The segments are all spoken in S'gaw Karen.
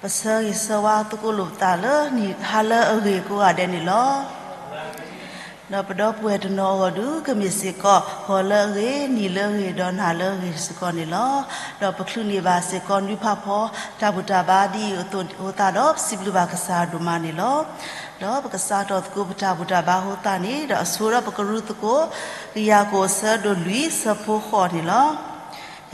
ပဆၢဂ့ၤဆၢဝါသကိးလိာ်ပသးလၢနံၣ်ဟါလၢအဂ့ၤကိးဂၤဒဲးန့ၣ်လီၤ. ဒီးပဒီပုၢ်ဝဲၢ်တနီၤအဂီၢ်ဒုး ကမ့ၢ်စ့ၢ်ကီး ဂီၤလၢအဂ့ၤ, နံၤလၢအဂ့ၤ, ဒီးနၤလၢအဂ့ၤစ့ၢ်ကီးန့ၣ်လီၤ. ဒီးပချုးန့ၢ်ဘၣ်စ့ၢ်ကီး နွံဖးဖီ တၢ်ဘူၣ်တၢ်ဘါဒ်အံၤအသိးအဃိသတးဒီး ပစံးဘျုးဘၣ်ကစၢ်ဒိၣ်မးန့ၣ်လီၤ. ဒီးပကစးထီၣ်သကိးပတၢ်ဘူၣ်တၢ်ဘါအဃိသတးန့ၣ် ဒီးအဆိဒီးပကရူသကိး ယၤကိာ်အဆၢဒိၣ်လွံၢ် ဆၢဖိဃိးန့ၣ်လီၤ.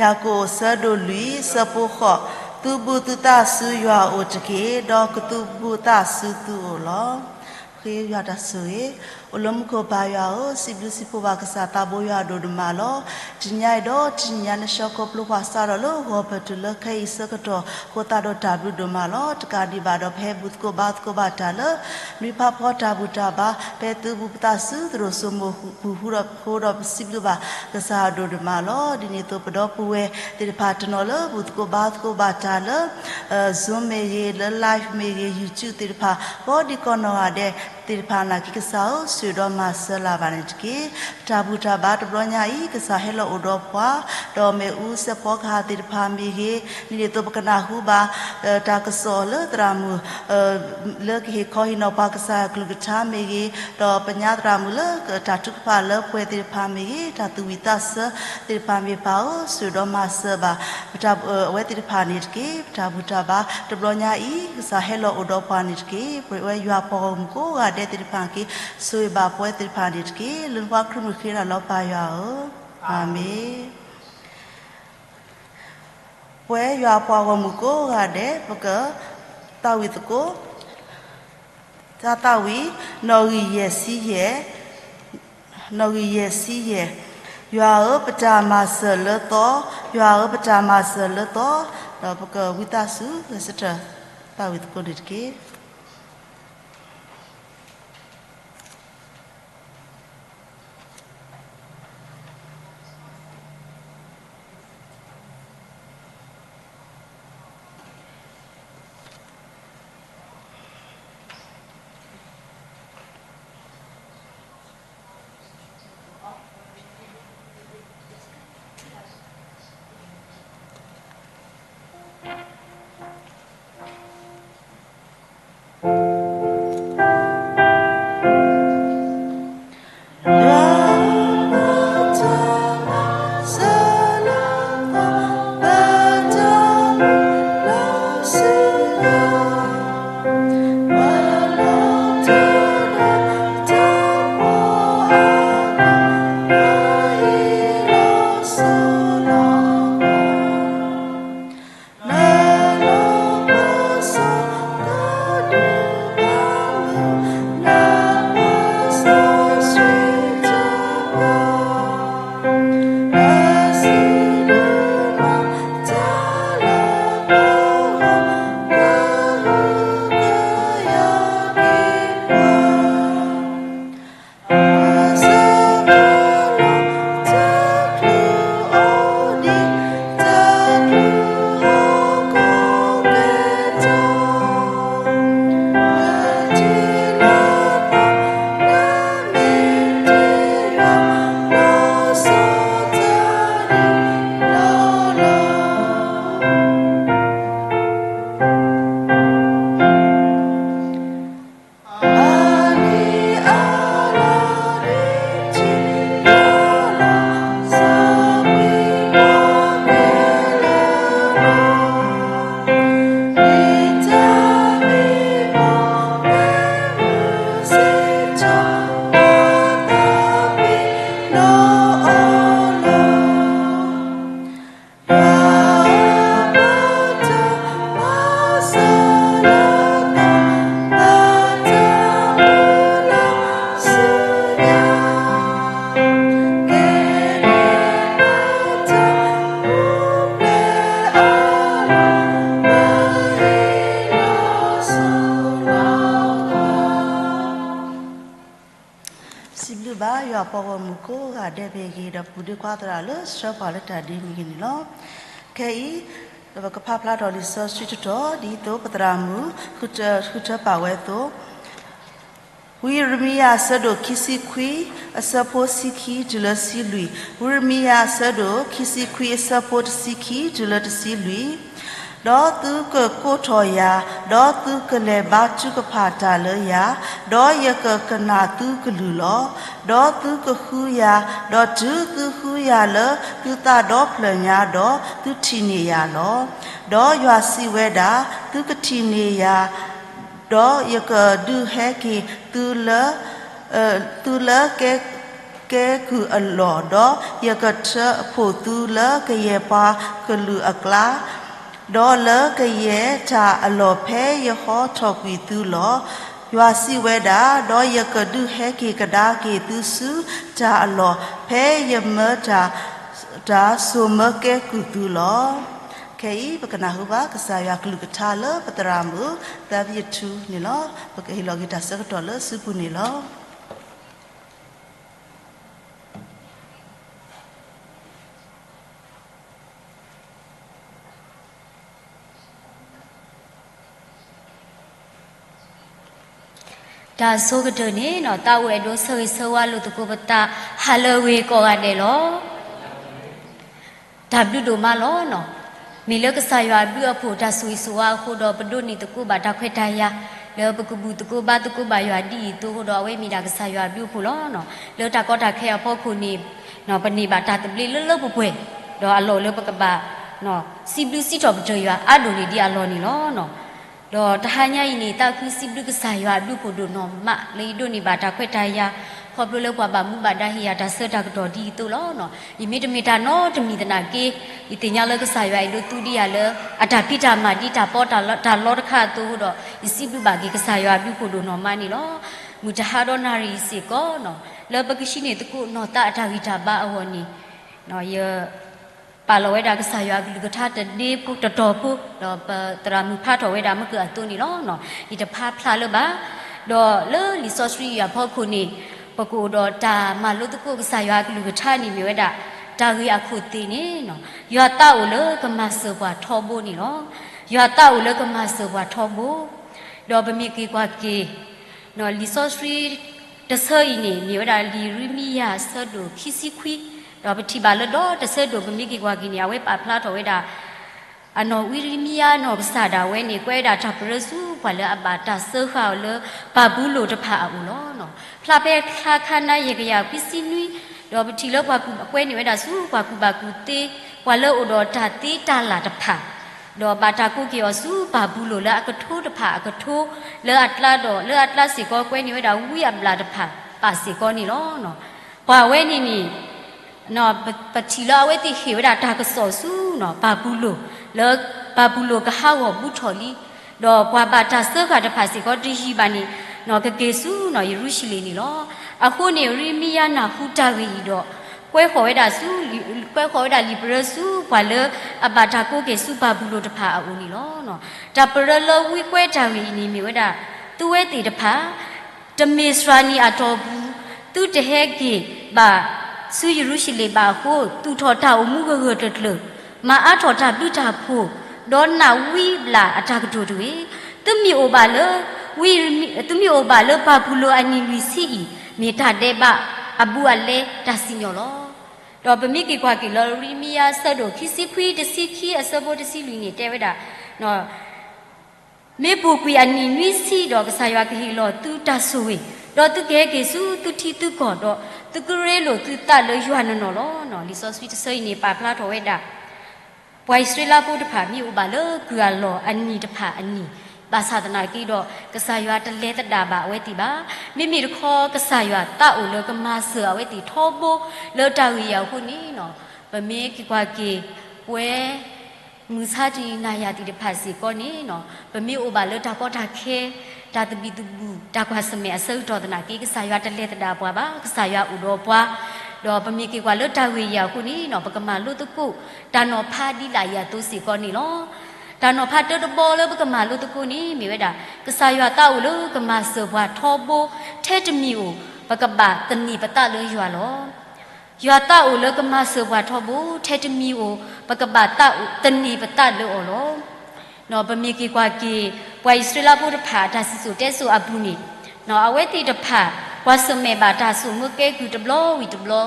ယၤကိာ်အဆၢဒိၣ်လွံၢ် ဆၢဖိဃိး, သုဘူးသုသးဆူယွၤအအိၣ်တက့ၢ်, ဒီးကသုဘူးသးဆူသုအိၣ်လီၤ. ဃ့ယွၤတၢ်ဆိၣ်ဂ့ၤ. အိၣ်လၢမူခိၣ်ပၢ်ယွၤဧၢ, စံးဘျုးစံးဖှိၣ်ဘၣ်ကစၢ်သးဘိယွၤအဒိၣ်ဒိၣ်မးလီၤ. တနံၤညါအံၤဒီးတနံၤညါ နဆှၢခီဖျိပှၤစးထီၣ်လၢဂီၤဖၢၣ်တုၤလၢခဲအံၤဆၢကတီၢ်အဃိသတးဒီး တၢ်ဘျုးဒိၣ်မးလီၤ. တကးဒံးဘၣ်ဒီး ပဟဲဘူၣ်သကိးဘါသကိးဘၣ်တၢ်လၢ နွံဖးဖီတၢ်ဘူၣ်တၢ်ဘါ ဖဲသုဘူးပသးဆူသရိာ်စိမိၤပူၤဃုာ်ဒီး ပစံးဘျုးဘၣ်ကစၢ်အဒိၣ်ဒိၣ်မးလီၤ. ဒ်န့ၣ်အသိး ပဒီပုၢ်ဝဲၢ်သ့ၣ်တဖၣ်တနီၤလၢ ဘူၣ်သကိးဘါသကိးဘၣ်တၢ်လၢ Zoom မ့ၢ်ဂ့ၤ, လၢ live မ့ၢ်ဂ့ၤ, YouTube သ့ၣ်တဖၣ် ကိးဒံကိးနီၢ်ဂၤဒဲးသ့ၣ်တဖၣ်နာ်က့ ကစၢ်ဧၢ ဆိၣ်ဒီးမၤစၢၤလၢ်ဘၣ်န့ၣ်တက့ၢ်. ပတၢ်ဘူၣ်တၢ်ဘါတဘျီညါအံၤ ကစၢ်ဟဲလီၤအိၣ်ဒီးပှၤ, ဒီးမ့ၣ်အူစဲးဖီကဟၣ်သ့ၣ်တဖၣ်မ့ၢ်ဂ့ၤ, ဒ်န့ၣ်အသိး ပကနၢ်ဟူဘၣ် တၢ်ကစီၣ်လၢသရၣ်မုၣ် လၢကဟ့ၣ်ခီဟ့ၣ်နီၤပှၤကစၢ်အကလုၢ်ကထါမ့ၢ်ဂ့ၤ, ဒီးပညါသရၣ်မုၣ်လၢတၢ်ထုကဖၣ်လၢပှဲၤသ့ၣ်တဖၣ်မ့ၢ်ဂ့ၤ, တၢ်သူၣ်ဝံၣ်သးဆၢသ့ၣ်တဖၣ်မ့ၢ်ဂ့ၤ ပၢ်ဧၢ ဆိၣ်ဒီးမၤစၢၤဘၣ် ပတၢ် အဝဲသ့ၣ်တဖၣ်န့ၣ်တက့ၢ်. ပတၢ်ဘူၣ်တၢ်ဘါတဘျီညါအံၤ ကစၢ်ဟဲလီၤအိၣ်ဒီးပှၤန့ၣ်တက့ၢ်. ပဝဲယွၤပှၤဂီၢ်မုၢ်ကိးဂၤဒဲးသ့ၣ်တဖၣ်က့ၤ ဆိၣ်ဂ့ၤဘၣ်ပဝဲသ့ၣ်တဖၣ်န့ၣ်တက့ၢ်. လၢနဖိခွါခရံာ်မုၣ်ဃ့နၤလီၤပၢ်ယွၤဧၢ, အၤမ့ၣ်. ပဝဲယွၤပှၤဂီၢ်မုၢ်ကိးဂၤဒဲး ပကသးဝံၣ်သကိး တၢ်သးဝံၣ် နီၣ်ဂံၢ်ယဲၢ်ဆံယဲၢ်, နီၣ်ဂံၢ်ယဲၢ်ဆံယဲၢ်, ယွၤဧၢ ပတၢ်မၤစၢၤလၢသီ, ယွၤဧၢ ပတၢ်မၤစၢၤလၢသီ, ဒီးပကဝံသးစူၤ လၢစထၢၣ် သးဝံၣ်သကိးန့ၣ်တက့ၢ်. စံးဘျုးဘၣ်ယွၤပှၤဂီၢ်မုၢ်ကိးဂၤဒဲးမ့ၢ်ဂ့ၤ, ဒီးပူၤဒ့ခွါသရၣ်လၢဆှၢပှၤလၢတၢ်ဒ့မ့ၢ်ဂ့ၤန့ၣ်လီၤ. ခဲအံၤ ပကဖးဖျါထီၣ်လံာ်စီဆှံတတီၤ ဒ်သိးပသရၣ်မုၣ် ဃုထၢပာ်ဝဲအသိး, ဝံယံးရမံယၤအဆၢဒိၣ်ခံဆံခွံ အဆၢဖိဆံခံတုၤလၢဆံလွံၢ်, ဝံယံးရမံယၤအဆၢဒိၣ်ခံဆံခွံ အဆၢဖိတဆံခံတုၤလၢတဆံလွံၢ်. ဒီးသုကကိးထီၣ်ယၤ, ဒီးသုကလဲၤဘါထုကဖၣ်တၢ်လၢယၤ, ဒီးယကကနၣ်သုကလုၢ်လီၤ. ဒီးသုကဃုယၤ, ဒီးတုၤသုဃုယၤလၢသုသးဒီဖျၢၣ်ညါဒီး, သုထံၣ်န့ၢ်ယၤလီၤ. ဒီးယွၤစံးဝဲဒၣ်, သုကထံၣ်န့ၢ်ယၤ, ဒီးယကဒုးဟဲက့ၤသုလၢ သုလၢကဲကုၢ်အလီၢ်, ဒီးယကထၢဖှိၣ်သုလၢကယဲၢ်ပှၤကလုာ်အကျါ, ဒီးလၢကယဲၢ်တၢ်အလီၢ်ဖဲယဟီထီၣ်ကွံာ်သုလီၤ. ယွၤစံးဝဲဒၣ်, ဒီးယကဒုးဟဲက့ၤကဒါက့ၤသုဆူတၢ်အလီၢ်, ဖဲယမၢတၢ်, တၢ်စိာ်မၢကဲကုၢ်သုလီၤ. ခဲအံၤ ပကနၢ်ဟူဘၣ်ကစၢ်ယွၤကလုၢ်ကထါလၢပသရၣ်မုၣ် သၢဘံၣ်ထူ န့ၣ်လီၤ. ပကဟ့ၣ်လီၤက့ၤတၢ်ဆၢကတီၢ်လၢစုပူၤန့ၣ်လီၤ. တၢ်ဆိကတၢၢ်န့ၣ် တၢ်အိၣ်အဲၣ်ဒိးဆၢဂ့ၤဆၢဝါလိာ်သကိးပသး ဟါလၢအဂ့ၤကိးဂၤဒဲးလီၤ. တၢ်ဘျုးဒိၣ်မးလီၤ. မ့ၢ်လၢကစၢ်ယွၤအဘျုးအဖှိၣ် တၢ်ဆိၣ်ဂ့ၤဆိၣ်ဝါအဃိဒီး ပဒိးန့ၢ်သကိးဘၣ်တၢ်ခွဲးတၢ်ယာ် လၢပကဘူၣ်သကိးဘါသကိးဘၣ်ယွၤဒ်အံၤအသိးအဃိဒီး အဝဲမ့ၢ်ဒၣ်ကစၢ်ယွၤအဘျုးအဖှိၣ်လီၤ. လၢတၢ်ကီတၢ်ခဲအဖီခိၣ်န့ၣ် ပန့ၢ်ဘၣ်တၢ်သဘျ့လၢလၢပှဲၤပှဲၤ, ဒီးအလီၢ်လၢပကဘၣ် စံးဘျုးစံးထီၣ်ပတြၢၤယွၤအါဒိၣ်န့ၢ်ဒံးအလီၢ်န့ၣ်လီၤ. ဒီးတဟါညါအံၤန့ၣ် သးခုစံးဘျုးကစၢ်ယွၤအဘျုးအဖှိၣ်ဒိၣ်နီၢ်မး လၢယဒိးန့ၢ်ဘၣ်တၢ်ခွဲးတၢ်ယာ် ခီဖျိလၢပှၤဘၣ်မူဘၣ်ဒါဟ့ၣ်ယၤတၢ်ဆၢတၢ်ကတီၢ်ဒ်အံၤအသိးလီၤ. ယမ့ၢ်တမ့ၢ်တၢ်နီတမံၤသနာ်က့ ယသ့ၣ်ညါလၢကစၢ်ယွၤအဲၣ်ဒိးသူဒံးယၤလၢ အတၢ်ဖံးတၢ်မၤဒ်တၢ်ပီးတၢ်လီတခါအသိးအဃိဒီး ယစံးဘျုးဘၣ်က့ၤကစၢ်ယွၤအဘျုးအဖှိၣ်ဒိၣ်နီၢ်မးန့ၣ်လီၤ. မုၢ်တဟါဒီးနၣ်ရံၣ်စ့ၢ်ကီး လၢပကဟံးန့ၢ်သကိးနီၢ်သးအတၢ်ဂံၢ်တၢ်ဘါအဂီၢ်န့ၣ် ယ ပာ်လီၤဝဲဒၣ်ကစၢ်ယွၤအကလုၢ်ကထါတဒ့ဖိတတီၤဖိ ဒီးပသရၣ်မုၣ်ဖးထီၣ်ဝဲဒၣ်မ့ၢ်ကအသိးန့ၣ်လီၤ. ယတဖးဖျါလၢၤဘၣ်. ဒီးလၢလံာ်စီဆှံအံၤအဖီခိၣ်န့ၣ် ပကအိၣ်ဒီးတၢ်မၤလိသကိးကစၢ်ယွၤအကလုၢ်ကထါန့ၣ်မ့ၢ်ဝဲဒၣ် တၢ်ဂ့ၢ်အခိၣ်သ့ၣ်န့ၣ် ယွၤသးအိၣ်လၢကမၤစၢၤပှၤထီဘိန့ၣ်လီၤ. ယွၤသးအိၣ်လၢကမၤစၢၤပှၤထီဘိ ဒီးပမ့ၢ်က့ၤကွၢ်က့ၤ လံာ်စီဆှံတဆၢအံၤန့ၣ် မ့ၢ်ဝဲဒၣ်လံာ်ယရမံယၤအဆၢဒိၣ်ခံဆံခွံ, ဒီးပထံၣ်ဘၣ်လၢဒီတဆၢဒိၣ် ပမ့ၢ်က့ၤကွၢ်က့ၤန့ၣ် အဝဲပာ်ဖျါထီၣ်ဝဲဒၣ် အနီၢ်ဝံယရမံယၤနီၢ်ကစၢ်ဒၣ်ဝဲန့ၣ် ကွဲးဝဲဒၣ်တၢ်ပရၢဆူပှၤလၢအဘၣ်တၢ်စၢဃာ်အီၤလၢဘၤဘူလိၣ်တဖၣ်အအိၣ်လီၤ. ဖျါဖဲချါခါနါယဲၢ်ကယၤခွံဆံနွံ, ဒီးပထံၣ်လၢပှၤကူၣ် ကွဲးန့ၢ်ဝဲဒၣ်ဆူပှၤကူၣ်ဘၣ်ကူၣ်သ့, ပှၤလၢအိၣ်ဒီးတၢ်သ့တၢ်လၢ်တဖၣ် ဒီးဘၣ်တၢ်ကိးက့ၤအီၤဆူဘၤဘူလိၣ်လၢအကထိတဖၣ်အကထိ လၢအကျါဒီး လၢအကျါစ့ၢ်ကီးကွဲးန့ၢ်ဝဲဒၣ်ဝံအဘျၣ်တဖၣ်ပာ်စ့ၢ်ကီးန့ၣ်လီၤ. ပှၤဝဲန့ၣ်န့ၣ် ပထံၣ်လၢအဝဲသ့ၣ်ဟ့ၣ်ဝဲဒၣ်တၢ်ကစီၣ်ဆူ ဘၤဘူလိၣ်, လၢဘၤဘူလိၣ်ကဟးဂီၤဘူးထီၣ်လံ, ဒီးပှၤဘၣ်တၢ်စၢဃာ်တဖၣ်စ့ၢ်ကီးတယံာ်ဘၣ်န့ၣ် ကက့ၤဆူယရူၤၡလ့ၣ်န့ၣ်လီၤ. အဃိန့ၣ် ယရမံယၤနၢ်ဟူတၢ်ဂ့ၢ်အံၤဒီး ကွဲးဃီၤဝဲဒၣ်ဆူ, ကွဲးဃီၤဝဲဒၣ်လံာ်ပရၢဆူပှၤလၢအဘၣ်တၢ်ကိးက့ၤဆူဘၤဘူလိၣ်တဖၣ်အအိၣ်န့ၣ်လီၤ. တၢ်ပရၢလၢဝံကွဲးတၢ်ဂ့ၢ်အံၤန့ၣ်မ့ၢ်ဝဲဒၣ် သုဝဲသ့ၣ်တဖၣ် တမ့ၢ်စှၤနံၣ်အတီၢ်ပူၤ သုတဟဲက့ၤဘၣ်ဆူယရူၤၡလ့ၣ်ဘၣ်အဃိ သူၣ်ထီၣ်တၢ်အိၣ်မူဂၢၢ်ဂၢၢ်ကျၢၤကျၢၤ, မၤအါထီၣ်တၢ်ဘျုးတၢ်ဖှိၣ်, ဒီးနာ်ဝံဘျၣ်အတၢ်ကတိၤတဂ့ၤ. သုမ့ၢ်အိၣ်ဘၣ်လၢဝံ, သုမ့ၢ်အိၣ်ဘၣ်လၢဘၤဘူလိၣ်အနံၣ်လွံၢ်ဆံအံၤ မ့ၢ်တၢ်ဒဲးဘးအဘူးအလဲတၢ်စံၣ်ညီၣ်လီၤ. ဒီးပမ့ၢ်က့ၤကွၢ်က့ၤလၢယရမံယၤအဆၢဒိၣ်ခံဆံခွံ တဆံခံအဆၢဖိတဆံလွံၢ်န့ၣ် တဲဝဲဒၣ် မ့ၢ်ပူၤကွံာ်အနံၣ်နွံဆံဒီးကစၢ်ယွၤကဟ့ၣ်လီၤသုတၢ်ဆိၣ်ဂ့ၤ, ဒီးသုကဟဲက့ၤဆူသုထံသုကီၢ်ဒီး သုကရ့လိာ်သုသးလၢယွၤနီၢ်နီၢ်လီၤ. လံာ်စီဆှံတဆၢအံၤန့ၣ် ပာ်ဖျါထီၣ်ဝဲဒၣ် ပှၤအံၣ်စရ့လးဖိတဖၣ်မ့ၢ်အိၣ်ဘၣ်လၢကုၢ်အလီၢ်အနံၣ်တဖၣ်အနံၣ်, ဘၣ်ဆၣ်သနာ်က့ဒီး ကစၢ်ယွၤတလဲၤသဒၣ်ဘၣ်အဝဲသ့ၣ်ဘၣ်. မ့မ့ၢ်တခီ ကစၢ်ယွၤသးအိၣ်လၢကမၤစၢၤအဝဲသ့ၣ်ထီဘိ လၢတၢ်ဂ့ၢ်အံၤအဃိန့ၣ် ပမ့ၢ်က့ၤကွၢ်က့ၤ ပှဲ မုၢ်ဆါတနံၤနၤယၤသ့ၣ်တဖၣ်စ့ၢ်ကီးန့ၣ် ပမ့ၢ်အိၣ်ဘၣ်လၢတၢ်ကီတၢ်ခဲ, တၢ်သဘံၣ်သဘုၣ်, တၢ်ကွၢ်ဆၢၣ်မဲာ်အဆၢကတီၢ်သနာ်က့ ကစၢ်ယွၤတလဲၤသဒၣ်ပှၤဘၣ်, ကစၢ်ယွၤအိၣ်ဒီးပှၤ, ဒီးပမ့ၢ်က့ၤကွၢ်လၢတၢ်ဂ့ၢ်အံၤအဃိန့ၣ် ပကမၤလိသကိး တၢ်နီၤဖးဒ်လာ်အံၤအသိးစ့ၢ်ကီးန့ၣ်လီၤ. တၢ်နီၤဖးတၢတဘီလၢပကမၤလိသကိးန့ၣ် မ့ၢ်ဝဲဒၣ် ကစၢ်ယွၤသးအိၣ်လၢကမၤစၢၤပှၤထီဘိ ထဲတမံၤဧိၤ ပကဘၣ်သန့ၤပသးလၢယွၤလီၤ. ယွၤသးအိၣ်လၢကမၤစၢၤပှၤထီဘိ ထဲတမံၤဧိၤ ပကဘၣ်သးအိၣ်သန့ၤပသးလၢအီၤလီၤ. ပမ့ၢ်က့ၤကွၢ်က့ၤ ပှၤအံၣ်စရ့လးဖိတဖၣ်အတၢ်စံၣ်စိၤတဲစိၤအပူၤန့ၣ် အဝဲသ့ၣ်တဖၣ် ကွၢ်ဆၢၣ်မဲာ်ဘၣ်တၢ်စိာ်မၢကဲကုၢ်တဘျီဝံၤ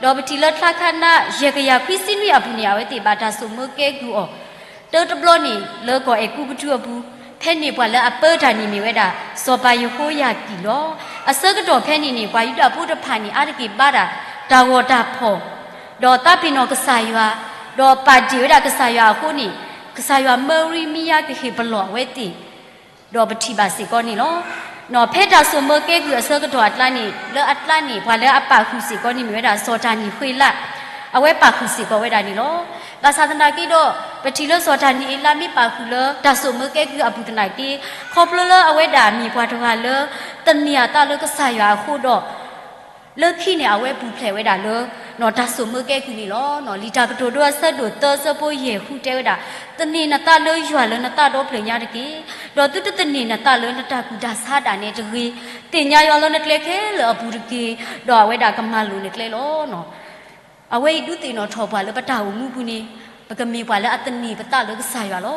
တဘျီ, ဒီးပထံၣ်လၢချါခါနါ ယဲၢ်ကယၤခွံဆံနွံအပူၤန့ၣ် အဝဲသ့ၣ်ဘၣ်တၢ်စိာ်မၢကဲကုၢ်အီၤ တၢတဘျီန့ၣ် လၢကီၢ်အဲၤကူပတူးအပူၤ, ဖဲန့ၣ်ပှၤလၢအပၢတၢ်န့ၣ်မ့ၢ်ဝဲဒၣ် စီၤပၤယဟိယၤကံၣ်လီၤ. အဆၢကတီၢ်ဖဲန့ၣ်န့ၣ် ပှၤယူဒၤဖိတဖၣ်န့ၣ် အါတက့ၢ်ဘါတၢ် တၢ်ဂီၤတၢ်ဖီၣ်, ဒီးသးပ့ၤနီၣ်ကစၢ်ယွၤ, ဒီးပာ်တ့ၢ်ဝဲဒၣ်ကစၢ်ယွၤအဃိန့ၣ်, ကစၢ်ယွၤမၢရံမံယါကဟ့ၣ်ပလီၢ်အဝဲသ့ၣ် ဒီးပထံၣ်ဘၣ်စ့ၢ်ကီးန့ၣ်လီၤ. ဖဲတၢ်ဆိၣ်မၢကဲကုၢ်အဆၢကတီၢ်အကျါန့ၣ် လၢအကျါန့ၣ် ပှၤလၢအပာ်ဃုာ်စ့ၢ်ကီးန့ၣ်မ့ၢ်ဝဲဒၣ် စီၤတၢ်နံၣ်ဃ့လး, အဝဲပာ်ဃုာ်စ့ၢ်ကီးဝဲဒၣ်န့ၣ်လီၤ. ဘၣ်ဆၣ်သနာ်က့ဒီး ပထံၣ်လၢစီၤတၢ်နံၣ်ဃ့လးမ့ၢ်ပာ်ဃုာ်လၢတၢ်ဆိၣ်မၢကဲကုၢ်အပူၤသနာ်က့, ခီဖျိလၢအဝဲဒၣ်မ့ၢ်ပှၤတဂၤလၢ သန့ၤအသးလၢကစၢ်ယွၤအဃိဒီး လၢခံန့ၣ် အဝဲပူၤဖျဲးဝဲဒၣ်လၢ တၢ်ဆိၣ်မၢကဲကုၢ်န့ၣ်လီၤ. လံာ်တၢ်ကတိၤဒိအဆၢဒိၣ်သၢဆၢဖိယဲၢ်ဃုတဲဝဲဒၣ်, သန့ၤနသးလၢယွၤလၢနသးဒီဖျၢၣ်ညါတက့ၢ်. ဒီးသုတသန့ၤနသးလၢနတၢ်ကူၣ်တၢ်ဆးဒၣ်နဲတဂ့ၤ. သ့ၣ်ညါယွၤလၢနကျဲခဲလၢာ်အပူၤတက့ၢ်, ဒီးအဝဲဒၣ်ကမၤလိာ်နကျဲလီၤ. အဝဲအံၤဒုးသ့ၣ်နီၣ်ထီၣ်ပှၤလၢပတၢ်အိၣ်မူပူၤန့ၣ် ပကမ့ၢ်ပှၤလၢအသန့ၤပသးလၢကစၢ်ယွၤလီၤ.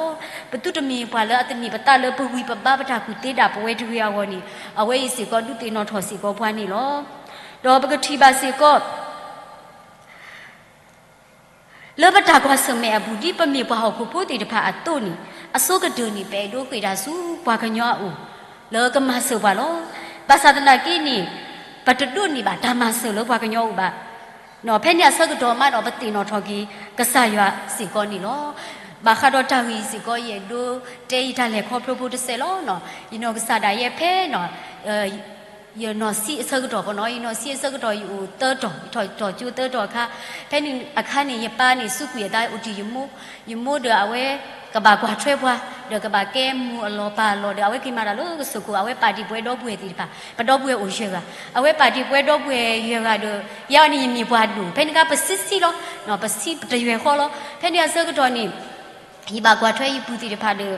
ပသုတမ့ၢ်ပှၤလၢအသန့ၤပသးလၢပဂံၢ်ပဘါပတၢ်ကူၣ်သ့ဒၣ်ပဝဲတဂ့ၤအဂီၢ်န့ၣ် အဝဲအံၤစ့ၢ်ကီးဒုးသ့ၣ်နီၣ်ထီၣ်စ့ၢ်ကီးပှၤန့ၣ်လီၤ. ဒီးပကထံၣ်ဘၣ်စ့ၢ်ကီး လၢပတၢ်ကွၢ်ဆၢၣ်မဲာ်အပူၤ ဒ်ပမ့ၢ်ပှၤဟီၣ်ခိၣ်ဖိသ့ၣ်တဖၣ်အသိးန့ၣ်, အဆိကတၢၢ်န့ၣ် ပအဲၣ်ဒိးဃ့ၢ်တၢ်ဆူပှၤကညီအအိၣ် လၢကမၤစၢၤပှၤလီၤ. ဘၣ်ဆၣ်သနာ်က့န့ၣ် ပတဒိးန့ၢ်ဘၣ်တၢ်မၤစၢၤလၢပှၤကညီအအိၣ်ဘၣ်. ဖဲန့ၣ်အဆၢကတီၢ်မးဒီး ပသ့ၣ်နီၣ်ထီၣ်က့ၤကစၢ်ယွၤစ့ၢ်ကီးန့ၣ်လီၤ. ဘၣ်ဃးဒီးတၢ်ဂ့ၢ်စ့ၢ်ကီး ယအဲၣ်ဒိးတဲယတၢ်လဲၤခီဖျိဖိတစဲးလီၤ. ယနီၢ်ကစၢ်ဒၣ်ယဲဖဲ ယနီၢ်ဆံးအဆၢကတီၢ်ပနီၤ, ယနီၢ်ဆံးအဆၢကတီၢ် ယအိၣ်သၢတီၤ, ယထီၣ်ကၠိသၢတီၤအခါ, ဖဲန့ၣ်အခါန့ၣ် ယပၢ်န့ၣ် စူးကွံာ်အသးအိၣ်တ့ၢ်ယမိၢ်, ယမိၢ်ဒီးအဝဲကဘၣ်ကွၢ်ထွဲပှၤ, ဒီးကဘၣ်ကဲမူၤအလီၢ်ပၢ်အလီၢ်ဒီး အဝဲက့ၤမၤတၢ်လၢကစၢၢ်ခိၣ်, အဝဲပာ်တ့ၢ်ပဝဲဒီပုၢ်ဝဲၢ်သ့ၣ်တဖၣ်, ပဒီပုၢ်ဝဲၢ်အိၣ်ယဲၢ်ဂၤ, အဝဲပာ်တ့ၢ်ပဝဲဒီပုၢ်ဝဲၢ်ယဲၢ်ဂၤဒီး ယဲအံၤန့ၣ် ယမ့ၢ်ပှၤဒိၣ်, ဖဲန့ၣ်အခါပဆံးဆံးလီၤ, ပဆံးတယဲၢ်ဃီလီၤ. ဖဲန့ၣ်အဆၢကတီၢ်န့ၣ် ယဘၣ်ကွၢ်ထွဲယပုၢ်သ့ၣ်တဖၣ်ဒီး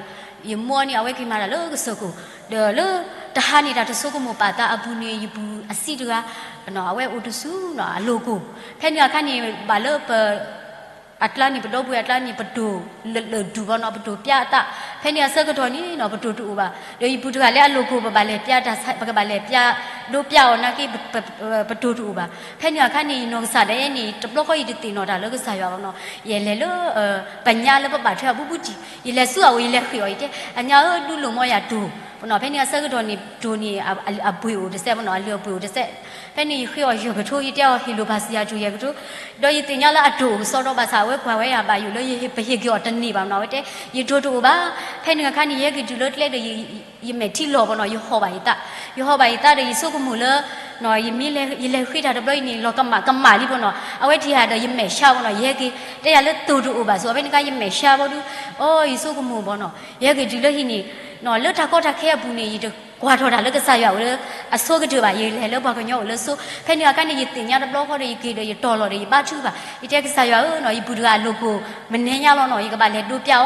ယမိၢ်န့ၣ် အဝဲက့ၤမၤတၢ်လၢကစၢၢ်ခိၣ်, ဒီးလၢတဟါန့ၣ် တၢ်တဆိကမိၣ်ပာ်သးအပူၤန့ၣ် ယပုၢ်အဆံးတဂၤ အဝဲအိၣ်တဆူအလိၤကိၢ်, ဖဲန့ၣ်အခါန့ၣ် ဘၣ်လၢပ အကျါန့ၣ် ပဒီပုၢ်ဝဲၢ်အကျါန့ၣ် ပတိၢ်လၢာ်ဒူၣ်ဘၣ်နီၤ, ပတိၢ်ပျၢ်အသး, ဖဲန့ၣ်အဆၢကတီၢ်န့ၣ်နီၤ ပတိၢ်တအိၣ်ဘၣ်, ဒီးယပုၢ်တဂၤလၢအလိၤကိၢ် ပဘၣ်လဲၤပျၢ်တၢ်ဆါ, ပကဘၣ်လဲၤပျၢ်ဒိပျၢ်အီၤနာ်က့ ပတိၢ်တအိၣ်ဘၣ်. ဖဲန့ၣ်အခါန့ၣ် ယနီၢ်ကစၢ်ဒၣ်ယဲန့ၣ် တဘျီဃီယတသ့ၣ်နီၣ်တၢ်လၢကစၢ်ယွၤဘၣ်နီၤ, ယလဲၤလၢ ပညါလၢပဘၣ်ထွဲအဘူးဘူးတံၢ်, ယလဲၤဆူအအိၣ် ယလဲၤဃ့ၢ်အီၤ ယတဲ အညါဧၢ ဒုးလိာ်မီယၤတိၢ်, ပနီၤ ဖဲန့ၣ်အဆၢကတီၢ်န့ၣ် တိၢ်န့ၣ် အဘှ့ၣ်အိၣ်တစဲးပနီၤ, အလုၢ်အဘှ့ၣ်အိၣ်တစဲး, ဖဲန့ၣ်ယဃ့ၢ်အီၤယဲၢ်ကထိ ယတဲအီၤ ဟ့ၣ်လိာ်ပၢ်စံးယၤတိၢ်ယဲၢ်ကထိ, ဒီးယသ့ၣ်ညါလၢအတိၢ်အိၣ်ကစီဒီး ဘၣ်ဆၣ်အဝဲကွၢ်ဝဲယၤဘၣ်ယိၣ်လၢယဟ့ၣ် ပဟ့ၣ်က့ၤအီၤတန့ၢ်ဘၣ်နီၤ, အဝဲတဲ ယတိၢ်တအိၣ်ဘၣ်. ဖဲန့ၣ်အခါန့ၣ် ယဟဲက့ၤတုၤလၢကျဲဒီး ယမဲာ်ထံလီၤပနီၤ, ယဟီၣ်ဘၣ်ယသး, ယဟီၣ်ဘၣ်ယသးဒီး ယဆိကမိၣ်လၢ ယမ့ၢ်လဲၤ ယလဲၤဃ့တၢ်တဘျီအံၤန့ၣ် လီၤကမၣ်ကမၣ်လံပနီၤ, အဝဲထံၣ်ယၤဒီး ယမဲာ်ဆှးပနီၤ, ယဟဲက့ၤ တဲယၤလၢတိၢ်တအိၣ်ဘၣ်ဆိး, ဖဲန့ၣ်အခါ ယမဲာ်ဆှးဘၣ်ဒီး အိ ယဆိကမိၣ်ပနီၤ, ယဟဲက့ၤတုၤလၢဟံၣ်န့ၣ် လၢတၢ်ကီတၢ်ခဲအပူၤန့ၣ် ယတကွၢ်ထီၣ်တၢ်လၢကစၢ်ယွၤအိၣ်လၢအဆိကတၢၢ်ဘၣ်, ယလဲၤလၢပှၤကညီအိၣ်လၢဆိ, ဖဲန့ၣ်အခါန့ၣ် ယသ့ၣ်ညါတဘျီဃီဒီး ယက့ၤဒီးယတီၢ်လီၤဒီး ယဘါထုကဖၣ်, ယတဲကစၢ်ယွၤဧၢနီၤ, ယပုၢ်တဂၤအလိၤကိၢ် မနံၤညါလီၤနီၤ, ယကဘၣ်လဲၤဒိပျၢ်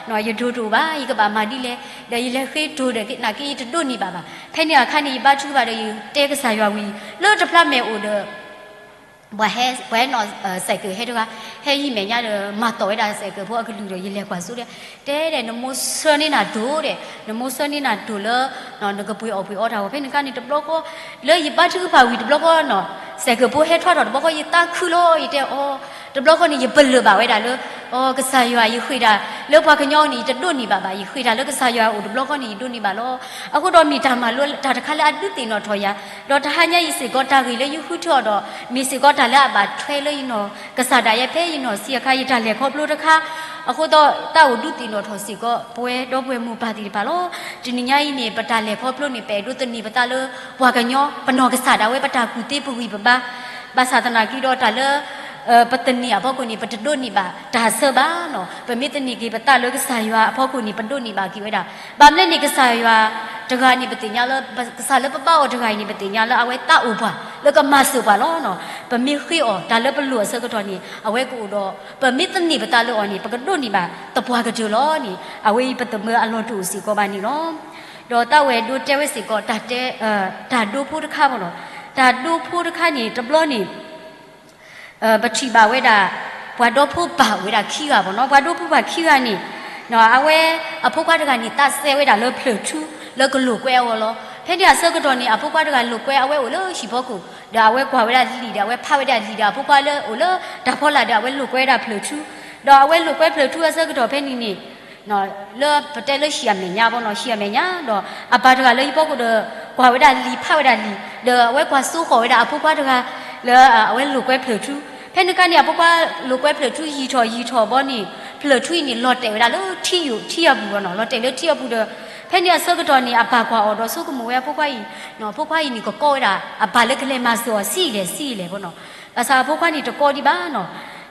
အီၤ, ယတိၢ်တအိၣ်ဘၣ်, ယကဘၣ်မၤဒ်လဲၣ်, ဒီးယလဲၤဃ့တိၢ်ဒီးနာ်က့ ယတဒိးန့ၢ်ဘၣ်ဘၣ်. ဖဲန့ၣ်အခါန့ၣ် ယဘါထုကဖၣ်ဒီး ယတဲကစၢ်ယွၤဝံၤ လၢတဖျါမဲာ်အိၣ်ဒီး ပှၤဟဲ ပှၤဟဲနီၣ် စဲးကၢၣ်ဟဲတဂၤ, ဟဲဟံးမဲာ်ညါဒီး မၤသီၣ်ဝဲဒၣ်စဲးကၢၣ်ဖိအကလုၢ်ဒီး ယလဲၤကွၢ်စိဒီး တဲဒဲး နမိၢ်ဆှၢန့ၢ်နၤတိၢ်ဒီး နမိၢ်ဆှၢန့ၢ်နၤတိၢ်လၢ နကပှ့ၤအီၣ်ပှ့ၤအီတၢ်ဂီၢ်, ဖဲန့ၣ်အခါန့ၣ် တဘျီဃီ လၢယဘါထုကဖၣ်ဝံၤတဘျီဃီနီၤ, စဲးကၢၣ်ဖိဟဲထွါထီၣ်တဘျီဃီ ယသးခုလီၤ, ယတဲအီၤ တဘျီဃီန့ၣ် ယပလၢၢ်ဘၣ်ဝဲဒၣ်လၢ အီ ကစၢ်ယွၤ ယဃ့ၢ်တၢ်လၢပှၤကညီန့ၣ် ယတဒိးန့ၢ်ဘၣ်ဘၣ်, ယဃ့ၢ်တၢ်လၢကစၢ်ယွၤအအိၣ်တဘျီဃီန့ၣ် ယဒိးန့ၢ်ဘၣ်လီၤ. အဃိဒီးမ့ၢ်တၢ်မၤလိတၢ်တခါလၢအဒုးသ့ၣ်နီၣ်ထီၣ်ယၤ, ဒီးတဟါညါအံၤစ့ၢ်ကီး တၢ်ဂ့ၢ်လၢယဃုထၢအီၤဒီး မ့ၢ်စ့ၢ်ကီးတၢ်လၢအဘၣ်ထွဲလၢယနီၢ်ကစၢ်ဒၣ်ယဲဖဲယနီၢ်ဆံးအခါ ယတၢ်လဲၤခီဖျိတခါ, အဃိသတးအိၣ်ဒုးသ့ၣ်နီၣ်ထီၣ်စ့ၢ်ကီး ပဝဲဒီပုၢ်ဝဲၢ်မိၢ်ပၢ်သ့ၣ်တဖၣ်လီၤ. တနံၤညါအံၤန့ၣ် ပတၢ်လဲၤခီဖျိန့ၣ် ပအဲၣ်ဒိးသန့ၤပသးလၢပှၤကညီ ပနီၢ်ကစၢ်ဒၣ်ဝဲ ပတၢ်ကူၣ်သ့ပဂံၢ်ပဘါ, ဘၣ်ဆၣ်သနာ်က့ဒီးတၢ်လၢ ပသန့ၤအဖီခိၣ်န့ၣ် ပတဒိးန့ၢ်ဘၣ်တၢ်ဆၢဘၣ်နီၤ, ပမ့ၢ်သန့ၤက့ၤပသးလၢကစၢ်ယွၤအဖီခိၣ်န့ၣ် ပဒိးန့ၢ်ဘၣ်က့ၤဝဲဒၣ်. ဘၣ်မနုၤန့ၣ် ကစၢ်ယွၤတဂၤန့ၣ် ပသ့ၣ်ညါလၢ ကစၢ်လၢပဘါအီၤတဂၤအံၤန့ၣ် ပသ့ၣ်ညါလၢအဝဲသးအိၣ်ပှၤ လၢကမၤစၢၤပှၤလီၤ. ပမ့ၢ်ဃ့အီၤတၢ်လၢပလိၣ်အဆၢကတီၢ်န့ၣ် အဝဲကအိၣ်ဒီး ပမ့ၢ်သန့ၤပသးလၢအီၤန့ၣ် ပကဒိးန့ၢ်ဘၣ်သပှၢ်ကတၢၢ်လီၤန့ၣ် အဝဲအံၤပသမၢအလီၢ်တအိၣ်စ့ၢ်ကီးဘၣ်န့ၣ်လီၤ. ဒီးသးဝဲဒိးတဲဝဲစ့ၢ်ကီး တၢ်တဲ တၢ်ဒိဖိတခါဘၣ်နီၤ, တၢ်ဒိဖိတခါန့ၣ် တဘျီန့ၣ် ပထံၣ်ဘၣ်ဝဲဒၣ် ပှၤဒီဖိပၢ်အိၣ်ဝဲဒၣ်ခံဂၤဘၣ်နီၤ, ပှၤဒီဖိပၢ်ခံဂၤန့ၣ် အဝဲ အဖိခွါတဂၤန့ၣ် သးစဲဝဲဒၣ်လၢဖျၢၣ်ထူ လၢကလိာ်ကွဲအဂီၢ်လီၤ. ဖဲန့ၣ်အဆၢကတီၢ်န့ၣ် အဖိခွါတဂၤလိာ်ကွဲ အဝဲအိၣ်လၢဟံၣ်ဖီခိၣ် ဒီးအဝဲကွၢ်ဝဲဒၣ်လံာ်ဒီး အဝဲဖးဝဲဒၣ်လံာ်ဒီး အဖိခွါလၢအိၣ်လၢတၢ်ဖီလာ်ဒီး အဝဲလိာ်ကွဲဝဲဒၣ်ဖျၢၣ်ထူ, ဒီးအဝဲလိာ်ကွဲဖျၢၣ်ထူအဆၢကတီၢ်ဖဲန့ၣ်န့ၣ် လၢပတဲလၢဟံၣ်အမဲာ်ညါဘီနီၤ, ဟံၣ်အမဲာ်ညါဒီး အပၢ်တဂၤလၢဟံၣ်ဖိဃီဒီး ကွၢ်ဝဲဒၣ်လံာ်ဖးဝဲဒၣ်လံာ် ဒီးအဝဲကွၢ်စိဃီၤဝဲဒၣ်အဖိခွါတဂၤ လၢအဝဲလိာ်ကွဲဖျၢၣ်ထူ, ဖဲန့ၣ်အခါန့ၣ် အဖိခွါလိာ်ကွဲဖျၢၣ်ထူယံာ်ထီၣ်ယံာ်ထီၣ်ဘီန့ၣ် ဖျၢၣ်ထူအံၤန့ၣ် လီၤတဲာ်ဝဲဒၣ်လၢထံယိာ်ထံအပူၤဘီနီၤ, လီၤတဲာ်လၢထံအပူၤဒီး ဖဲန့ၣ်အဆၢကတီၢ်န့ၣ် အပၢ်ကွၢ်အီၤဒီးဆိကမိၣ်ဝဲအဖိခွါအံၤ, အဖိခွါအံၤန့ၣ် ကကီဝဲဒၣ် အပၢ်လၢကလဲၤမၤစၢၤအီၤဆံးလဲၣ်ဆံးလဲၣ်ဘီနီၤ, ဘၣ်ဆၣ်အဖိခွါန့ၣ်တကီဒံးဘၣ်နီၤ,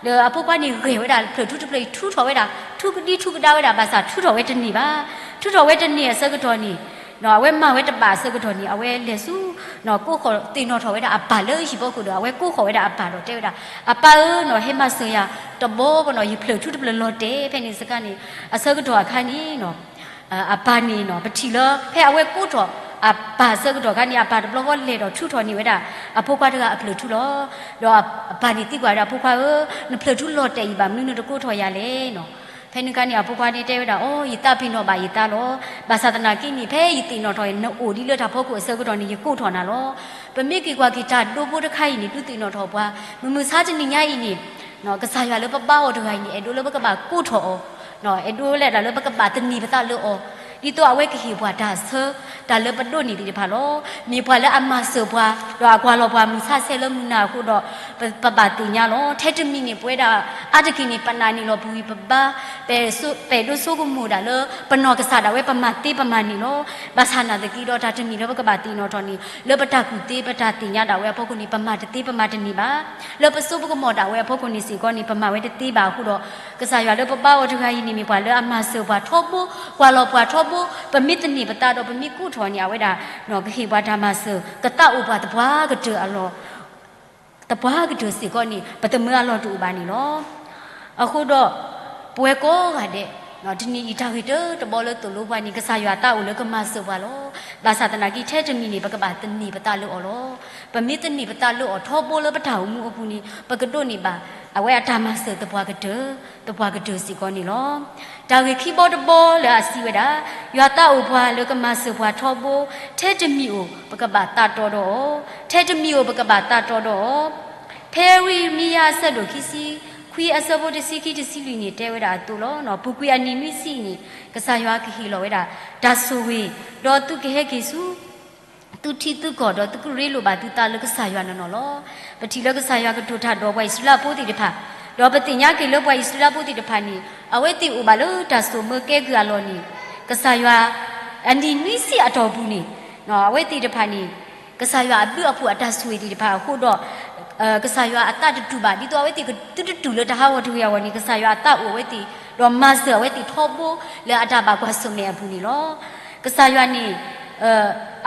ဒီးအဖိခွါန့ၣ်ဂဲၤဝဲဒၣ်ဖျၢၣ်ထူတဖျၢၣ်အံၤ ထုထီၣ်ဝဲဒၣ် ထုကဒံထုကဒါဝဲဒၣ် ဘၣ်ဆၣ်ထုထီၣ်ဝဲတန့ၢ်ဘၣ်, ထုထီၣ်ဝဲတန့ၢ်အဆၢကတီၢ်န့ၣ် အဝဲမၤဝဲတဘၣ်အဆၢကတီၢ်န့ၣ် အဝဲလဲၤဆူ ကိးဃီၤသ့ၣ်နီၣ်ထီၣ်ဝဲဒၣ်အပၢ်လၢဟံၣ်ဖိဃီဒီး အဝဲကိးဃီၤဝဲဒၣ်အပၢ်ဒီးတဲဝဲဒၣ်, အပၢ်ဧၢနီၤ, ဟဲမၤစၢၤယၤတဘီဘီနီၤ, ယဖျၢၣ်ထူတဖျၢၣ်လီၤတဲာ်ဖဲန့ၣ်စခါန့ၣ်, အဆၢကတီၢ်အခါန့ၣ် အပၢ်န့ၣ်နီၤ ပထံၣ်လၢ ဖဲအဝဲကိးထီၣ်အပၢ်ဆၢကတီၢ်ခါန့ၣ် အပၢ်တဘျီဃီလဲၤဒီးထုထီၣ်န့ၢ်ဝဲဒၣ် အဖိခွါတဂၤအဖျၢၣ်ထူလီၤ. ဒီးအပၢ်န့ၣ်သံကွၢ်ဝဲဒၣ်အဖိခွါဧၢ, နဖျၢၣ်ထူလီၤတဲာ်အံၤဘၣ်မနုၤနတကိးထီၣ်ယၤလဲၣ်နီၤ. ဖဲန့ၣ်ခါန့ၣ် အဖိခွါန့ၣ်တဲဝဲဒၣ်, အိ ယသးပ့ၤနီၣ်ဘၣ်ယသးလီၤ. ဘၣ်ဆၣ်သနာ်က့န့ၣ် ဖဲယသ့ၣ်နီၣ်ထီၣ်နအိၣ်ဒ်လၢတၢ်ဖီခိၣ်အဆၢကတီၢ်န့ၣ် ယကိးထီၣ်နၤလီၤ. ပမ့ၢ်က့ၤကွၢ်က့ၤတၢ်ဒိဖိတခါအံၤန့ၣ် ဒုးသ့ၣ်နီၣ်ထီၣ်ပှၤ, မုၢ်မဆါတနံၤညါအံၤန့ၣ် ကစၢ်ယွၤလၢပဘါအီၤတဂၤအံၤန့ၣ် အဲၣ်ဒိးလၢပကဘၣ်ကိးထီၣ်အီၤ, အဲၣ်ဒိးလၢဒၣ်လၢပကဘၣ်သန့ၤပသးလၢအီၤ, ဒ်သိးအဝဲကဟ့ၣ်ပှၤတၢ်ဆၢ တၢ်လၢပဒိးန့ၢ်သ့ၣ်တဖၣ်လီၤ. မ့ၢ်ပှၤလၢအမၤစၢၤပှၤ ဒီးအကွၢ်လီၤပှၤမုၢ်ဆါဆဲးလၢမုၢ်နၤအဃိဒီး ပဘၣ်သ့ၣ်ညါလီၤ. ထဲတမံၤန့ၣ် ပဝဲဒၣ်အါတက့ၢ်န့ၣ် ပနာ်န့ၢ်လီၤပဝံၤပဘါ, ပအဲၣ်ဒိးဆိကမိၣ်ဒၣ်လၢ ပနီၢ်ကစၢ်ဒၣ်ဝဲပမၤသ့ပမၤန့ၢ်လီၤ. ဘၣ်ဆၣ်နာ်သက့ဒီး တၢ်တမံၤလၢပကဘၣ်သ့ၣ်နီၣ်ထီၣ်န့ၣ် လၢပတၢ်ကူၣ်သ့ပတၢ်သ့ၣ်ညါဒၣ်ဝဲအဖီခိၣ်န့ၣ် ပမၤတသ့ပမၤတန့ၢ်ဘၣ်. လၢပစိပကမီၤဒၣ်ဝဲအဖီခိၣ်န့ၣ်စ့ၢ်ကီးန့ၣ် ပမၤဝဲတသ့ဘၣ်အဃိဒီး ကစၢ်ယွၤလၢပဘါအီၤတဂၤအံၤန့ၣ် မ့ၢ်ပှၤလၢအမၤစၢၤပှၤထီဘိ, ကွၢ်လီၤပှၤထီဘိ, ပမ့ၢ်သန့ၤပသးဒီးပမ့ၢ်ကိးထီၣ်န့ၣ် အဝဲဒၣ် ကဟ့ၣ်ပှၤတၢ်မၤစၢၤ ကသးအိၣ်ပှၤသပှၢ်ကတၢၢ်အလီၢ် သပှၢ်ကတၢၢ်စ့ၢ်ကီးန့ၣ် ပသမၢအလီၢ်တအိၣ်ဘၣ်န့ၣ်လီၤ. အဃိဒီး ပဝဲကိးဂၤဒဲး တနံၤအံၤတၢ်ဂ့ၢ်တၢတဘီလၢသိၣ်လိပှၤန့ၣ် ကစၢ်ယွၤအသးအိၣ်လၢကမၤစၢၤပှၤလီၤ. ဘၣ်ဆၣ်သနာ်က့ ထဲတမံၤန့ၣ် ပကဘၣ်သန့ၤပသးလၢအီၤလီၤ. ပမ့ၢ်သန့ၤပသးလၢအီၤထီဘိလၢပတၢ်အိၣ်မူအပူၤန့ၣ် ပကဒိးန့ၢ်ဘၣ် အဝဲအတၢ်မၤစၢၤသပှၢ်ကတၢၢ်, သပှၢ်ကတၢၢ်စ့ၢ်ကီးန့ၣ်လီၤ. တၢ်ဂ့ၢ်ခံဘီတဘီလၢအစံးဝဲဒၣ်, ယွၤသးအိၣ်ပှၤလၢကမၤစၢၤပှၤထီဘိ, ထဲတမံၤအိၣ် ပကဘၣ်သးတီဒီးအီၤ, ထဲတမံၤအိၣ် ပကဘၣ်သးတီဒီးအီၤ. ဖဲယံးရမံယၤအဆၢဒိၣ်ခံဆံခွံအဆၢဖိတဆံခံတဆံလွံၢ်န့ၣ် တဲဝဲဒၣ်အသိးလီၤ. ပူၤကွံာ်အနံၣ်နွံဆံအံၤန့ၣ် ကစၢ်ယွၤကဟ့ၣ်လီၤဝဲဒၣ် တၢ်ဆိၣ်ဂ့ၤ, ဒီးသုကဟဲက့ၤဆူ သုထံသုကီၢ်ဒီးသုကရ့လိာ်ဘၣ်သုသးလၢကစၢ်ယွၤနီၢ်နီၢ်လီၤ. ပထံၣ်လၢကစၢ်ယွၤကတိၤတၢ်ဒီးပှၤအံၣ်စရ့လးဖိသ့ၣ်တဖၣ်, ဒီးပသ့ၣ်ညါက့ၤလၢပှၤအံၣ်စရ့လးဖိသ့ၣ်တဖၣ်န့ၣ် အဝဲသ့ၣ်အိၣ်ဘၣ်လၢတၢ်စိာ်မၢကဲကုၢ်အလီၢ်န့ၣ် ကစၢ်ယွၤ အနံၣ်နွံဆံအတီၢ်ပူၤန့ၣ် အဝဲသ့ၣ်တဖၣ်န့ၣ် ကစၢ်ယွၤအဘျုးအဖှိၣ်အတၢ်ဆိၣ်ဂ့ၤသ့ၣ်တဖၣ်အဃိဒီး ကစၢ်ယွၤအသးတတူာ်ဘၣ် ဒ်သိးအဝဲသ့ၣ်ကသုတတူၢ်လၢတၢ်ဟးဂီၤတဂ့ၤအဂီၢ်န့ၣ် ကစၢ်ယွၤအသးအိၣ်အဝဲသ့ၣ် ဒီးမၤစၢၤအဝဲသ့ၣ်ထီဘိလၢအတၢ်ဘၣ်ကွၢ်ဆၢၣ်မဲာ်အပူၤန့ၣ်လီၤ. ကစၢ်ယွၤန့ၣ်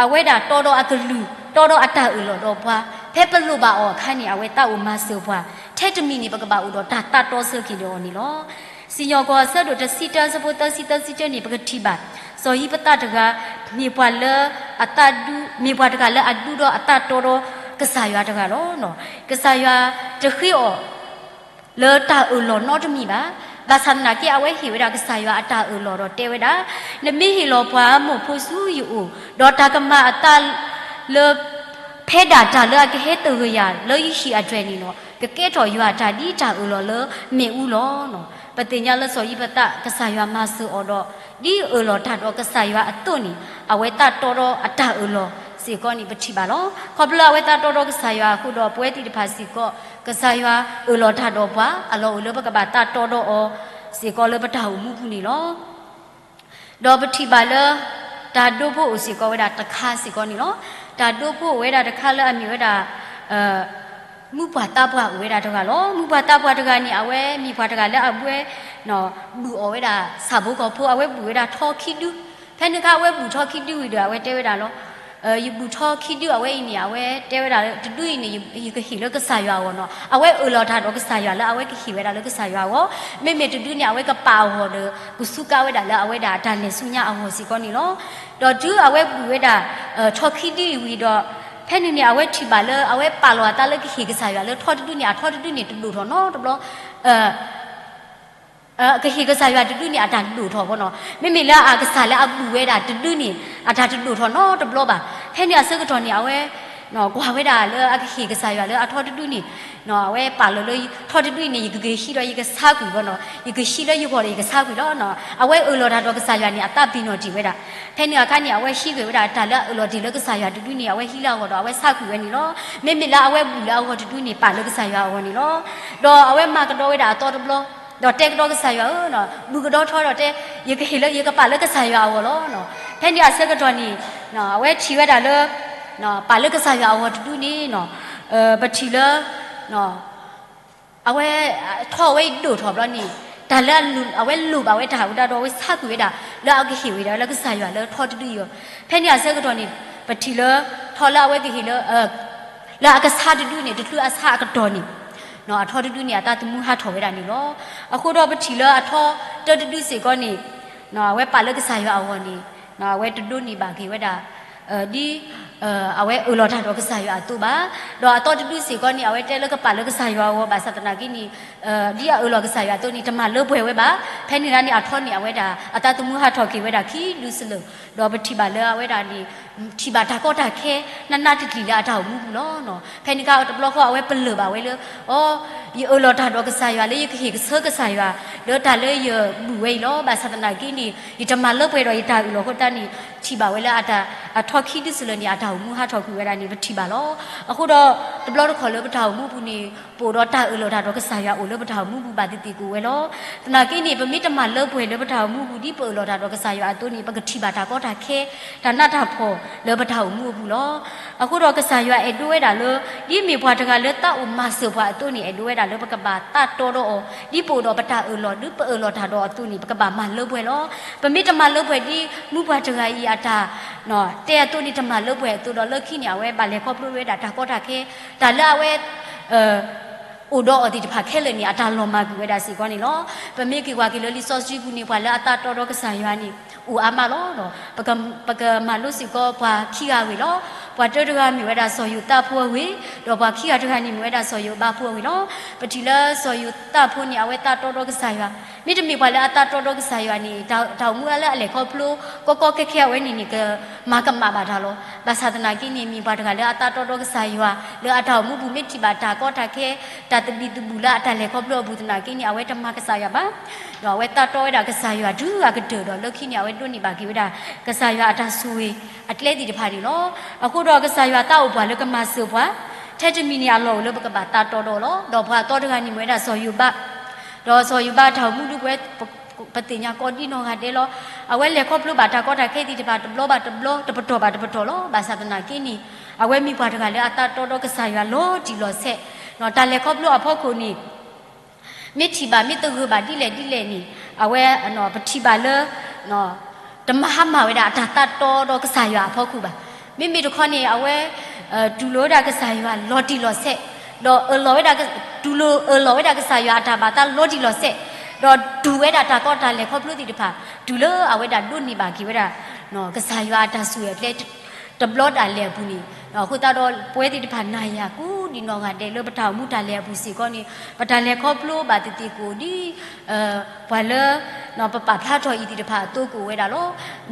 အဝဲဒၣ်တီဒီးအကလုၢ် တီဒီးအတၢ်အၢၣ်လီၤဒီးပှၤ ဖဲပလိၣ်ဘၣ်အီၤအခါန့ၣ် အဝဲသးအိၣ်မၤစၢၤပှၤ ထဲတမံၤန့ၣ် ပကဘၣ်အိၣ်ဒီးတၢ်သးတီဆၢက့ၤဒီးအီၤန့ၣ်လီၤ. စံၣ်ညီၣ်ကွီၢ်အဆၢဒိၣ်တဆံတၢ အဆၢဖိသၢဆံသၢဆံတၢန့ၣ် ပကထံၣ်ဘၣ် စီၤယံးဖသးတဂၤ မ့ၢ်ပှၤလၢအသးဒူ မ့ၢ်ပှၤတဂၤလၢအဒူဒီးအသးတီဒီးကစၢ်ယွၤတဂၤလီၤ. ကစၢ်ယွၤတဃ့အီၤ လၢတၢ်အၢၣ်လီၤနီတမံၤဘၣ်. ဘၣ်ဆၣ်သနာ်က့ အဝဲဟ့ၣ်ဝဲဒၣ်ကစၢ်ယွၤအတၢ်အၢၣ်လီၤဒီးတဲဝဲဒၣ်, နမ့ၢ်ဟ့ၣ်လီၤပှၤမိၢ်ဖိဆူယအိၣ်, ဒီးတၢ်ကမၤအသးလၢ ဖဲဒၣ်တၢ်လၢအကဟဲသဂၢၢ်ယၤလၢယဟံၣ်အတြဲၤန့ၣ်လီၤ. ကကဲထီၣ်ယွၤအတၢ်ဒ်တၢ်အၢၣ်လီၤလၢမ့ၣ်အူလီၤ. ပသ့ၣ်ညါလၢစီၤယံးဖသး ကစၢ်ယွၤမၤစၢၤအီၤဒီး ဒ်အၢၣ်လီၤတၢ်ဒီးကစၢ်ယွၤအသိးန့ၣ် အဝဲသးတီဒီးအတၢ်အၢၣ်လီၤစ့ၢ်ကီးန့ၣ် ပထံၣ်ဘၣ်လီၤ. ခီဖျိလၢအဝဲသးတီဒီးကစၢ်ယွၤအဃိဒီး ပဝဲသ့ၣ်တဖၣ်စ့ၢ်ကီး ကစၢ်ယွၤအၢၣ်လီၤတၢ်ဒီးပှၤ အလီၢ်အိၣ်လၢပကဘၣ်သးတီဒီးအီၤစ့ၢ်ကီးလၢပတၢ်အိၣ်မူပူၤန့ၣ်လီၤ. ဒီးပထံၣ်ဘၣ်လၢ တၢ်ဒိဖိအိၣ်စ့ၢ်ကီးဝဲဒၣ်တခါစ့ၢ်ကီးန့ၣ်လီၤ. တၢ်ဒိဖိအိၣ်ဝဲဒၣ်တခါလၢအမ့ၢ်ဝဲဒၣ် မုၢ်ပှၢ်သးပှၢ်အိၣ်ဝဲဒၣ်တဂၤလီၤ. မုၢ်ပှၢ်သးပှၢ်တဂၤန့ၣ် အဝဲမ့ၢ်ပှၤတဂၤလၢအဘှဲ ဘူၣ်အီၣ်ဝဲဒၣ်ဆၣ်ဖိကီၢ်ဖိ အဝဲဘူၣ်ဝဲဒၣ်ထီခံဒု. ဖဲန့ၣ်အခါ အဝဲဘူၣ်ထီခံဒုဝံၤဒီး အဝဲတဲဝဲဒၣ်လီၤ, ယဘူၣ်ထီခံဒုအဝဲအံၤန့ၣ် အဝဲတဲဝဲဒၣ် တဒုအံၤန့ၣ် ယကဟ့ၣ်လၢကစၢ်ယွၤအဂီၢ်နီၤ. အဝဲအၢၣ်လီၤတၢ်ဒီးကစၢ်ယွၤလၢအဝဲကဟ့ၣ်ဝဲဒၣ်လၢကစၢ်ယွၤအဂီၢ်, မ့မ့ၢ်တဒုန့ၣ် အဝဲကပာ်အဂီၢ်ဒီး ကစူးကါဝဲဒၣ်လၢအဝဲဒၣ်အတၢ်လဲၤဆူညါအဂီၢ်စ့ၢ်ကီးန့ၣ်လီၤ. ဒီးတုၤအဝဲဘူၣ်ဝဲဒၣ် ထီခံဒုအံၤဝံၤဒီး ဖဲန့ၣ်န့ၣ် အဝဲထံၣ်ဘၣ်လၢအဝဲပာ်လီၤအသးလၢကဟ့ၣ်ကစၢ်ယွၤလၢထီတဒုန့ၣ် အထီတဒုန့ၣ် တဒိၣ်ထီၣ်နီတဘျီ ကဟ့ၣ်ကစၢ်ယွၤတဒုန့ၣ် အတၢ်ဒိၣ်ထီၣ်ဘီနီၤ. မ့မ့ၢ်လၢအကစၢ်လၢအဘူၣ်ဝဲဒၣ်တဒုန့ၣ် အတၢ်တဒိၣ်ထီၣ်နီတဘျီဘၣ်. ဖဲန့ၣ်အဆၢကတီၢ်န့ၣ် အဝဲ ကွၢ်ဝဲဒၣ်လၢအကဟ့ၣ်ကစၢ်ယွၤလၢအထီတဒုန့ၣ် အဝဲပာ်လီၤလၢ ထီၣ်တဒုအံၤန့ၣ် ယကက့ၤဟံၣ်ဒီးယကဆါကွံာ်ဘၣ်နီၤ, ယကဟံၣ်လၢယဂီၢ်ဒီးယကဆါကွံာ်လီၤနီၤ. အဝဲအၢၣ်လီၤတၢ်ဒီးကစၢ်ယွၤန့ၣ် အသးပ့ၤနီၣ်တ့ၢ်ဝဲဒၣ်. ဖဲန့ၣ်အခါန့ၣ် အဝဲဟံးကွံာ်ဝဲဒၣ်တၢ်လၢအအၢၣ်လီၤတ့ၢ်လၢကစၢ်ယွၤတဒုန့ၣ် အဝဲဟံးလၢအဂီၢ်ဒီးအဝဲဆါကွံာ်ဝဲန့ၣ်လီၤ. မ့မ့ၢ်လၢအဝဲဘူၣ်လၢအဂီၢ်တဒုန့ၣ် ပာ်လၢကစၢ်ယွၤအဂီၢ်န့ၣ်လီၤ. ဒီးအဝဲမၤကဒီးဝဲဒၣ်အသီတဘျီ, ဒီးတဲကဒီးကစၢ်ယွၤဧၢ, ဘူၣ်ကဒီးထီဒီးတဲ, ယကဟ့ၣ်လၢယကပာ်လၢကစၢ်ယွၤအဂီၢ်လီၤ. ဖဲန့ၣ်အဆၢကတီၢ်န့ၣ် အဝဲထံၣ်ဝဲဒၣ်လၢ ပာ်လၢကစၢ်ယွၤအဂီၢ်တဒုန့ၣ် ပထံၣ်လၢ အဝဲ ထီၣ်ဝဲအံၤဒိၣ်ထီၣ်ဘျီန့ၣ် တၢ်လၢအဝဲလိၣ်ဘၣ်ဝဲတၢ်အုၣ်ဒါဒီး အဝဲဆါကွံာ်ဝဲဒၣ် လၢအကဟ့ၣ်ဝဲဒၣ်လၢကစၢ်ယွၤလၢထီၣ်တဒုအံၤလီၤ. ဖဲန့ၣ်အဆၢကတီၢ်န့ၣ် ပထံၣ်လၢ ထီၣ်လၢအဝဲကဟ့ၣ်လၢ လၢအကဆါတဒုန့ၣ် တချုးအဆါအကတီၢ်န့ၣ် အထီၣ်တဒုန့ၣ် အသးသမူဟးထီၣ်ဝဲဒၣ်န့ၣ်လီၤ. အဃိဒီးပထံၣ်လၢအထီၣ်တၢတဒုစ့ၢ်ကီးန့ၣ် အဝဲပာ်လၢကစၢ်ယွၤအဂီၢ်န့ၣ် အဝဲတဒိးန့ၢ်ဘၣ်က့ၤဝဲဒၣ် ဒ် အဝဲအၢၣ်လီၤတၢ်ဒီးကစၢ်ယွၤအသိးဘၣ်. ဒီးအသီတဒုစ့ၢ်ကီးန့ၣ် အဝဲတဲလၢကပာ်လၢကစၢ်ယွၤအဂီၢ်ဘၣ်ဆၣ်သနာ်က့န့ၣ် ဒ်အအၢၣ်လီၤကစၢ်ယွၤအသိးန့ၣ် တမၤလၢပှဲၤဝဲဘၣ်. ဖဲန့ၣ်ဒၣ်န့ၣ် အထီၣ်န့ၢ်အဝဲဒၣ် အသးသမူဟးထီၣ်က့ၤဝဲဒၣ်ခံဒုစလၢာ်, ဒီးပထံၣ်ဘၣ်လၢအဝဲဒၣ်န့ၣ် ထံၣ်ဘၣ်တၢ်ကီတၢ်ခဲ နးနးတကျံၤလၢအတၢ်အိၣ်မူပူၤလီၤ. ဖဲန့ၣ်အခါတဘျီဃီအဝဲပလၢၢ်ဘၣ်ဝဲလၢ အိ ယအၢၣ်လီၤတၢ်ဒီးကစၢ်ယွၤလၢယကဟ့ၣ်ကဆၢကစၢ်ယွၤ လၢတၢ်လၢယဘူၣ်ဝဲအံၤလီၤ. ဘၣ်ဆၣ်သနာ်က့န့ၣ် ယတမၤလၢပှဲၤဒီးယတၢ်အၢၣ်လီၤအဃိသတးန့ၣ် ထံၣ်ဘၣ်ဝဲလၢအထီၣ်ခံဒုစလၢာ်န့ၣ် အတၢ်အိၣ်မူဟးထီၣ်ကွံာ်ဝဲဒၣ်န့ၣ် ပထံၣ်ဘၣ်လီၤ. အဃိဒီး တဘျီတခီၣ်လၢပတၢ်အိၣ်မူပူၤန့ၣ် ပအိၣ်ဒီးတၢ်အၢၣ်လီၤတၢ်ဒီးကစၢ်ယွၤအိၣ်လၢပတၢ်အိၣ်မူပူၤဘၣ်သ့ၣ်သ့ၣ်ကအိၣ်ဝဲလီၤ. သနာ်က့န့ၣ် ပမ့ၢ်တမၤလၢပှဲၤလၢပတၢ်အိၣ်မူပူၤ ဒ်ပအၢၣ်လီၤတၢ်ဒီးကစၢ်ယွၤအသိးန့ၣ် ပကထံၣ်ဘၣ်တၢ်ကီတၢ်ခဲ တၢ်နးတၢ်ဖှီၣ်လၢပတၢ်အိၣ်မူအပူၤလီၤ. အဃိဒီးကစၢ်ယွၤအဲၣ်ဒိးဝဲဒၣ်လၢ ဒ်မ့ၢ်ပှၤတဂၤလၢသးအိၣ်မၤစၢၤပှၤအသိးန့ၣ် အဲၣ်ဒိးဝဲဒၣ်လၢပကဘၣ်သးတီဒီးအီၤ ဒ်ပအိၣ်ဒီးပတၢ်အၢၣ်လီၤ ဒ်ပအၢၣ်လီၤတၢ်ဒီးအသိးန့ၣ် ပကဘၣ်မၤလၢပှဲၤလီၤ. ပမ့ၢ်တမၤလၢပှဲၤဒ်မုၢ်ပှၢ်တဂၤအံၤအတၢ် တဲအသိးန့ၣ် တမၤလၢပှဲၤအသိးဒီးလၢခံန့ၣ် အဝဲဘၣ်လဲၤခီဖျိဝဲဒၣ်တၢ်ကီတၢ်ခဲ တၢ်လၢအဝဲ အိၣ်ဒီးအီၤသ့ၣ်တဖၣ်ခဲလၢာ်န့ၣ် အတၢ်လီၤမၢ်ကွံာ်ဝဲဒၣ်စ့ၢ်ကီးန့ၣ်လီၤ. ပမ့ၢ်က့ၤကွၢ်က့ၤလၢလံာ်စီဆှံပူၤန့ၣ် ပှၤလၢအသးတီဒီးကစၢ်ယွၤန့ၣ် အိၣ်အါမးလီၤ. ပကမၤလိစ့ၢ်ကီးပှၤခံဂၤအဂ့ၢ်လီၤ. ပှၤတၢတဂၤမ့ၢ်ဝဲဒၣ်စီၤယိၤသးဖိအဂ့ၢ်, ဒီးပှၤခံဂၤတဂၤန့ၣ်မ့ၢ်ဝဲဒၣ်စီၤယိၤဘးဖိအဂ့ၢ်လီၤ. ပထံၣ်လၢစီၤယိၤသးဖိန့ၣ် အဝဲသးတီဒီးကစၢ်ယွၤ, မ့တမ့ၢ်ပှၤလၢအသးတီဒီးကစၢ်ယွၤန့ၣ် တၢ်အိၣ်မူအါလၢအလဲၤခီဖျိ ကီကီခဲခဲအဝဲန့ၣ်န့ၣ် ကမၤကမၣ်ဘၣ်တၢ်လီၤ. ဘၣ်ဆၣ်သနာ်က့န့ၣ် မ့ၢ်ပှၤတဂၤလၢအသးတီဒီးကစၢ်ယွၤ လၢအတၢ်အိၣ်မူပူၤမ့ၢ်ထံၣ်ဘၣ်တၢ်ကီတၢ်ခဲ တၢ်သဘံၣ်သဘုၣ်လၢအတၢ်လဲၤခီဖျိအပူၤသနာ်က့န့ၣ် အဝဲတမၤကစၢ်ယွၤဘၣ်. ဒီးအဝဲသးတီဝဲဒၣ်ကစၢ်ယွၤတုၤအကတၢၢ်ဒီးလၢခံန့ၣ် အဝဲဒိးန့ၢ်ဘၣ်က့ၤဝဲဒၣ်ကစၢ်ယွၤအတၢ်ဆိၣ်ဂ့ၤအကျဲသ့ၣ်တဖၣ်န့ၣ်လီၤ. အဃိဒီးကစၢ်ယွၤသးအိၣ်ပှၤလၢကမၤစၢၤပှၤ ထဲတမံၤန့ၣ်အလီၢ်အိၣ်လၢပကဘၣ်သးတီဒီးလီၤ. ဒီးပှၤအသီတဂၤန့ၣ်မ့ၢ်ဝဲဒၣ်စီၤယိၤဘး, ဒီးစီၤယိၤဘးအတၢ်အိၣ်မူဒုးပဝဲ ပသ့ၣ်ညါကိးဒံနီၢ်ဂၤဒဲးလီၤ. အဝဲလဲၤခီဖျိဘၣ်တၢ်ကီတၢ်ခဲသ့ၣ်တဖၣ် တဘျီဘၣ်တဘျီ တပတီၢ်ဘၣ်တပတီၢ်လီၤ. ဘၣ်ဆၣ်သနာ်က့န့ၣ် အဝဲမ့ၢ်ပှၤတဂၤလၢအသးတီဒီးကစၢ်ယွၤလီၤတံၢ်လီၤဆဲး, တၢ်လဲၤခီဖျိအဖီခိၣ်န့ၣ် မ့ၢ်ထံၣ်ဘၣ်မ့ၢ်သဂၢၢ်ဘၣ်ဒ်လဲၣ်ဒ်လဲၣ်န့ၣ် အဝဲ ပထံၣ်ဘၣ်လၢ တမၤဟါမၢ်ဝဲဒၣ်အတၢ်သးတီဒီးကစၢ်ယွၤအဖီခိၣ်ဘၣ်. မ့မ့ၢ်တခီန့ၣ် အဝဲ တူၢ်လိာ်ဝဲဒၣ်ကစၢ်ယွၤလီၤတံၢ်လီၤဆဲး, ဒီးအၢၣ်လီၤဝဲဒၣ်က တူၢ်လိာ်အၢၣ်လီၤဝဲဒၣ်ကစၢ်ယွၤအတၢ်ဘၣ်သးလီၤတံၢ်လီၤဆဲး, ဒီးတူၢ်ဝဲဒၣ်တၢ်ကီတၢ်လဲၤခီဖျိသ့ၣ်တဖၣ် တုၤလၢအဝဲဒၣ်ဒိးန့ၢ်ဘၣ်က့ၤဝဲဒၣ် ကစၢ်ယွၤအတၢ်ဆိၣ်ဂ့ၤအကျဲ တဘျီဒၣ်လဲာ်အပူၤန့ၣ် အဃိသတးဒီးပဝဲသ့ၣ်တဖၣ်နၤယၤ ကိးဒံနီၢ်ဂၤဒဲးလၢပတၢ်အိၣ်မူတၢ်လဲၤအပူၤစ့ၢ်ကီးန့ၣ် ပတၢ်လဲၤခီဖျိဘၣ်သ့ၣ်သ့ၣ်ကအိၣ်ဒ် ပှၤလၢ ပပာ်ဖျါထီၣ်အံၤသ့ၣ်တဖၣ်အသိးကအိၣ်ဝဲဒၣ်လီၤ.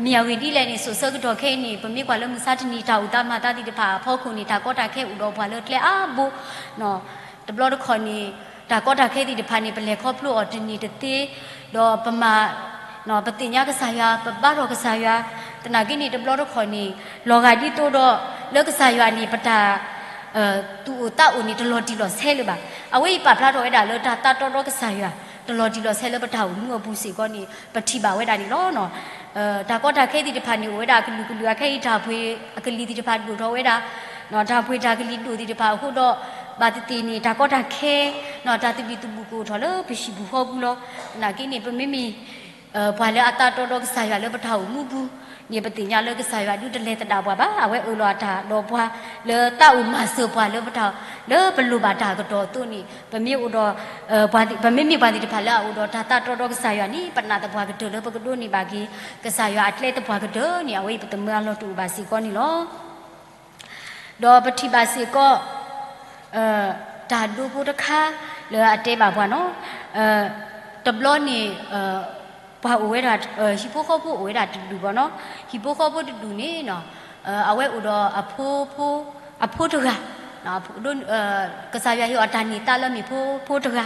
မ့ၢ်အဂ့ၢ်ဒ်လဲၣ်န့ၣ် စိၤဆၢကတီၢ်ခဲအံၤန့ၣ် ပမ့ၢ်ကွၢ်လၢမုၢ်ဆါတနံၤတၢ်အိၣ်သးမၤသးသ့ၣ်တဖၣ်အဖီခိၣ်န့ၣ် တၢ်ကီတၢ်ခဲအိၣ်ဒီးပှၤလၢကျဲအါဘိ တဘျီတခီၣ်န့ၣ် တၢ်ကီတၢ်ခဲသ့ၣ်တဖၣ်န့ၣ် ပလဲၤခီဖျိအီၤတန့ၢ်တသ့, ဒီးပမၤ ပသ့ၣ်ညါကစၢ်ယွၤ ပဘါထီၣ်ကစၢ်ယွၤ, သနာ်က့န့ၣ် တဘျီတခီၣ်န့ၣ် လီၤဂာ်ဒ်သိးဒီး လၢကစၢ်ယွၤန့ၣ် ပတၢ် သူၣ်အိၣ်သးအိၣ်န့ၣ် တလီၤတံၢ်လီၤဆဲးလၢၤဘၣ်. အဝဲအံၤပာ်ဖျါထီၣ်ဝဲဒၣ်လၢတၢ်သးတီဒီးကစၢ်ယွၤ တလီၤတံၢ်လီၤဆဲးလၢပတၢ်အိၣ်မူအပူၤစ့ၢ်ကီးန့ၣ် ပထံၣ်ဘၣ်ဝဲဒၣ်န့ၣ်လီၤ. တၢ်ကီတၢ်ခဲသ့ၣ်တဖၣ်န့ၣ် အိၣ်ဝဲဒၣ်အကလုာ်ကလုာ် အခဲအံၤ တၢ်ပှ့ၤအကလံၤသ့ၣ်တဖၣ်ဒိၣ်ထီၣ်ဝဲဒၣ်, တၢ်ပှ့ၤတၢ်ကလံၤဒိၣ်သ့ၣ်တဖၣ်အဃိဒီး ဘၣ်သ့ၣ်သ့ၣ်န့ၣ် တၢ်ကီတၢ်ခဲ တၢ်သဘံၣ်သဘုၣ်ကအိၣ်ထီၣ်လၢပဟံၣ်ပူၤဃီပူၤလီၤ. သနာ်က့န့ၣ် ပမ့မ့ၢ် ပှၤလၢအသးတီဒီးကစၢ်ယွၤလၢပတၢ်အိၣ်မူပူၤန့ၣ် ပသ့ၣ်ညါလၢကစၢ်ယွၤဒုးတလဲၤသဒၣ်ပှၤဘၣ်. အဝဲအၢၣ်လီၤအတၢ်ဒီးပှၤလၢသးအိၣ်မၤစၢၤပှၤလၢပတၢ် လၢပလိၣ်ဘၣ်တၢ်အကတီၢ်အသိးန့ၣ် ပမ့ၢ်အိၣ်ဒီး ပမ့မ့ၢ်ပှၤသ့ၣ်တဖၣ်လၢအအိၣ်ဒီးတၢ်သးတီဒီးကစၢ်ယွၤန့ၣ် ပနာ်သပှၢ်ကတၢၢ်လၢပကဒိးန့ၢ်ဘၣ်က့ၤ ကစၢ်ယွၤအကျဲသပှၢ်ကတၢၢ်န့ၣ် အဝဲအံၤပသမၢအလီၢ်တအိၣ်ဘၣ်စ့ၢ်ကီးန့ၣ်လီၤ. ဒီးပထံၣ်ဘၣ်စ့ၢ်ကီး တၢ်ဒိဖိတခါလၢအတဲဘၣ်ပှၤနီၤ, တဘျီန့ၣ် ပှၤအိၣ်ဝဲဒၣ် ဟံၣ်ဖိဃီဖိအိၣ်ဝဲဒၣ်တဒူၣ်ဘၣ်နီၤ, ဟံၣ်ဖိဃီဖိတဒူၣ်န့ၣ် အဝဲအိၣ်ဒီးအဖိ အဖိတဂၤ ဒ် ကစၢ်ယွၤဟ့ၣ်အီၤတၢ်န့ၢ်သါလၢမ့ၢ်ဖိ ဖိတဂၤ,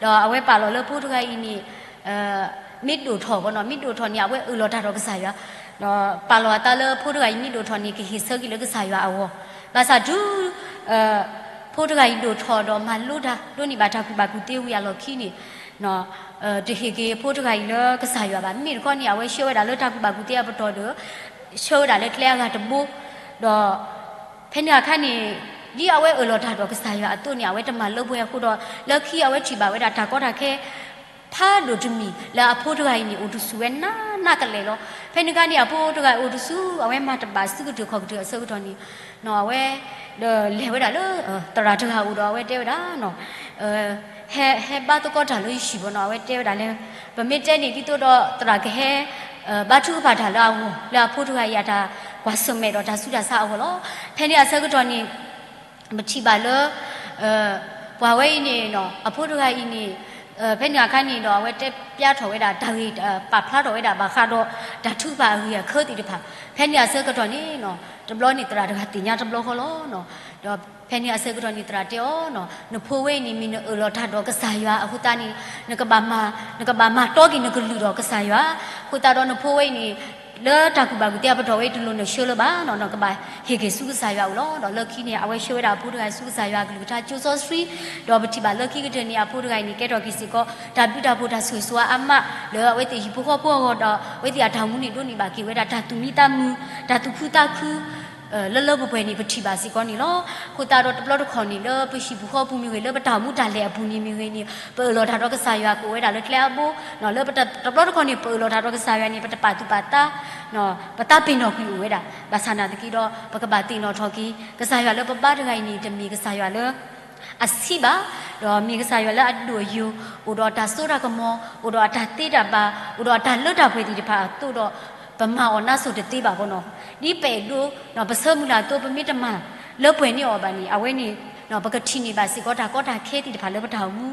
ဒီးအဝဲပာ်လီၤလၢဖိတဂၤအံၤန့ၣ် မ့ၢ်ဒိၣ်ထီၣ်ဘၣ်နီၤ, မ့ၢ်ဒိၣ်ထီၣ်န့ၣ် အဝဲအၢၣ်လီၤတၢ်ဒီးကစၢ်ယွၤ, ဒီးပာ်လီၤအသးလၢဖိတဂၤအံၤမ့ၢ်ဒိၣ်ထီၣ်န့ၣ် ကဟ့ၣ်ဆၢက့ၤလၢကစၢ်ယွၤအဂီၢ်, ဘၣ်ဆၣ်တုၤ ဖိတဂၤအံၤဒိၣ်ထီၣ်ဒီးမၤလိတၢ် ဒိးန့ၢ်ဘၣ်တၢ်ကူၣ်ဘၣ်ကူၣ်သ့ဝံၤအလီၢ်ခံန့ၣ် တဟ့ၣ်က့ၤဖိတဂၤအံၤလၢကစၢ်ယွၤဘၣ်. မ့မ့ၢ်တခီန့ၣ် အဝဲဆှၢဝဲဒၣ်လၢတၢ်ကူၣ်ဘၣ်ကူၣ်သ့အပတီၢ်ဒီး ဆှၢဝဲဒၣ်လၢကျဲအဂၤတဘိ, ဒီး ဖဲန့ၣ်အခါန့ၣ် ဒ်အဝဲအၢၣ်လီၤတၢ်ဒီးကစၢ်ယွၤအသိးန့ၣ် အဝဲတမၤလၢပှဲၤအဃိဒီး လၢခံအဝဲထံၣ်ဘၣ်ဝဲဒၣ်တၢ်ကီတၢ်ခဲ ဖးဒိၣ်တမံၤလၢအဖိတဂၤအံၤန့ၣ် အိၣ်တဆူၣ်ဝဲနးနးကလဲာ်လီၤ. ဖဲန့ၣ်အခါန့ၣ် အဖိတဂၤအိၣ်တဆူၣ် အဝဲမၤတဘၣ်စုကတၢၢ်ခီၣ်ကတၢၢ်အဆၢကတီၢ်န့ၣ် အဝဲ ဒီးလဲၤဝဲဒၣ်လၢ သရၣ်တဂၤအအိၣ်ဒီးအဝဲတဲဝဲဒၣ် ဟဲ ဟဲဘါသကိးတၢ်လၢယဟံၣ်ဘၣ်နီၤ အဝဲတဲဝဲဒၣ်လၢ ပမ့ၢ်တဲန့ၣ်ဒ်သိးဒီးသရၣ်ကဟဲ ဘါထုကဖၣ်တၢ်လၢအဂီၢ် လၢအဖိတဂၤအံၤအတၢ်ကွၢ်ဆၢၣ်မဲာ်ဒီးတၢ်ဆူးတၢ်ဆါအဂီၢ်လီၤ. ဖဲန့ၣ်အဆၢကတီၢ်န့ၣ် ပထံၣ်ဘၣ်လၢ ပှၤဝဲအံၤန့ၣ် အဖိတဂၤအံၤန့ၣ် ဖဲန့ၣ်အခါန့ၣ်ဒီး အဝဲတဲပျါထီၣ်ဝဲဒၣ်တၢ်ဂ့ၢ် ပာ်ဖျါထီၣ်ဝဲဒၣ်ဘၣ်ဃးဒီး တၢ်ထုကဖၣ်အဂ့ၢ်အခၢသ့ၣ်တဖၣ် ဖဲန့ၣ်အဆၢကတီၢ်န့ၣ် တဘျီန့ၣ်သရၣ်တဂၤသ့ၣ်ညါတဘျီဃီလီၤ. ဒီးဖဲန့ၣ်အဆၢကတီၢ်န့ၣ်သရၣ်တဲအီၤ နဖိဝဲအံၤန့ၣ် မ့ၢ်နအၢၣ်လီၤတၢ်ဒီးကစၢ်ယွၤအဃိသတးန့ၣ် နကဘၣ်မၤ နကဘၣ်မၤတီက့ၤနကလုၢ်ဒီးကစၢ်ယွၤ အဃိသတးဒီးနဖိဝဲအံၤန့ၣ် လၢတၢ်ကူၣ်ဘၣ်ကူၣ်သ့အပတီၢ်ဝဲအံၤတလိၣ်နဆှၢလၢၤဘၣ်နီၤ နကဘၣ်ဟ့ၣ်က့ၤဆူကစၢ်ယွၤအအိၣ်လီၤ. ဒီးလၢခံန့ၣ် အဝဲဆှၢဝဲဒၣ်အဖိတဂၤဆူကစၢ်ယွၤအကလုၢ်ကထါ ကၠိစီဆှံ ဒီးပထံၣ်ဘၣ်လၢခံကတၢၢ်န့ၣ် အဖိတဂၤအံၤန့ၣ် ကဲထီၣ်က့ၤစ့ၢ်ကီး တၢ်ဘျုးတၢ်ဖှိၣ်တၢ်ဆိၣ်ဂ့ၤဆိၣ်ဝါအါမး လၢအဝဲသ့ၣ်ဟံၣ်ဖိဃီဖိအဂီၢ်ဒီး အဝဲသ့ၣ်အတၢ်အိၣ်မူန့ၣ်ဒိးန့ၢ်ဘၣ်က့ၤဝဲဒၣ်တၢ်သူၣ်မံသးမုာ် တၢ်သူၣ်ခုသးခု လၢလၢပှဲၤပှဲၤန့ၣ် ပထံၣ်ဘၣ်စ့ၢ်ကီးန့ၣ်လီၤ. အဃိသတးဒီးတဘျီတခီၣ်န့ၣ် လၢပဟံၣ်ပူၤဃီပူၤမ့ၢ်ဂ့ၤ လၢပတၢ်အိၣ်မူတၢ်လဲၤအပူၤန့ၣ်မ့ၢ်ဂ့ၤန့ၣ် ပအၢၣ်လီၤတၢ်ဒီးကစၢ်ယွၤကအိၣ်ဝဲဒၣ်လၢကျဲအဘိ လၢတဘျီတခီၣ်န့ၣ် ပအၢၣ်လီၤတၢ်ဒီးကစၢ်ယွၤန့ၣ် ပတပာ်သူၣ်ပာ်သး ပသးပ့ၤနီၣ်ကွံာ်အိၣ်ဝဲဒၣ် ဘၣ်ဆၣ်နာ်သက့ဒီး ပကဘၣ်သ့ၣ်နီၣ်ထီၣ်က့ၤ ကစၢ်ယွၤလၢပဘါတဂၤအံၤန့ၣ် တမ့ၢ်ကစၢ်ယွၤလၢ အဆံးဘၣ်, ဒီးမ့ၢ်ကစၢ်ယွၤလၢအဒိၣ်အယိာ်, အိၣ်ဒီးတၢ်စိတၢ်ကမီၤ, အိၣ်ဒီးအတၢ်သ့တၢ်ဘၣ်, အိၣ်ဒီးအတၢ်လၢတၢ်ပှဲၤသ့ၣ်တဖၣ်အသိးဒီး ပမၤအီၤနါစိၤတသ့ဘၣ်ဘၣ်နီၤ. ဒ်ပအဲၣ်ဒိး ပဆၢမုၢ်လၢ်အသိး ပမ့ၢ်တမၤလၢပှဲၤန့ၢ်အီၤဘၣ်န့ၣ် အဝဲန့ၣ် ပကထံၣ်န့ၢ်ဘၣ်စ့ၢ်ကီးတၢ်ကီတၢ်ခဲသ့ၣ်တဖၣ်လၢပတၢ်အိၣ်မူ,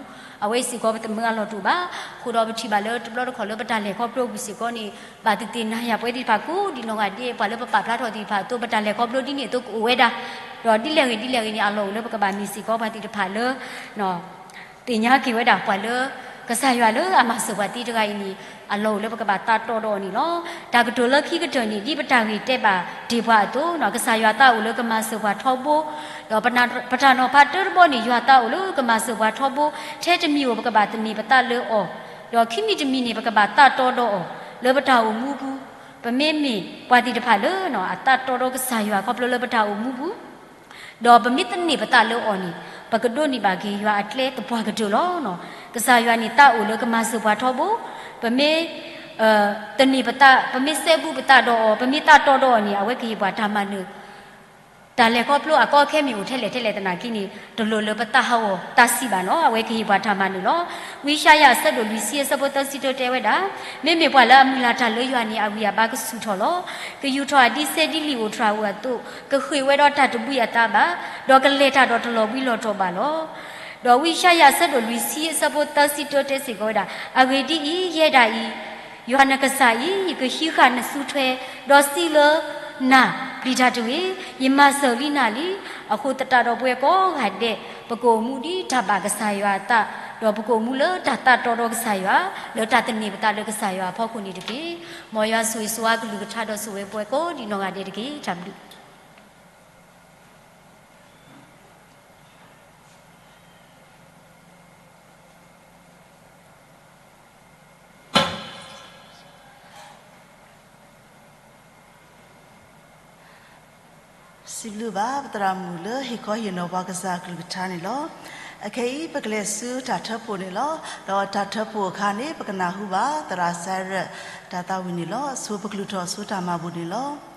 အဝဲစ့ၢ်ကီးပတမၢအလီၢ်တအိၣ်ဘၣ်. အဃိဒီးပထံၣ်ဘၣ်လၢတဘျီတခီၣ်လၢပတၢ်လဲၤခီဖျိအပူၤစ့ၢ်ကီးန့ၣ် ဘၣ်သ့ၣ်သ့ၣ်နၤယၤပှဲၤသ့ၣ်တဖၣ်ကိးဒံးနီၢ်ဂၤဒဲး ပှၤလၢပပာ်ဖျါထီၣ်သ့ၣ်တဖၣ်အသိး ပတၢ်လဲၤခီဖျိဒ်န့ၣ်အသိးကအိၣ်ဝဲဒၣ်, ဒီးဒ်လဲၣ်ဂ့ၤဒ်လဲၣ်ဂ့ၤန့ၣ် အလီၢ်အိၣ်လၢပကဘၣ်မ့ၢ်စ့ၢ်ကီးပှၤသ့ၣ်တဖၣ်လၢ သ့ၣ်ညါက့ၤဝဲဒၣ်ပှၤလၢ ကစၢ်ယွၤလၢအမၤစၢၤပှၤသ့တဂၤအံၤန့ၣ် အလီၢ်အိၣ်လၢပကဘၣ်သးတီဒီးအီၤန့ၣ်လီၤ. တၢ်ကတိၤလၢခံကတၢၢ်န့ၣ် ဒ်ပတၢ်ဂ့ၢ်တဲဘၣ်တ့ၢ်ပှၤအသိး ကစၢ်ယွၤသးအိၣ်လၢကမၤစၢၤပှၤထီဘိ, ဒီးပတၢ်နီၤဖးတၢတဘီန့ၣ် ယွၤသးအိၣ်လၢကမၤစၢၤပှၤထီဘိ, ထဲတမံၤဧိၤပကဘၣ်သန့ၤပသးလၢအီၤ, ဒီးခံမံၤတမံၤန့ၣ် ပကဘၣ်သးတီဒီးအီၤ လၢပတၢ်အိၣ်မူပူၤ, ပမ့မ့ၢ်ပှၤသ့ၣ်တဖၣ်လၢ အသးတီဒီးကစၢ်ယွၤခီဖျိလၢပတၢ်အိၣ်မူပူၤ ဒီးပမ့ၢ်သန့ၤပသးလၢအီၤန့ၣ် ပကဒိးန့ၢ်ဘၣ်က့ၤယွၤအကျဲသပှၢ်ကတၢၢ်လီၤ. ကစၢ်ယွၤန့ၣ်သးအိၣ်လၢကမၤစၢၤပှၤထီဘိ, ပမ့ၢ် သန့ၤပသး ပမ့ၢ်စဲဘူးပသးဒီးအီၤ ပမ့ၢ်သးတီဒီးအီၤန့ၣ် အဝဲကဟ့ၣ်ပှၤတၢ်မၤနၢၤ တၢ်လဲၤခီဖျိအကီအခဲမ့ၢ်အိၣ်ထဲလဲၣ်ထဲလဲၣ်သနာ်က့န့ၣ် တလိၣ်လၢပသးဟးဂီၤသးဆံးဘၣ်နီၤ အဝဲကဟ့ၣ်ပှၤတၢ်မၤနၢၤလီၤ. ဝံယၡါယၤအဆၢဒိၣ်လွံၢ်ဆံအဆၢဖိသၢဆံတၢတဲဝဲဒၣ်, မ့မ့ၢ်ပှၤလၢအမုၢ်လၢ်တၢ်လၢယွၤန့ၣ် အဂံၢ်အဘါကဆူၣ်ထီၣ်လီၤ. ကယူာ်ထီၣ်အဒံးစဲဒ်လံာ်အိၣ်ထြၣ်ဧိၤအသိး, ကဃ့ၢ်ဝဲဒီးတၢ်တဘှံးအသးဘၣ်, ဒီးကလဲၤတၢ်ဒီးတလီၤဘှံးလီၤတီၤဘၣ်လီၤ. ဒီးဝံယၡါယၤအဆၢဒိၣ်လွံၢ်ဆံအဆၢဖိသၢဆံတၢတဲစ့ၢ်ကီးဝဲဒၣ်, အဂ့ၢ်ဒ်အံၤ, ယဲဒၣ်အံၤ ယွၤနကစၢ်အံၤ ယကဟံးဃာ်နစုထွဲ, ဒီးစံးလၢနၤ, ပျံၤတၢ်တဂ့ၤ, ယမၤစၢၤလံနၤလံ. အဃိသတးဒီးပဝဲကိးဂၤဒဲး ပကအိၣ်မူဒ်တၢ်ဘၣ်ကစၢ်ယွၤအသး, ဒီးပကအိၣ်မူလၢတၢ်သးတီဒီးကစၢ်ယွၤ, လၢတၢ်သန့ၤပသးလၢကစၢ်ယွၤအဖီခိၣ်န့ၣ်တက့ၢ်. မ်ယွၤဆိၣ်ဂ့ၤဆိၣ်ဝါကလုၢ်ကထါဒီးဆိၣ်ဂ့ၤပဝဲကိးဒံးနီၢ်ဂၤဒဲးတက့ၢ်. တၢ်ဘျုး စံးဘျုးဘၣ်ပသရၣ်မုၣ်လၢဟ့ၣ်ခီဟ့ၣ်နီၤပှၤကစၢ်အကလုၢ်ကထါန့ၣ်လီၤ. အခဲအံၤပကလဲၤဆူတၢ်ထၢဖှိၣ်န့ၣ်လီၤ. ဒီးတၢ်ထၢဖှိၣ်အခါန့ၣ် ပကနၢ်ဟူဘၣ်သရၣ်စဲရဲၣ်တၢ်သးဝံၣ်န့ၣ်လီၤ. အဆိပကလုၢ်ထီၣ်ဆိတၢ်မၤဘူၣ်န့ၣ်လီၤ.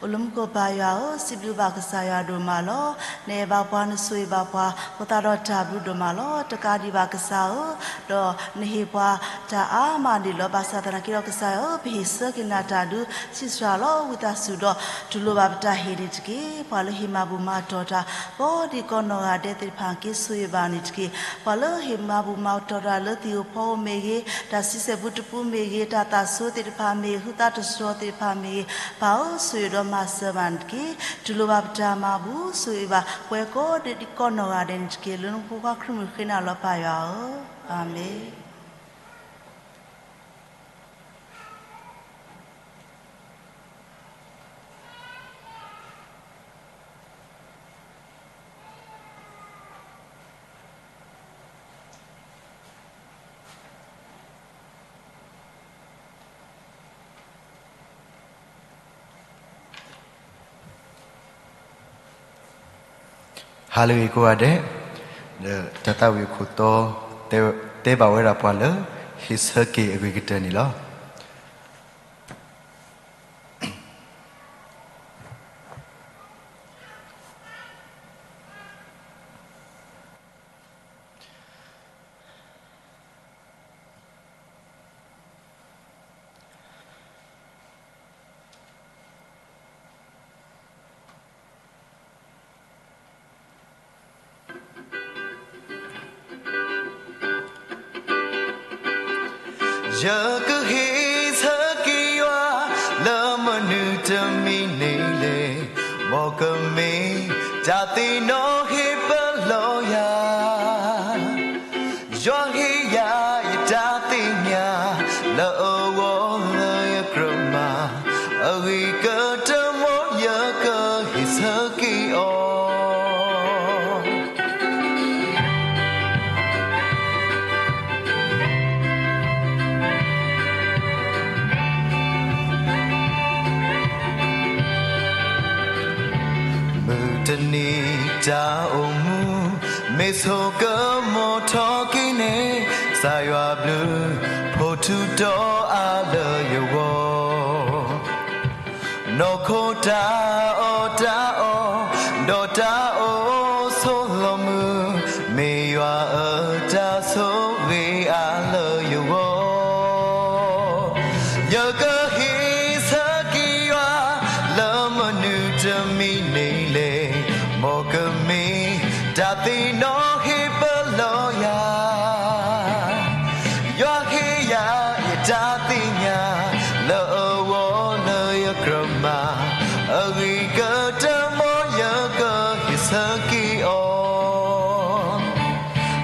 အိၣ်လၢမူခိၣ်ပၢ်ယွၤဧၢ, စံးဘျုးဘၣ်ကစၢ်ယွၤဒိၣ်မးလီၤ. နအဲၣ်ဘၣ်ပှၤ နဆိၣ်ဂ့ၤဘၣ်ပှၤ အဃိသတးဒီးတၢ်ဘျုးဒိၣ်မးလီၤ. တကးဒံးဘၣ်ကစၢ်ဧၢ, ဒီးနဟ့ၣ်ပှၤတၢ်အါမးန့ၣ်လီၤ. ဘၣ်ဆၣ်သနာ်က့ဒီးကစၢ်ဧၢ, ပဟ့ၣ်ဆၢက့ၤနၤတၢ်ဒုးဆံးစှၤလီၤ. ဝံသးစူၤဒီး တူၢ်လိာ်ဘၣ်ပတၢ်ဟ့ၣ်န့ၣ်တက့ၢ်. ပှၤလၢဟ့ၣ်မၤဘူၣ်မၤတီၢ်တၢ် ကိးဒံးကိးနီၢ်ဂၤဒဲးသ့ၣ်တဖၣ်က့ၤဆိၣ်ဂ့ၤဘၣ်န့ၣ်တက့ၢ်. ပှၤလၢဟ့ၣ်မၤဘူၣ်မၤတီၢ်တၢ်လၢသ့ၣ်ဧိၤဖီဧိၤမ့ၢ်ဂ့ၤ, တၢ်ဆံဆဲၣ်ပူတပူမ့ၢ်ဂ့ၤ, တၢ်သးဆိသ့ၣ်တဖၣ်မ့ၢ်ဂ့ၤ, ဟုသးတစှီၤသ့ၣ်တဖၣ်မ့ၢ်ဂ့ၤ, ပၢ်ဧၢ, ဆိၣ်ဂ့ၤဒီး မၤစၢၤဘၣ်နတက့ၢ်. တူၢ်လိာ်ဘၣ်ပတၢ်မၤဘူၣ်ဆိၣ်ဂ့ၤဘၣ် ပှၤကိးဒံးကိးနီၢ်ဂၤဒဲးန့ၣ်တက့ၢ်. လၢနဖိခွါခရံာ်မုၣ်ဃ့နၤလီၤပၢ်ယွၤဧၢ, အၤမ့ၣ်. ဟါလၢအဂ့ၤကိးဂၤဒဲး, ဒီးတၢ်သးဝံၣ်အခိၣ်တီ တဲ တဲဘၣ်ဝဲဒၣ်ပှၤလၢ ဟ့ၣ်ဆၢက့ၤအဂ့ၤကတၢၢ်န့ၣ်လီၤ. ယကဟ့ၣ်ဆၢက့ၤယွၤ လၢမနုၤတမံၤန့ၣ်လဲၣ်, မ်ကမ့ၢ်တၢ်သ့ၣ်နီၣ်ဟ့ၣ်ပလီၢ်ယၤ ယွၤဟ့ၣ်ယၤယတၢ်သ့ၣ်ညါ လၢအဂီၢ်လၢယကြၢးမၤ အဂ့ၤကတၢၢ် မ်ယကဟ့ၣ်ဆၢက့ၤအီၤ. မုၢ်တနံၤတၢ်အိၣ်မူ မ့ၢ်ဆိကမိၣ်ထီၣ်က့ၤန့ၣ်, ကစၢ်ယွၤဘျုး ဖိထူတီအါလၢယဂီၢ်, နီၢ်ခိတၢ်အီၣ်တၢ်အီ, ဒီးတၢ်အိၣ်ဆိးလီၤမုၢ်, မ့ၢ်ယွၤအတၢ်ဆိၣ်ဂ့ၤအါလၢယဂီၢ်. ယကဟ့ၣ်ဆၢက့ၤယွၤ လၢမနုၤတမံၤန့ၣ်လဲၣ်, မ်ကမ့ၢ်တၢ်သ့ၣ်နီၣ်ဟ့ၣ်ပလီၢ်ယၤ ယွၤဟ့ၣ်ယၤယတၢ်သ့ၣ်ညါ လၢအဂီၢ်လၢယကြၢးမၤ, အဂ့ၤကတၢၢ် မ်ယကဟ့ၣ်ဆၢက့ၤအီ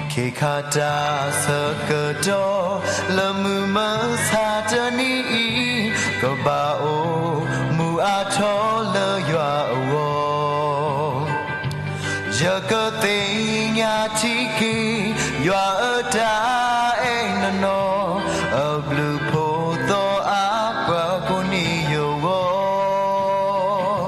ၤ. ခ့ခါတၢ်ဆၢကတီၢ် လၢမုၢ်မဆါတနံၤအံၤ, ကဘၣ်အိၣ်မူအါထီၣ်လၢယွၤအဂီၢ် ယကသ့ၣ်ညါထံက့ၤ ယွၤအတၢ်အဲၣ်နီၢ်နီၢ်, အဘျုးဖိသီအါ ပှၤကိးန့ၢ်ယဂီၢ်.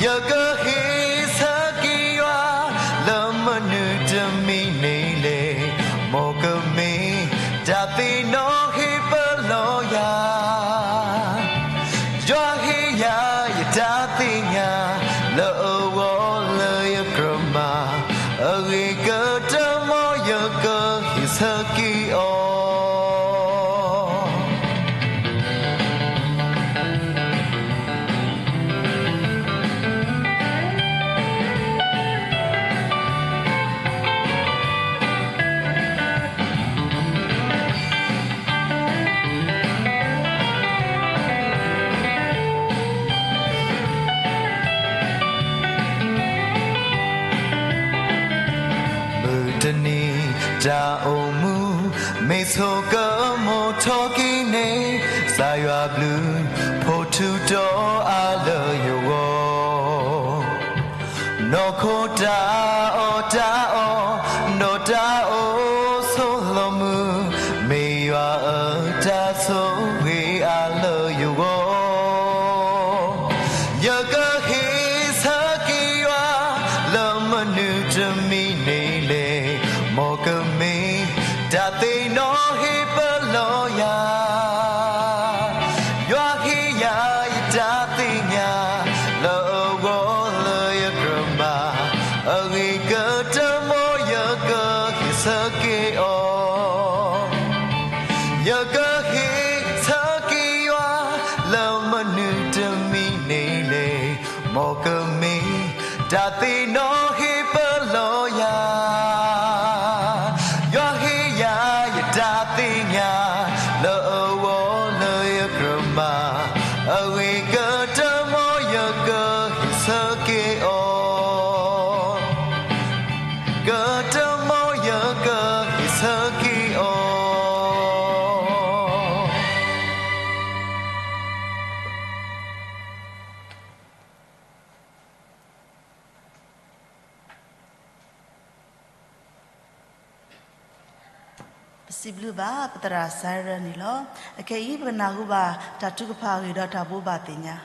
ယကဟ့ၣ်ဆၢက့ၤယွၤ လၢမနုၤတမံၤန့ၣ်လဲၣ်, မ်ကမ့ၢ်တၢ်သ့ၣ်နီၣ်ဟ့ၣ်ပလီၢ်ယၤ ယွၤဟ့ၣ်ယၤယတၢ်သ့ၣ်ညါ လၢအဂီၢ်လၢယကြၢးမၤ, အဂ့ၤကတၢၢ် မ်ယကဟ့ၣ်ဆၢက့ၤအီၤ. မုၢ်တနံၤတၢ်အိၣ်မူ မ့ၢ်ဆိကမိၣ်ထီၣ်က့ၤန့ၣ်, ကစၢ်ယွၤဘျုး ဖိထူတီအါလၢယဂီၢ်, နီၢ်ခိတၢ်အီၣ်တၢ်အီ, ဒီးတၢ်အိၣ်ဆိးလီၤမုၢ်, မ့ၢ်ယွၤအတၢ်ဆိၣ်ဂ့ၤအါလၢယဂီၢ်. ယကဟ့ၣ်ဆၢက့ၤယွၤ လၢမနုၤတမံၤန့ၣ်လဲၣ်, မ်ကမ့ၢ်တၢ်သ့ၣ်နီၣ်ဟ့ၣ်ပလီၢ်ယၤ ယွၤဟ့ၣ်ယၤယတၢ်သ့ၣ်ညါ လၢအဂီၢ်လၢယကြၢးမၤ, အဂ့ၤကတၢၢ် မ်ယကဟ့ၣ်ဆၢက့ၤအီၤ. ယကဟ့ၣ်ဆၢက့ၤယွၤ လၢမနုၤတမံၤန့ၣ်လဲၣ်, မ်ကမ့ၢ်တၢ်သ့ၣ်နီၣ်ဟ့ၣ်ပလီၢ်ယၤ ယွၤဟ့ၣ်ယၤယတၢ်သ့ၣ်ညါ လၢအဂီၢ်လၢယကြၢးမၤ, အဂ့ၤကတၢၢ် မ်ယက ဆၢက့ၤအီၤ, ကတမီယကဟ့ၣ်ဆၢက့ၤအီၤ. ပစံးဘျုးဘၣ်ပသရၣ်စဲရၢန့ၣ်လီၤ. အခဲအံၤ ပကနၢ်ဟူဘၣ်တၢ်ထုကဖၣ်အဂ့ၢ်ဒီးတၢ်ဘိးဘၣ်သ့ၣ်ညါ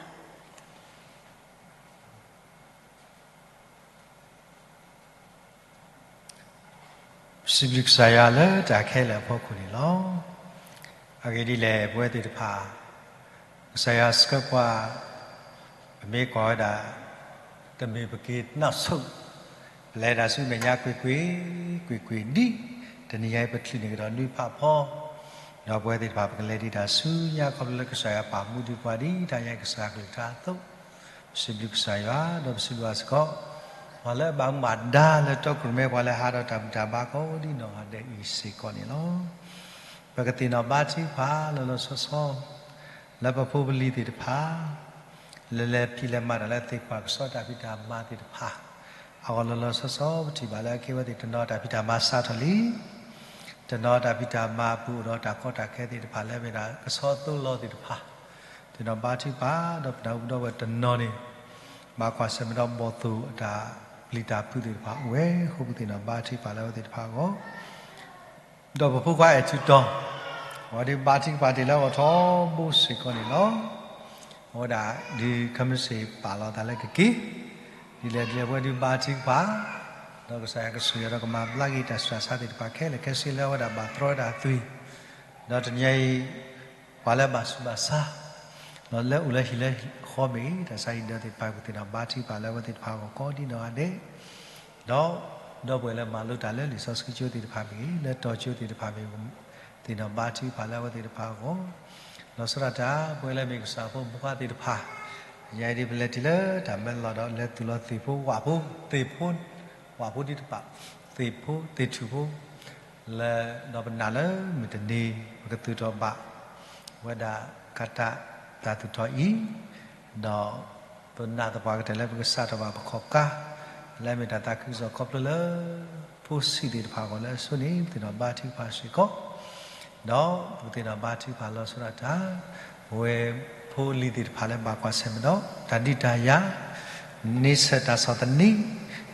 ပစံးဘျုးကစၢ်ယွၤလၢတၢ်ခဲလၢာ်အဖီခိၣ်န့ၣ်လီၤ. အဂ့ၢ်ဒ်လဲၣ် ပဝဲသ့ၣ်တဖၣ် ကစၢ်ယွၤဆှၢပှၤ ပမ့ၢ်ကွၢ်ဝဲဒၣ် တမ့ၢ်ပက့ၤနီၣ်ဆိၣ် ပလဲၤဒၣ်ဆူမဲာ်ညါကွ့ၢ်ကွ့ၢ် ကွ့ၢ်ကွ့ၢ်ဒ် တနံၤညါအံၤ ပချုးန့ၢ်ကဒီးနွံဖးဖီ ဒီးပဝဲသ့ၣ်တဖၣ် ပကလဲၤဒံးတၢ်ဆူညါ ခီဖျိလၢကစၢ်ယွၤပာ်မူဒံးပှၤဒ်တၢ်ညါအံၤ ကစၢ်ကလုၢ်ကထါအသိး ပစံးဘျုးကစၢ်ယွၤ ဒီးပစံးဘျုးဘၣ်စ့ၢ်ကီး ပှၤလၢအဘၣ်မူဘၣ်ဒါလၢတီခိၣ်ရိၣ်မဲ ပှၤလၢဟးဒီးတၢ်ဘူၣ်တၢ်ဘါကိးဒ်နီၢ်ဂၤဒဲးအံၤစ့ၢ်ကီးန့ၣ်လီၤ. ပကသ့ၣ်နီၣ်ဘါထုကဖၣ်လီၤလီၤဆီဆီ လၢပဖိပလံၤသ့ၣ်တဖၣ် လၢလဲၤဖံးလဲၤမၤတၢ်လၢသ့ၣ်ပှၢ်ကစီၣ်တၢ်ဖံးတၢ်မၤသ့ၣ်တဖၣ် အဂီၢ်လီၤလီၤဆီဆီ ပထံၣ်ဘၣ်လၢအကဲဝဲသ့ၣ် တနီၤတၢ်ဖံးတၢ်မၤစးထီၣ်လံ တနီၤတၢ်ဖံးတၢ်မၤအပူၤအိၣ်ဒီးတၢ်ကီတၢ်ခဲသ့ၣ်တဖၣ်လၢမ့ၢ်ဒၣ်ကဆီသိလီၤသ့ၣ်တဖၣ် သ့ၣ်နီၣ်ဘါထုကဖၣ် ဒီးပတၢ်အိၣ်ဒီးဝဲတနီၤန့ၣ် ဘၣ်ကွၢ်ဆၢၣ်မဲာ်ဒီးဘီၣ်သိၣ်အတၢ်ပျံၤတၢ်ဖုးသ့ၣ်တဖၣ်အိၣ်ဝဲအဃိ ပသ့ၣ်နီၣ်ဘါထုကဖၣ်လၢအဝဲသ့ၣ်တဖၣ်အဂီၢ် ဒီးပဖိခွါအဲၣ်ထူတီၤ အဝဲဒုးဘါထုကဖၣ်တ့ၢ်လၢအဂီၢ်ထီဘိစ့ၢ်ကီးန့ၣ်လီၤ. အဝဲဒၣ်ဒုးခဲမုၢ်ဆ့ၣ်ပာ်လီၤသးလၢကက့ၤ ဒ်လဲၣ်ဒ်လဲၣ် ပဝဲဒုးဘါထုကဖၣ် ဒီးကစၢ်ယွၤကဆိၣ်ဂ့ၤဒီးကမၤဘျါက့ၤတၢ်ဆူးတၢ်ဆါသ့ၣ်တဖၣ်ခဲလၢာ်ခဲဆ့လၢအဝဲဒၣ်ဘၣ်တြီဝဲဒၣ်အသွံၣ် ဒီးတနံၤအံၤ ပှၤလၢဘၣ်ဆူးဘၣ်ဆါ လၢအိၣ်လၢဟံၣ်လၢဃီမ့ၢ်ဂ့ၤ တၢ်ဆါဟံၣ်ဒီးသ့ၣ်တဖၣ် ပသ့ၣ်နီၣ်ဘါထုကဖၣ်လၢအဝဲသ့ၣ်တဖၣ်အဂီၢ်ကိးဒ်နီၢ်ဂၤဒဲး ဒီး ဒီပုၢ်ဝဲၢ်လၢမၤလိတၢ်လၢလံာ်စီဆှံကၠိသ့ၣ်တဖၣ်မ့ၢ်ဂ့ၤ လၢတီၤကၠိသ့ၣ်တဖၣ်မ့ၢ်ဂ့ၤ သ့ၣ်နီၣ်ဘါထုကဖၣ်လၢအဝဲသ့ၣ်တဖၣ်အဂီၢ် လီၤဆီဒၣ်တၢ် ပဝဲလၢမ့ၢ်ကစၢ်ဖိမုၣ်ဖိခွါသ့ၣ်တဖၣ် ယၤအံၤဒ်ပလဲၤတုၤလၢတၢ်မဲာ်လီၢ်ဒီး လဲၤသူၣ်လီၤသ့ၣ်ဖိဝၣ်ဖိ သ့ၣ်ဖိ ဝၣ်ဖိဒ်တဖၣ် သ့ၣ်ဖိ သ့ၣ်ထူၣ်ဖိ လၢ ဒီးပနာ်လၢမုၢ်တနံၤ ပကသူၣ်ထီၣ်ဘၣ် ဝဲဒၣ်ကတၢ်တၢ်သူၣ်ထီၣ်အံၤ ဒီး ပနာ်သပှၢ်ကတၢၢ်လၢပကစးထီၣ်ဘၣ်ပခီၣ်ကါ လၢအမ့ၢ်တၢ်သးခုကစီၣ်ခီဖျိလၢ ဖိဆံးသ့ၣ်တဖၣ်အဂီၢ်လၢအဆိန့ၣ် ပသ့ၣ်နီၣ်ဘါထုကဖၣ်စ့ၢ်ကီး ဒီးပကသ့ၣ်နီၣ်ဘါထုကဖၣ်လီၤဆီဒၣ်တၢ် ပဝဲဖိလံၤသ့ၣ်တဖၣ်လၢဘၣ်ကွၢ်ဆၢၣ်မဲာ်ဒီး တၢ်ဒုးတၢ်ယၤ န့ဆၢၣ်တၢ်ဆီၣ်သနံး ဒီး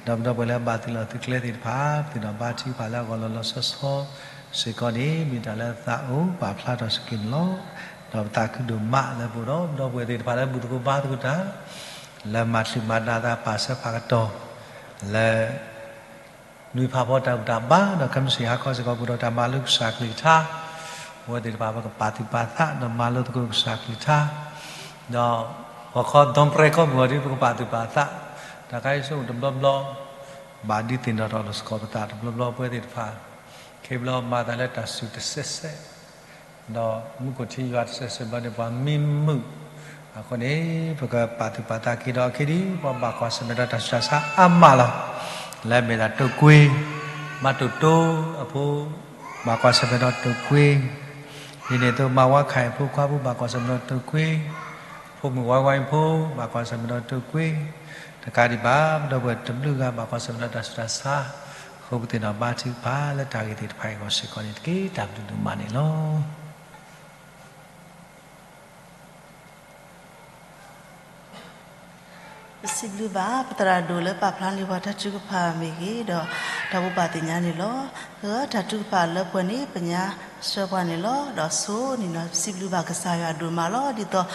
ပဒီပုၢ်ဝဲၢ်လၢဘၣ်သုးလီၢ်သုးကျဲသ့ၣ်တဖၣ် ပသ့ၣ်နီၣ်ဘါထုကဖၣ်လၢအဂီၢ်လီၤလီၤဆီဆီ စ့ၢ်ကီးန့ၣ် မ့ၢ်တၢ်လၢသးအိၣ်ပာ်ဖျါထီၣ်စ့ၢ်ကီးန့ၣ်လီၤ. ဒီးပသးခုဒိၣ်မးလၢပအိၣ်ဒီးပဒီပုၢ်ဝဲၢ်သ့ၣ်တဖၣ်လၢဘူၣ်သကိးဘါသကိးတၢ် လၢမၤချုးမၤဒါသးပာ်ဆၢဖးကတီၢ် လၢ နွံဖးဖီတၢ်ဘူၣ်တၢ်ဘါ ဒီးခဲမုၢ်ဆ့ၣ်ဟါခီစ့ၢ်ကီး ပအိၣ်ဒီးတၢ်မၤလိကစၢ်ကလုၢ်ကထါ ပဝဲသ့ၣ်တဖၣ်ပကပာ်သူၣ်ပာ်သး ဒီးမၤလိသကိးကစၢ်ကလုၢ်ကထါ ဒီး ဟီၣ်ခီဒီပြဲၤကီၢ်ပူၤအီၤဒ် ပကပာ်သူၣ်ပာ်သး တၢ်ခါအံၤဆိကမိၣ်တဘျီဘျီ ဘၣ်ဒုးသ့ၣ်နီၣ်ထီၣ်လိာ်သကိးပသး တဘျီဘျီပဝဲသ့ၣ်တဖၣ် ခ့ဘျီမၤသးလၢတၢ်စူၢ်တစဲးစဲး ဒီးမူခိၣ်ထံယွၤတစဲးစဲးဘျီန့ၣ် ပှၤမံမုာ် အဃိန့ၣ် ပကပာ်သူၣ်ပာ်သးက့ၤဒီးအခံဒ် ပှၤဘၣ်ကွၢ်ဆၢၣ်မဲာ်ဒီးတၢ်ဆူးတၢ်ဆါအါမးလီၤ. လၢအမ့ၢ်ဒၣ်တိာ်ကွ့ မၤတိာ်တိာ်အဖိ ဘၣ်ကွၢ်ဆၢၣ်မဲာ်ဒီးတိာ်ကွ့ ဒ်န့ၣ်အသိး မၤဝါခါအံၤအဖိခွါဖိ ဘၣ်ကွၢ်ဆၢၣ်မဲာ်ဒီးတိာ်ကွ့ ဖိမုၣ်ဝါဝါအံၤဖိ ဘၣ်ကွၢ်ဆၢၣ်မဲာ်ဒီးတိာ်ကွ့ တကးဒံးဘၣ် ပဒီပုၢ်ဝဲၢ်တဘျုးဂၤ ဘၣ်ကွၢ်ဆၢၣ်မဲာ်ဒီးတၢ်ဆူးတၢ်ဆါ အဃိပသ့ၣ်နီၣ်ဘါထုကဖၣ်လၢတၢ်ဂ့ၢ်သ့ၣ်တဖၣ်အံၤအဂီၢ်စ့ၢ်ကီးန့ၣ်တက့ၢ်. တၢ်ဘျုးဒိၣ်မးန့ၣ်လီၤ. ပစံးဘျုးဘၣ် ပသရၣ်ဒိၣ်လၢပာ်ဖျါန့ၢ်ပှၤတၢ်ထုကဖၣ်မ့ၢ်ဂ့ၤ ဒီးတၢ်ဘိးဘၣ်သ့ၣ်ညါန့ၣ်လီၤ. လၢတၢ်ထုကဖၣ်လၢပှဲၤန့ၣ် ပညါဆှၢပှၤန့ၣ်လီၤ. ဒီးဆိန့ၣ်နီၤ ပစံးဘျုးဘၣ်ကစၢ်ယွၤဒိၣ်မးလီၤ. ဒ်သိး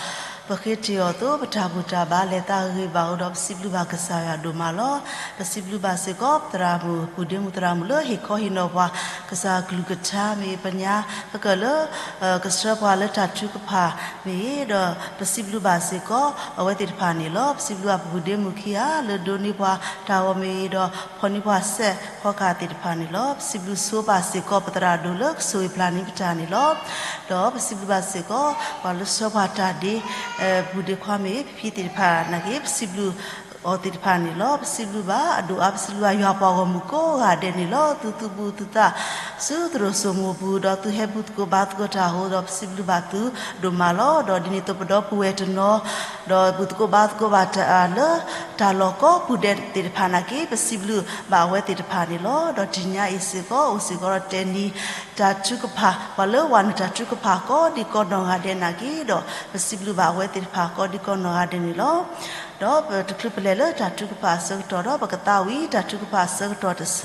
ပဃ့တ့ၢ်အီၤအသိး ပတၢ်ဘူၣ်တၢ်ဘါလဲၤသးဂ့ၤဘၣ်အိၣ်ဒီး ပစံးဘျုးဘၣ်ကစၢ်ယွၤဒိၣ်မးလီၤ. ပစံးဘျုးဘၣ်စ့ၢ်ကီး ပသရၣ်မုၣ် ပုၢ်ဒ့မုၣ်သရၣ်မုၣ်လၢဟ့ၣ်ခီဟ့ၣ်နီၤပှၤ ကစၢ်ကလုၢ်ကထါမ့ၢ်ဂ့ၤ ပညါကကၢၢ်လၢ ကဆှၢပှၤလၢတၢ်ထုကဖၣ်မ့ၢ်ဂ့ၤ ဒီးပစံးဘျုးဘၣ်စ့ၢ်ကီး အဝဲသ့ၣ်တဖၣ်န့ၣ်လီၤ. ပစံးဘျုးဘၣ်ပုၢ်ဒ့မုၣ်ခံဂၤလၢဒိးန့ၢ်ပှၤတၢ်ဂီၤမ့ၢ်ဂ့ၤ ဒီးဖီၣ်န့ၢ်ပှၤစဲးဖီကဟၣ်သ့ၣ်တဖၣ်န့ၣ်လီၤ. ပစံးဘျုးဆိပာ်စ့ၢ်ကီး ပသရၣ်ဒိၣ်လၢကဆိၣ်ဂ့ၤပျၢ်န့ၢ်ပတၢ်န့ၣ်လီၤ. ဒီးပစံးဘျုးဘၣ်စ့ၢ်ကီး ပှၤလၢဆှၢပှၤတၢ်ဒ့ ပုၢ်ဒ့ခွါမ့ၢ်ဂ့ၤ ဖံဖံသ့ၣ်တဖၣ်နာ်က့ ပစံးဘျုး အီၤသ့ၣ်တဖၣ်န့ၣ်လီၤ. ပစံးဘျုးဘၣ် အဒိၣ်အါ ပစံးဘျုးဘၣ်ယွၤပှၤဂီၢ်မုၢ်ကိးဂၤဒဲးန့ၣ်လီၤ. သုသူၣ်ဘၣ်သး ဆူသရိာ်စိမိၤပူၤ ဒီးသုဟဲဘူၣ်သကိးဘါသကိးတၢ်အဃိဒီး ပစံးဘျုးဘၣ်သုဒိၣ်မးလီၤ. ဒီးဒ်န့ၣ်အသိး ပဒီပုၢ်ဝဲၢ်တနီၤ ဒီးဘူၣ်သကိးဘါသကိးဘၣ်တၢ်လၢ တၢ်လီၢ်ကိးပူၤဒဲးသ့ၣ်တဖၣ်နာ်က့ ပစံးဘျုးဘၣ်အဝဲသ့ၣ်တဖၣ်န့ၣ်လီၤ. ဒီးတနံၤညါအံၤစ့ၢ်ကီး အိၣ်စ့ၢ်ကီးဒီးတဲနံၤ တၢ်ထုကဖၣ် ပှၤလၢဝၤနုာ်တၢ်ထုကဖၣ်ကိးဒံကိးနီၢ်ဂၤဒဲးနာ်က့ဒီး ပစံးဘျုးဘၣ်အဝဲသ့ၣ်တဖၣ်ကိးဒံကိးနီၢ်ဂၤဒဲးန့ၣ်လီၤ. ဒီးပတချုးပလဲၤလၢတၢ်ထုကဖၣ်အဆၢကတီၢ်ဒီး ပကသးဝံၣ်တၢ်ထုကဖၣ်အဆၢကတီၢ်တဆၢ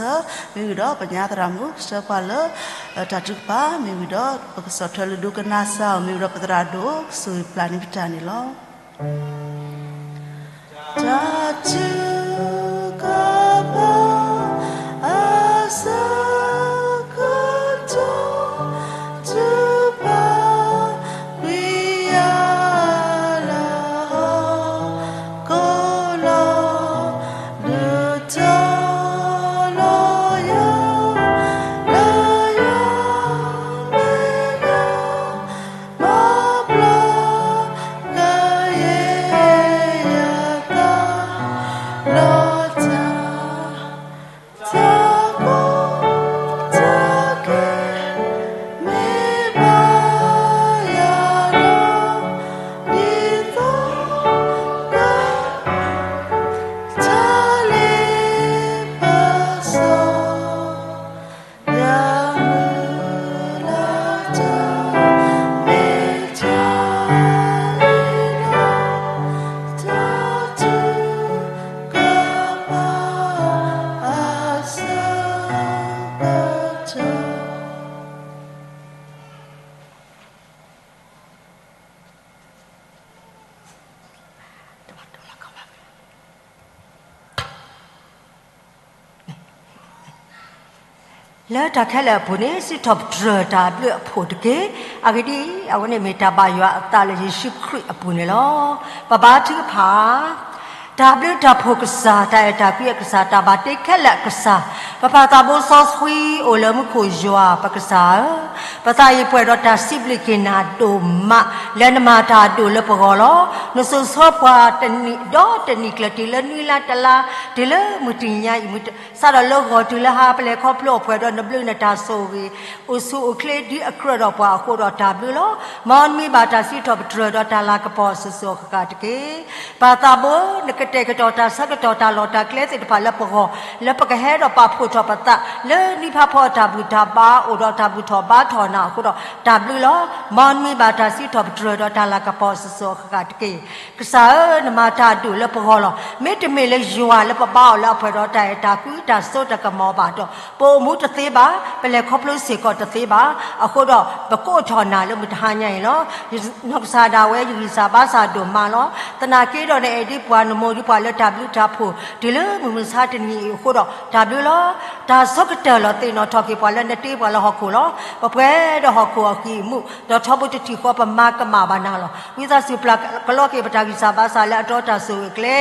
မ့ၢ်ဝံၤဒီး ပညါသရၣ်မုၣ်ကဆှၢပှၤလၢ တၢ်ထုကဖၣ် မ့ၢ်ဝံၤဒီး ပကဆီၣ်ထွဲလၢဒိကနၣ်စၢ်အီၤ မ့ၢ်ဝံၤဒီး ပသရၣ်ဒိၣ်ကဆိၣ်ဂ့ၤပျၢ်န့ၢ်ပတၢ်န့ၣ်လီၤ. တၢ်ထုကဖၣ် အဆၢကတီၢ် ထုကဖၣ် ကွံာ်ယၤလၢဟီၣ်ခိၣ်လီၤ ဒုးတီၤလီၤယၤ လၢယွၤမဲာ်ညါ မၤပျီ ကယဲၢ်ယသး လီၤတၢ် တၢ်ကီတၢ်ခဲ မ့ၢ်ဘၣ်ယၤလီၤ ဒ်သိးက တၢ်လ့ပစီ ယၤမုၢ်လၢ်တၢ် မ့ၢ်တၢ်လ့လီၤ တၢ်ထုကဖၣ် အဆၢကတီၢ် လၢတၢ်ခဲလၢာ်အပူၤန့ၣ် စံးထီၣ်ပတြၢၤတၢ်ဘျုးအဖှိၣ်တက့ၢ်. အဂ့ၢ်ဒ်အံၤ, အဝဲန့ၣ်မ့ၢ်တၢ်ဘၣ်ယွၤအသးလၢယ့ၣ်ၡူးခရံာ်အပူၤန့ၣ်လီၤ. ပဘါထုကဖၣ်, တၢ်ဘျုးတၢ်ဖှိၣ်ကစၢ်, တၢ်အဲၣ်တၢ်ကွံအကစၢ်, တၢ်ဘၣ်တ့ခဲလၢာ်အကစၢ်, ပပၢ်သးဘိစီဆှံအိၣ်လၢမူခိၣ်ယွၤပကစၢ်ဧၢ, ပသးအံၤပှဲၤဒီးတၢ်စံးဘျုးက့ၤနၤဒိၣ်မး လၢနမၤတၢ်အဒိၣ်လၢပဂီၢ်လီၤ. နစိာ်ဆှၢပှၤတနံၤဒီးတနံၤကျၢၤ တုၤလၢနွံလါတလါ, တုၤလၢမုၢ်တနံၤညါအံၤ စးထီၣ်လၢဂီၤတုၤလၢဟါ ပလဲၤခီဖျိအပှဲၤဒီးနဘျုးနတၢ်ဆိၣ်ဂ့ၤ, အိၣ်ဆူၣ်အိၣ်ချ့ဒ်အကြၢးဒီးပှၤအဃိဒီးတၢ်ဘျုးလီၤ. မ်နမံဘၣ်တၢ်စံးထီၣ်ပတြၢၤဒီးတၢ်လၤကပီၤအစိၤစိၤအဃၣ်ဃၣ်တက့ၢ်. ပၢ်သးဘိ နကတဲာ်ကတီၤတၢ်ဆၢကတီၢ်တၢ်လီၢ်တၢ်ကျဲသ့ၣ်တဖၣ်လၢပဂီၢ်, လၢပကဟဲဒီးပာ်ဖှိၣ်ထီၣ်ပသး လၢနွံဖးဖီအတၢ်ဘူၣ်တၢ်ဘါ အိၣ်ဒီးတၢ်ဘူၣ်ထီၣ်ဘါထီၣ်နၤအဃိဒီးတၢ်ဘျုးလီၤ. မ်နမံဘၣ်တၢ်စံးထီၣ်ပတြၢၤဒီးတၢ်လၤကပီၤအစိၤစိၤအဃၣ်ဃၣ်တက့ၢ်. ကစၢ်ဧၢ, နမၤတၢ်အဒိၣ်လၢပဂီၢ်လီၤ. မ့တမ့ၢ်လၢယွၤလၢပဘါအီၤလၢအပှဲၤဒီးတၢ်အဲၣ်တၢ်ကွံတၢ်စိတၢ်ကမီၤဘၣ်ဒီး ပအိၣ်မူတသ့ဘၣ်, ပလဲၤခီဖျိစ့ၢ်ကီးတသ့ဘၣ်. အဃိဒီးပကိးထီၣ်နၤလၢမုၢ်တဟါညါအံၤလီၤ. နီၢ်ကစၢ်ဒၣ်ဝဲ ယဂံၢ်စၢ်ဘါစၢ်ဒိၣ်မးလီၤ. သနာ်က့ဒီးနအဲၣ်ဒံးပှၤ နမိၢ်ဒံးပှၤလၢတၢ်ဘျုးတၢ်ဖှိၣ် တုၤလၢမုၢ်မဆါတနံၤအံၤအဃိဒီးတၢ်ဘျုးလီၤ. တၢ်ဆၢကတီၢ်လီၤသ့ၣ်နီၣ်ထီၣ်က့ၤပှၤလၢနတ့ပှၤလၢဟီၣ်ခိၣ်လီၤ. ပပှဲၤဒီးဟီၣ်ခိၣ်အဃံၢ်အမူး ဒီးထီဘိတထံၣ်ဃီ ပမၤကမၣ်ဘၣ်နၤလီၤ. ဝံသးစူၤပျၢ်ကလီက့ၤပတၢ်ဂံၢ်စၢ်ဘါစၢ် လၢအတီတၢ်ဆိၣ်ဂ့ၤကျဲ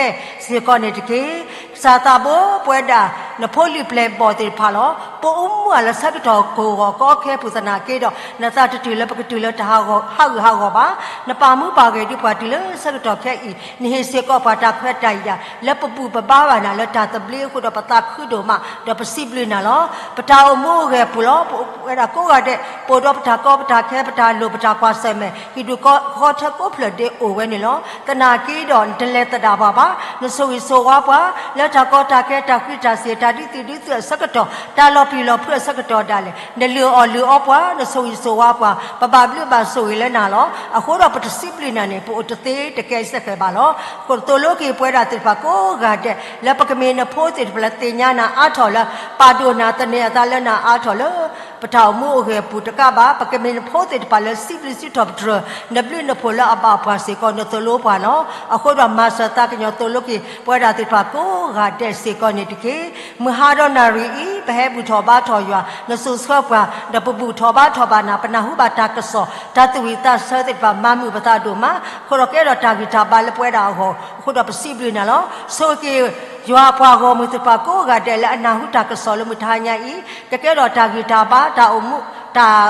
စ့ၢ်ကီးန့ၣ်တက့ၢ်. ကစၢ်သးဘိပဝဲဒၣ် နဖိလံာ်ပျဲၢ်ဘီၣ်သ့ၣ်တဖၣ်လီၤ. ပအိၣ်မူအလၢဆၢကတီၢ်ကိၢ်ဂီၤကီခဲပူၤသနာ်က့ဒီး နသးတတုၤလၢပကတုၤလၢတၢ်ဟးဂူာ်ဟးဂီၤဘၣ်. နပာ်မူပာ်ဂဲၤဒံးပှၤတုၤလၢဆၢကတီၢ်ခဲအံၤ, နဟ့ၣ်စ့ၢ်ကီးပှၤတၢ်ခွဲးတၢ်ယာ် လၢပဘူၣ်ပဘါဘၣ်နၤလၢတၢ်သဘျ့အဃိဒီး ပသးခုဒိၣ်မး ဒီးပစံးဘျုးနၤလီၤ. ပတၢ်အိၣ်မူအိၣ်ဂဲၤပူၤလီၤ. ပဝဲဒၣ်ကိးဂၤဒဲး ပအိၣ်ဒီးပတၢ်ကီပတၢ်ခဲ ပတၢ်လိၣ်ပတၢ်ကွၢ်ဆၢၣ်မဲာ် ဟံၣ်ဒူၣ်ဃီထၢကိးဖျၢၣ်ဒ့အိၣ်ဝဲန့ၣ်လီၤ. သနာ်က့ဒီး နတလဲၤသဒၣ်ပှၤဘၣ်. နဆိၣ်ဂ့ၤဆိၣ်ဝါပှၤ လၢတၢ်ကီတၢ်ခဲ တၢ်ဃံးတၢ်စ့ၤ တၢ်ဒုးသုးဒုးသုးအဆၢကတီၢ် တၢ်လီၤပျံၤလီၤဖုးအဆၢကတီၢ်ဒၣ်လဲာ် နလုၢ်အီၣ်လုၢ်အီပှၤ နဆိၣ်ဂ့ၤဆိၣ်ဝါပှၤ ပဘၣ်ဘျုးဘၣ်ဆိၣ်ဂ့ၤလၢနၤလီၤ. အဃိဒီးပတစံးဘျုးနၤန့ၣ် ပအိၣ်တသ့တကဲစ့ၢ်ကီးဘၣ်လီၤ. အဃိသိၣ်လိက့ၤပဝဲဒၣ်သ့ၣ်တဖၣ်ကိးဂၤဒဲး လၢပကမ့ၢ်နဖိသ့ၣ်တဖၣ်လၢသ့ၣ်ညါနၤအါထီၣ်လၢ ပာ်ဒိၣ်နၤသန့ၤအသးလၢနၤအါထီၣ်လၢ ပတၢ်အိၣ်မူအိၣ်ဂဲၤပူၤတကးဘၣ် ပကမ့ၢ်နဖိသ့ၣ်တဖၣ်လၢစံးဘျုးစံးထီၣ်ပတြၢၤ နဘျုးနဖှိၣ်လၢအဘၣ်ပှၤစ့ၢ်ကီး နသိၣ်လိပှၤလီၤ. အဃိဒီးမၤစၢၤသးကညီၤသိၣ်လိက့ၤ ပဝဲဒၣ်သ့ၣ်တဖၣ်ကိးဂၤဒဲးစ့ၢ်ကီးန့ၣ်တက့ၢ်. မုၢ်ဟါဒီးနၣ်ရံၣ်အံၤ ပဟဲဘူၣ်ထီၣ်ဘါထီၣ်ယွၤ နစိာ်ဆှၢပှၤ ဒီးပဘူၣ်ထီၣ်ဘါထီၣ်ဘၣ်နၤ ပနၢ်ဟူဘၣ်တၢ်ကစီၣ် တၢ်သူၣ်ဝံၣ်သးဆၢသ့ၣ်တဖၣ် မၤမုာ်ပသးဒိၣ်မး အဃိဒီးကကဲထီၣ်တၢ်ဂံၢ်တၢ်ဘါလၢပဝဲဒၣ်အဂီၢ် အဃိဒီးပစံးဘျုးနၤလီၤ. ဆိၣ်ဂ့ၤက့ၤ ယွၤအပှၤဂီၢ်မုၢ်သ့ၣ်တဖၣ်ကိးဂၤဒဲးလၢအနၢ်ဟူတၢ်ကစီၣ်လၢမုၢ်တဟါညါအံၤ ကကဲထီၣ်တၢ်ဂံၢ်တၢ်ဘါ တၢ်အိၣ်မူ တၢ်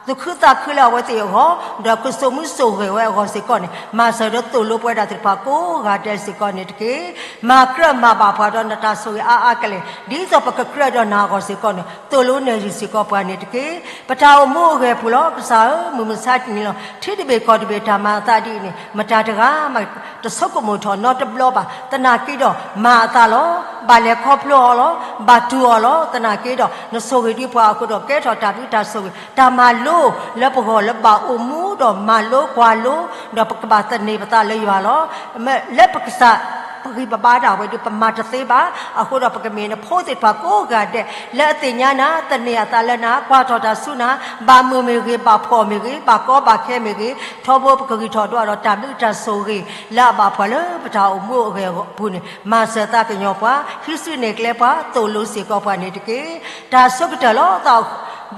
သူၣ်ခုသးခုလၢအဝဲသ့ၣ်အဂီၢ်, ဒီးကစိာ်မူစိာ်ဂဲၤဝဲအဂီၢ်စ့ၢ်ကီးန့ၣ်, မၤစၢၤဒီးသိၣ်လိပဝဲဒၣ်သ့ၣ်တဖၣ်ကိးဂၤဒဲးစ့ၢ်ကီးန့ၣ်တက့ၢ်. မၤကြၢးမၤဘၣ်ပှၤဒီးနတၢ်ဆိၣ်ဂ့ၤအါအါကလဲာ်, ဒ်သိးပကကြၢးဒီးနၤအဂီၢ်စ့ၢ်ကီးန့ၣ်, သိၣ်လိနဲၣ်ယုာ်စ့ၢ်ကီးပှၤန့ၣ်တက့ၢ်. ပတၢ်အိၣ်မူအဂဲၤအပူၤလီၤ. ကစၢ်ဧၢ, မုၢ်မဆါတနံၤလီၤ. ထံတဘ့ၣ်ကီၢ်တဘ့ၣ်တၢ်မၤအသးဒ်အံၤန့ၣ်, မတၤတဂၤမး တဆိကမိၣ်ထီၣ်နီတဘျီဘၣ်. သနာ်က့ဒီးမၤအသးလီၤ. ဘၣ်လဲၤခီဖျိအီၤလီၤ. ဘၣ်တူၢ်အီၤလီၤ. သနာ်က့ဒီး နဆိၣ်ဂ့ၤဒံးပှၤအဃိဒီး ကဲထီၣ်တၢ်ဘျုးတၢ်ဆိၣ်ဂ့ၤ, တၢ်မၤလိလၢပဂီၢ်လၢဘၣ်အိၣ်မူဒီးမၤလိကွၢ်လိ, ဒီးပကဘၣ်သန့ၤပသးလၢယွၤလီၤ. လၢပကစၢ် ပဂံၢ်ပဘါဒၣ်ဝဲဒီး ပမၤတသ့ဘၣ်. အဃိဒီးပကမ့ၢ်နဖိသ့ၣ်တဖၣ်ကိးဂၤဒဲး လၢအသ့ၣ်ညါနၤ, သန့ၤအသးလၢနၤ, ကွၢ်ထီၣ်တၢ်ဆူနၤ, ဘၣ်မုာ်မ့ၢ်ဂ့ၤ, ဘၣ်ဖှီၣ်မ့ၢ်ဂ့ၤ, ဘၣ်ကီဘၣ်ခဲမ့ၢ်ဂ့ၤ, ထီဘိပကဂံၢ်ထီၣ်ဒွးဒီးတၢ်ဘျုးတၢ်ဆိၣ်ဂ့ၤ လၢအဘၣ်ပှၤလၢပတၢ်အိၣ်မူအဂဲၤအပူၤန့ၣ်, မၤစၢၤသးကညီၤပှၤ, ဟံးစုနဲၣ်ကျဲပှၤ, သိၣ်လိစ့ၢ်ကီးပှၤန့ၣ်တက့ၢ်. တၢ်ဆိကတၢၢ်လီၤ. သး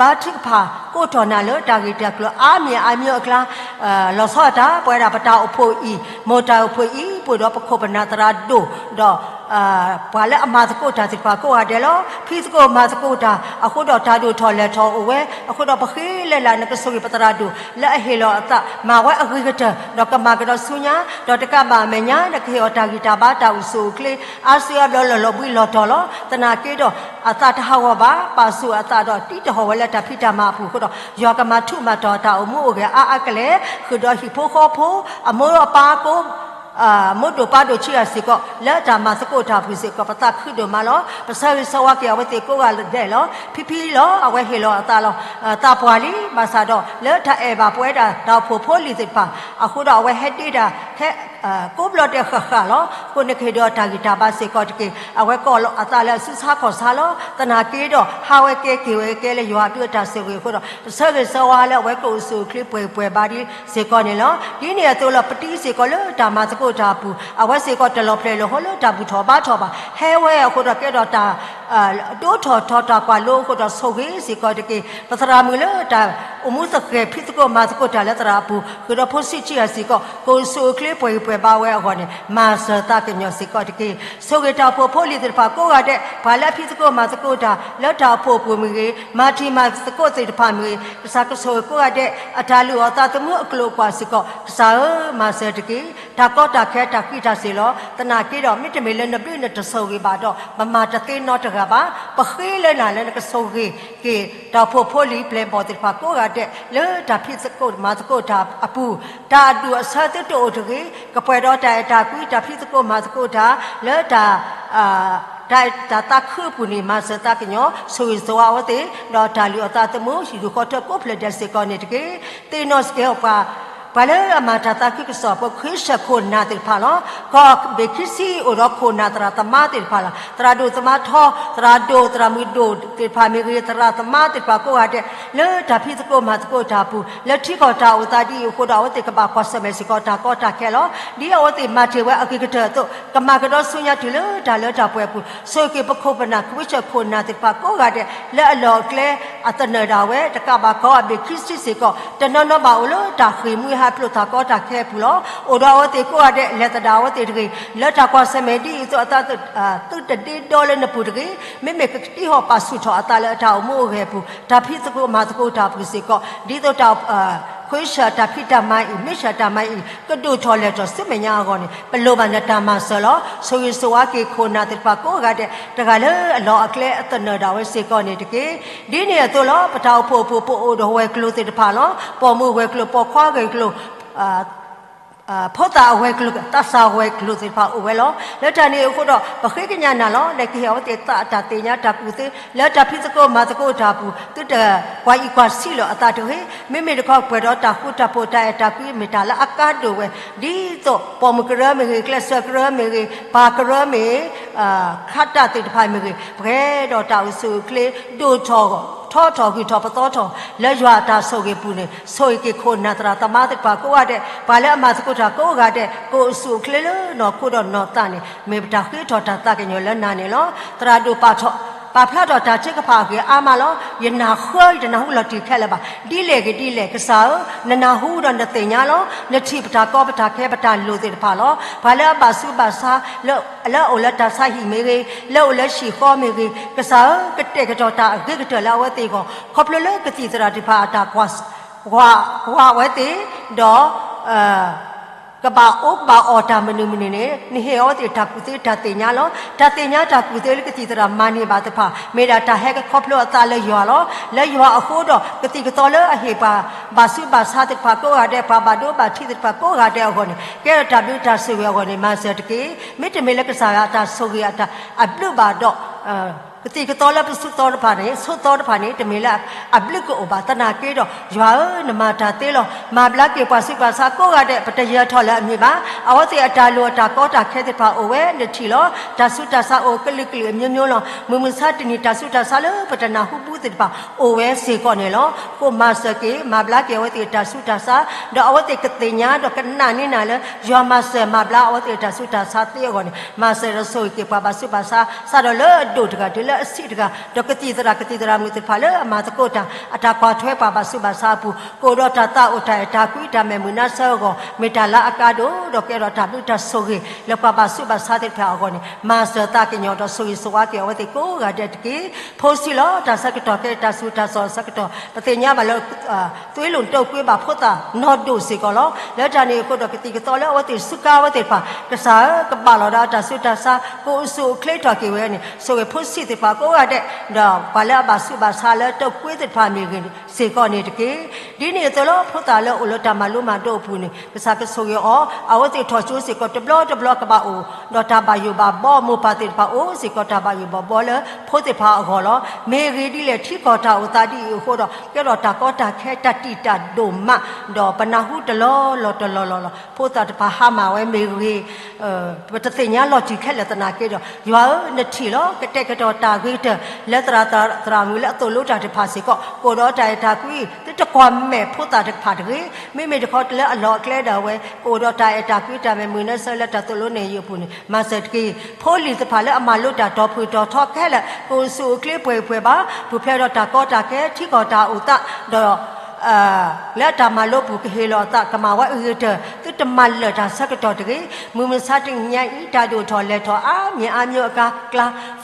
ဘါထုကဖၣ် ကိးထီၣ်နၤလၢတၢ်ဂ့ၢ်တၢ်ကျိၤအါမံၤအါမံၤအကျါ, လီၤဆီဒၣ်တၢ် ပဝဲဒၣ်ပတၢ်အိၣ်ဖှိၣ်အံၤ, မိၢ်တၢ်အိၣ်ဖှိၣ်အံၤ, ပှဲၤဒီးပခိၣ်ပနၢ်သရၣ်ဒိၣ်, ဒီး ပှၤလၢအမၤသကိးတၢ်သ့ၣ်တဖၣ်ကိးဂၤဒဲးလီၤ. ဖံးသကိးမၤသကိးတၢ်အဃိဒီး တၢ်ဒိၣ်ထီၣ်လဲၢ်ထီၣ်အိၣ်ဝဲအဃိဒီး ပဃ့လၢ်လၢ်နကဆိၣ်ဂ့ၤပသရၣ်ဒိၣ် လၢအဟ့ၣ်လီၤအသး မၤဝဲအဂ့ၤကတၢၢ် ဒီးကမၤကဒီးဆူညါ, ဒီးတကးဘၣ်အမဲာ်ညါ နကဟ့ၣ်အီၤတၢ်ဂံၢ်တၢ်ဘါတၢ်အိၣ်ဆူၣ်အိၣ်ချ့ အါစုအါဘျီလီၤလီၤဘှံးလီၤတီၤလီၤ. သနာ်က့ဒီး အသးတဟးဂီၤဘၣ်, ပာ်ဆူၣ်အသးဒီးတံးတဟီၣ်ဝဲလၢတၢ်ဖံးတၢ်မၤအပူၤအဃိဒီး ယွၤကမၤထူးမၤတီၤတၢ်အိၣ်မူအိၣ်ဂဲၤအါအါကလဲာ်, ဃုာ်ဒီးဟံၣ်ဖိဃီဖိ, အမိၢ်အပၢ်ကိး မိၢ်ဒိၣ်ပၢ်ဒိၣ်ဆံးအါစ့ၢ်ကီး လၢတၢ်မၤသကိးတၢ်အပူၤစ့ၢ်ကီး ပသးခုဒိၣ်မးလီၤ. ပဆၢဂ့ၤဆၢဝါက့ၤအဝဲသ့ၣ်ကိးဂၤဒဲးလီၤ. ဖံဖံလီၤ အဝဲဟ့ၣ်လီၤအသးလီၤ. သးပှၢ်လံ ဘၣ်ဆၣ်ဒီး လၢတၢ်အဲၣ်ဘၣ်ပဝဲဒၣ်တၢ်အိၣ်ဖှိၣ်ဖိလံၤသ့ၣ်တဖၣ်အဃိဒီး အဝဲဟဲဒ့တၢ် ဟဲ ကိးဘျီဒဲးဃၣ်ဃၣ်လီၤ. အဃိန့ၣ်ကဟ့ၣ်ဒီးတၢ်ဂံၢ်တၢ်ဘါစ့ၢ်ကီးတက့ၢ်. အဝဲကိးလီၤအသးလၢအစုဆါခီၣ်ဆါလီၤ. သနာ်က့ဒီး ဟးဝဲကဲက့ၤဝဲကဲလၢယွၤအဘျုးအတၢ်ဆိၣ်ဂ့ၤအဃိဒီး ပဆၢဂ့ၤဆၢဝါလၢအဝဲကအိၣ်ဆူၣ်အိၣ်ချ့ပှဲၤပှဲၤဘါဒံးစ့ၢ်ကီးန့ၣ်လီၤ. ဒ်န့ၣ်အသိးလီၤ ပတံၤစ့ၢ်ကီးလၢတၢ်မၤသကိးတၢ်အပူၤ အဝဲစ့ၢ်ကီးတလီၤဖျဲးလီၤဟိလၢတၢ်ဘူၣ်ထီၣ်ဘါထီၣ်ဘၣ်. ဟဲဝဲအဃိဒီးကဲထီၣ်တၢ် ဒိၣ်ထီၣ်ထီၣ်တၢ်ကွၢ်လိအဃိဒီးဆိၣ်ဂ့ၤစ့ၢ်ကီးတက့ၢ်. ပသရၣ်မုၣ်လၢတၢ်အိၣ်မူသဃဲၤဖံးသကိးမၤသကိးတၢ်လၢသရၣ်အပူၤ ဃုာ်ဒီးဖိဆံးဆံးအါစ့ၢ်ကီး ကအိၣ်ဆူၣ်အိၣ်ချ့ပှဲၤပှဲၤဘါဝဲအဂီၢ်န့ၣ် မၤစၢၤသးကညီၤစ့ၢ်ကီးတက့ၢ်. ဆိၣ်ဂ့ၤတၢ်အိၣ်ဖှိၣ်ဖိလံၤသ့ၣ်တဖၣ်ကိးဂၤဒဲး ပှၤလၢအဖံးသကိးမၤသကိးတၢ် လၢတၢ်အိၣ်ဖှိၣ်အပူၤမ့ၢ်ဂ့ၤ, မၤထံၣ်မၤသကိးသ့ၣ်တဖၣ်မ့ၢ်ဂ့ၤ, ကစၢ်ကဆိၣ်ဂ့ၤကိးဂၤဒဲး အတၢ်လုၢ်အီၣ်သးသမူအကျိၤအကွာ်စ့ၢ်ကီး ကစၢ်ဧၢ မၤစၢၤတက့ၢ်. တၢ်ကီတၢ်ခဲတၢ်ဃံးတၢ်စ့ၤလီၤ. သနာ်က့ဒီး မ့တမ့ၢ်လၢနဘျုးနတဆိၣ်ဂ့ၤဘၣ်ဒီး ပမၤတသ့နီတဂၤဘၣ်. ပဃ့လၢနၤလၢနကဆိၣ်ဂ့ၤက့ၤ တၢ်အိၣ်ဖှိၣ်ဖိလံၤပျဲၢ်ဘီၣ်သ့ၣ်တဖၣ်ကိးဂၤဒဲး လၢတၢ်ဖံးသကိးမၤသကိးတၢ်အပူၤ တၢ်အဒူၣ်အဆၢသုတအိၣ်တဂ့ၤ, ကပှဲၤဒီးတၢ်အဲၣ်တၢ်ကွံ တၢ်ဖံးသကိးမၤသကိးတၢ် လၢတၢ် တၢ်အဲၣ်တၢ်သးခုအပူၤန့ၣ် မၤစၢၤသးကညီၤ ဆိၣ်ဂ့ၤဆိၣ်ဝါအဝဲသ့ၣ် ဒီးတၢ်လုၢ်အီၣ်သးသမူ ဟံၣ်ဒူၣ်ဃီထၢကိးဖျၢၣ်ဒဲးစ့ၢ်ကီးန့ၣ်တက့ၢ်. သ့ၣ်နီၣ်စ့ၢ်ကီးပှၤ ပှၤလၢအမၤတၢ်သးခုကစီၣ် ပဃ့ဆၢၣ်ခိၣ်နၢ်သ့ၣ်တဖၣ်လီၤ. ကီၢ်ဘ့ၣ်ခံဆံအိၣ်ဒီးခိၣ်နၢ်သရၣ်သမါသ့ၣ်တဖၣ်လီၤ. သရၣ်ဒိၣ်သမါထီ သရၣ်ဒိၣ်သရၣ်မုၣ်ဒိၣ်သ့ၣ်တဖၣ်မ့ၢ်ဂ့ၤ သရၣ်သမါသ့ၣ်တဖၣ်ကိးဂၤဒဲး လၢတၢ်ဖံးသကိးမၤသကိးတၢ်အပူၤ လၢထံကီၢ်တၢ်အိၣ်သးဒ်အံၤအဃိဒီး အဝဲသ့ၣ်ကဘၣ်ကွၢ်ဆၢၣ်မဲာ်စ့ၢ်ကီးတၢ်ကီတၢ်ခဲလီၤ. ဒ်အဝဲသ့ၣ်မၤတ့ၢ်ဝဲအဂ့ၤကတၢၢ်အသိး ကမၤကဒီးဆူညါတုၤလၢတၢ်လၢတၢ်ပှဲၤအပူၤ ဆိၣ်ဂ့ၤက့ၤပခိၣ်ပနၢ် ဃ့ဆၢၣ်ခိၣ်နၢ်သ့ၣ်တဖၣ်ကိးဂၤဒဲး လၢအလီၢ်အကျဲအသနၢၣ်ဒၣ်ဝဲ တကးဘၣ်ကီၢ်ဘ့ၣ်ခံဆံစ့ၢ်ကီး တနီၤနီၤဘၣ်အိၣ်လၢတၢ်ဃ့ၢ်မှံဟးဖျိးတၢ်ကီတၢ်ခဲအပူၤလီၤ. အိၣ်ဒီးအဝဲသ့ၣ်ကိးဂၤဒဲး လဲၤသဒၣ်အဝဲသ့ၣ်တဂ့ၤ လၢတၢ်ကွၢ်ဆၢၣ်မဲာ်ဒ်အံၤအသိးအသး သုတဒ့ဒီလၢနပူၤတဂ့ၤ. မ့မ့ၢ်ကကတံၢ်ဟီၣ်ပာ်ဆူၣ်ထီၣ်အသးလၢအတၢ်အိၣ်မူအိၣ်ဂဲၤအပူၤ တၢ်ဖံးသကိးမၤသကိးတၢ်အပူၤစ့ၢ်ကီး ဒ်သိးတၢ် ဃ့ဆၢၣ်တၢ်ဖံးတၢ်မၤအံၤ မ့ၢ်ဆၢၣ်တၢ်မၤအံၤ ကဒိၣ်ထီၣ်လဲၢ်ထီၣ်ဆူမဲာ်ညါအဂီၢ်န့ၣ် ပလိၣ်ဘၣ်နတၢ်မၤစၢၤလီၤ. ဆိၣ်ဂ့ၤဆိၣ်ဝါက့ၤခိၣ်နၢ်သ့ၣ်တဖၣ်ကိးဂၤဒဲး တဂၤလၢအလီၢ်အကျဲအသနၢၣ်ဒၣ်ဝဲစ့ၢ်ကီးန့ၣ်တက့ၢ်. ဒ်န့ၣ်အသိးလီၤ ပတၢ်အိၣ်ဖှိၣ်အပူၤ ပအိၣ်ဒီးဝဲၤကျိၤသ့ၣ်တဖၣ်လီၤ. ပိာ်မုၣ်ဝဲၤကျိၤ ပိာ်ခွါဝဲၤကျိၤ ဖိသၣ်အဝဲၤကျိၤ သးစၢ်ဝဲၤကျိၤသ့ၣ်တဖၣ်အိၣ်ဝဲလီၤ. လၢတၢ်န့ၣ်အဃိဒီး ပဃ့ကညးနၤလီၤ. နကဟ့ၣ်အဝဲသ့ၣ်သးအတၢ်သ့ၣ်ညါတၢ်ကူၣ်သ့ လၢတၢ်ဖံးသကိးမၤသကိးတၢ်အပူၤ သုတကွၢ်အံၤကွၢ်ဆံးလီၤအသးတဂ့ၤ. မ့မ့ၢ်တခီ ပှဲၤဒီးတၢ်ဃူတၢ်ဖိးတၢ်အဲၣ်တၢ်ကွံမ့ၢ်တၢ်လၢအကါဒိၣ်ဝဲ ဒ်သိးပိာ်မုၣ်ကရၢမ့ၢ်ဂ့ၤ ကျဲးစၢးကရၢမ့ၢ်ဂ့ၤ ပၢ်ကရၢမ့ၢ်ဂ့ၤ ခါတၢ်သ့ၣ်တဖၣ်မ့ၢ်ဂ့ၤ ပှဲၤဒီးတၢ်အိၣ်ဆူၣ်အိၣ်ချ့ ဒိၣ်ထီၣ်ထီထီၣ်ဂုၢ်ထီၣ်ပသီထီၣ် လၢယွၤအတၢ်ဆိၣ်ဂ့ၤအပူၤန့ၣ် ဆိၣ်ဂ့ၤက့ၤခိၣ်နၢ်သရၣ်သမါသ့ၣ်တဖၣ်ကိးဂၤဒဲး ပှၤလၢအမၤသကိးတၢ်ကိးဂၤဒဲး ကအိၣ်ဆူၣ်အိၣ်ချ့လၢနီၢ်ခိဒီးနီၢ်သးန့ၣ် မ့ၢ်ပတၢ်ဃ့ထီၣ်တၢ်သးကညီၤလၢနၤန့ၣ်လီၤ. သရၣ်ဒိၣ်ပာ်ထီၣ် ပာ်ဖျါထီၣ်တၢ်ထုကဖၣ်အဂ့ၤအါမးလီၤ. ယနၢ်ဟူ ယတနၢ်ဟူလီၤတံၢ်ခဲလၢာ်ဘၣ်. ဒ်လဲၣ်ဂ့ၤဒ်လဲၣ် ကစၢ်ဧၢ, နနၢ်ဟူဒီးနသ့ၣ်ညါလီၤ. နထံၣ်ပတၢ်ကီပတၢ်ခဲပတၢ်လိၣ်သ့ၣ်တဖၣ်လီၤ. ပှၤလၢအဘၣ်ဆူးဘၣ်ဆါ လၢအအိၣ်လၢတၢ်ဆါဟံၣ်မ့ၢ်ဂ့ၤ, လၢအအိၣ်လၢဟံၣ်ဃီမ့ၢ်ဂ့ၤ, ကစၢ်ဧၢ, ကတဲာ်ကတီၤတၢ်အဂ့ၤကတၢၢ်လၢအဝဲသ့ၣ်အဂီၢ်, ခီဖျိလၢကသံၣ်သရၣ်တဖၣ်အတၢ်ကွၢ် ကွၢ်ကွၢ်ဝဲသ့ၣ်, ဒီး ကဘၣ်အိၣ်ကဘၣ်အီၣ်တၢ်မနုၤမနုၤန့ၣ် နဟ့ၣ်အဝဲသ့ၣ်တၢ်ကူၣ်သ့တၢ်သ့ၣ်ညါလီၤ. တၢ်သ့ၣ်ညါတၢ်ကူၣ်သ့လၢကသံၣ်သရၣ်မၤန့ၢ်ဘၣ်သ့ၣ်တဖၣ် မ့ၢ်ဒၣ်တၢ်ဟဲကခီဖျိအသးလၢယွၤလီၤ. လၢယွၤအဃိဒီး ကသံၣ်ကသီလၢအဟ့ၣ်ပှၤ ဘၣ်ဆူးဘၣ်ဆါသ့ၣ်တဖၣ်ကိးဂၤဒဲး ပှၤဘၣ်ဒိဘၣ်ထံးသ့ၣ်တဖၣ်ကိးဂၤဒဲးအဂီၢ်န့ၣ် ကဲထီၣ်တၢ်ဘျုးတၢ်ဆိၣ်ဂ့ၤအဂီၢ်န့ၣ် မၤစၢၤတက့ၢ်. မ့တမ့ၢ်လၢကစၢ်ယွၤအတၢ်ဆိၣ်ဂ့ၤအတၢ်အဘျုးဘၣ်ဒီး ကသံၣ်ကသီလၢပဆိးသီတဖၣ်န့ၣ် ဆိးသီတဖၣ်န့ၣ် တမ့ၢ်လၢအဘျုးကအိၣ်ဘၣ်သနာ်က့ဒီး ယွၤဧၢ, နမၤတၢ်သ့လီၤ. မၤဘျါက့ၤပှၤဆူးပှၤဆါကိးဂၤဒဲး ပတယၢၤထီၣ်လၢအမံၤဘၣ်. အဝဲသ့ၣ်အတၢ်လိၣ်အတၢ်ကီတၢ်ခဲသ့ၣ်တဖၣ်အိၣ်ဝဲ နထံၣ်လီၤ. တၢ်ဆူးတၢ်ဆါအိၣ်ကလုာ်ကလုာ်အမျိုးမျိုးလီၤ. မုၢ်မဆါတနံၤတၢ်ဆူးတၢ်ဆါလၢပတနၢ်ဟူဘၣ်သ့ၣ်တဖၣ် အိၣ်ဝဲစ့ၢ်ကီးန့ၣ်လီၤ. အဃိမၤစၢၤက့ၤ မၤဘျါက့ၤအဝဲသ့ၣ်အတၢ်ဆူးတၢ်ဆါ, ဒီးအဝဲသ့ၣ်ကသ့ၣ်ညါဒီးကနာ်န့ၢ်နၤလၢ ယွၤမၤစၢၤမၤဘျါအဝဲသ့ၣ်အတၢ်ဆူးတၢ်ဆါသ့အဂီၢ်န့ၣ် မၤစၢၤဒီးဆိၣ်ဂ့ၤက့ၤပှၤဘၣ်ဆူးဘၣ်ဆါ စးထီၣ်လၢအဒိၣ်တဂၤတုၤလၢအဆံးတဂၤ, ဒီးကသံၣ်သရၣ်ကသံၣ်သရၣ်မုၣ်သ့ၣ်တဖၣ်လၢအမၤသကိးတၢ် အတၢ်ကွၢ်ထွဲပှၤဘၣ်ဆူးဘၣ်ဆါအပူၤ ကအိၣ်ဒီးတၢ်သးအိၣ်တၢ်အဲၣ်တၢ်ကွံတၢ်မဲာ်မုာ်နါဆၢအဂီၢ် မ့ၢ်တၢ်လၢအကါဒိၣ် ဒီးကဲထီၣ်တၢ်ဘျုးတၢ်ဆိၣ်ဂ့ၤလၢပှၤဘၣ်ဆူးဘၣ်ဆါသ့ၣ်တဖၣ်အဂီၢ်န့ၣ် မၤစၢၤသးကညီၤဒီးဆိၣ်ဂ့ၤဆိၣ်ဝါက့ၤအဝဲသ့ၣ်ကိးဂၤဒဲးတက့ၢ်. ဖိဆံးလီၤ. တၢ်ဆၢကတီၢ်ခဲအံၤ တၢ်ဆူးတၢ်ဆါအဆၢကတီၢ် ပသ့ၣ်ညါဘၣ်လၢ သွေးလွန်တုပ်ကွေး ဘၣ်ဖိသၣ်နီၢ်ဒိၣ်စ့ၢ်ကီးလီၤ. လၢတၢ်န့ၣ်အဃိဒီး ကသံၣ်ကသီလၢအဝဲသ့ၣ်စူးကါအဝဲသ့ၣ်တဖၣ် ကစၢ်ဧၢ, ကဘၣ်လီၤဒီးတၢ်ဆူးတၢ်ဆါ ကအိၣ်ဆူၣ်အိၣ်ချ့ထီၣ်က့ၤဝဲန့ၣ် ဆိၣ်ဂ့ၤဖိဆံးသ့ၣ်တဖၣ်ကိးဂၤဒဲး ဒီးပှၤလၢအဘၣ်ဆူးဘၣ်ဆါလၢတုပ်ကွေးသ့ၣ်တဖၣ်မ့ၢ်ဂ့ၤစ့ၢ်ကီးန့ၣ်တက့ၢ်. ဒ်န့ၣ်အသိးလီၤ. ဖိသၣ်လၢအအိၣ်လၢတၢ်မၤလိမၤဒိးအပူၤန့ၣ် ကစၢ်ကဆိၣ်ဂ့ၤအီၤ အဝဲသ့ၣ်ထီၣ်ကၠိစ့ၢ်ကီးတဘျီတဘျီ ကဘၣ်အိၣ်ဒီးတၢ်ဘၣ်ယိၣ်ဘၣ်ဘီ မိၢ်ပၢ်သ့ၣ်တဖၣ်အိၣ်စ့ၢ်ကီး တၢ်ဘၣ်ယိၣ်ဘၣ်ဘီလၢဖိသ့ၣ်တဖၣ်အဂီၢ်လီၤ. မ့ၢ်ဂ့ၤဒ်လဲၣ် ထံကီၢ်တၢ်အိၣ်သးဒ်အံၤအဃိဒီး ကဲထီၣ်တၢ်ကီတၢ်ခဲတၢ်တံာ်တာ်ဒိၣ်မး ဒီးပနၢ်ဟူတလီၢ်လီၢ်တလီၢ်လီၢ်လီၤ. ဖိသၣ်တဖၣ်ဟါမၢ်ဝဲမ့ၢ်ဂ့ၤ ပတသ့ၣ်ညါလီၤတံၢ်ခဲလၢာ်သနာ်က့ဒီး ယွၤဧၢ, နထံၣ်လီၤ. ကတဲာ်ကတီၤတၢ်ဂ့ၤကတၢၢ်လၢသရၣ်သရၣ်မုၣ်လၢအသိၣ်လိတၢ်တဖၣ်စ့ၢ်ကီး ကအိၣ်ဒီးတၢ်အဲၣ်တၢ်ကွံ သုတကွၢ်မဲာ်ဖိသၣ်တဖၣ်တဂ့ၤ. မ့မ့ၢ်တခီတလၢအလီၢ်အကျဲဒၣ်ဝဲ ကအိၣ်ဒီးတၢ်အဲၣ်တၢ်ကွံတၢ်မဲာ်မုာ်နါဆၢလၢတၢ်သိၣ်လိန့ၣ်အံၤအပူၤန့ၣ် မၤစၢၤတက့ၢ်. ဖိလံၤသ့ၣ်တဖၣ်လၢအမၤလိတၢ်တီၤဖုၣ်တီၤထီခဲလၢာ် ကအိၣ်ဆူၣ်အိၣ်ချ့ပှဲၤပှဲၤဘၣ် ပူၤဖျဲးဒီးတၢ်ကီတၢ်ခဲ ထံကီၢ်တၢ်အိၣ်သး ဒီး လၢတၢ်မၤလိပူၤကဟ့ၣ်လီၤအသး ကမၤဝဲအဂ့ၤကတၢၢ် သုတမၤလၢာ်တၢ်ဆၢကတီၢ်တဂ့ၤ. မုၢ်မဆါတနံၤညါအံၤ တၢ်ဒိၣ်ထီၣ်လဲၤထီၣ်အါမံၤအါမျိုးအကျါ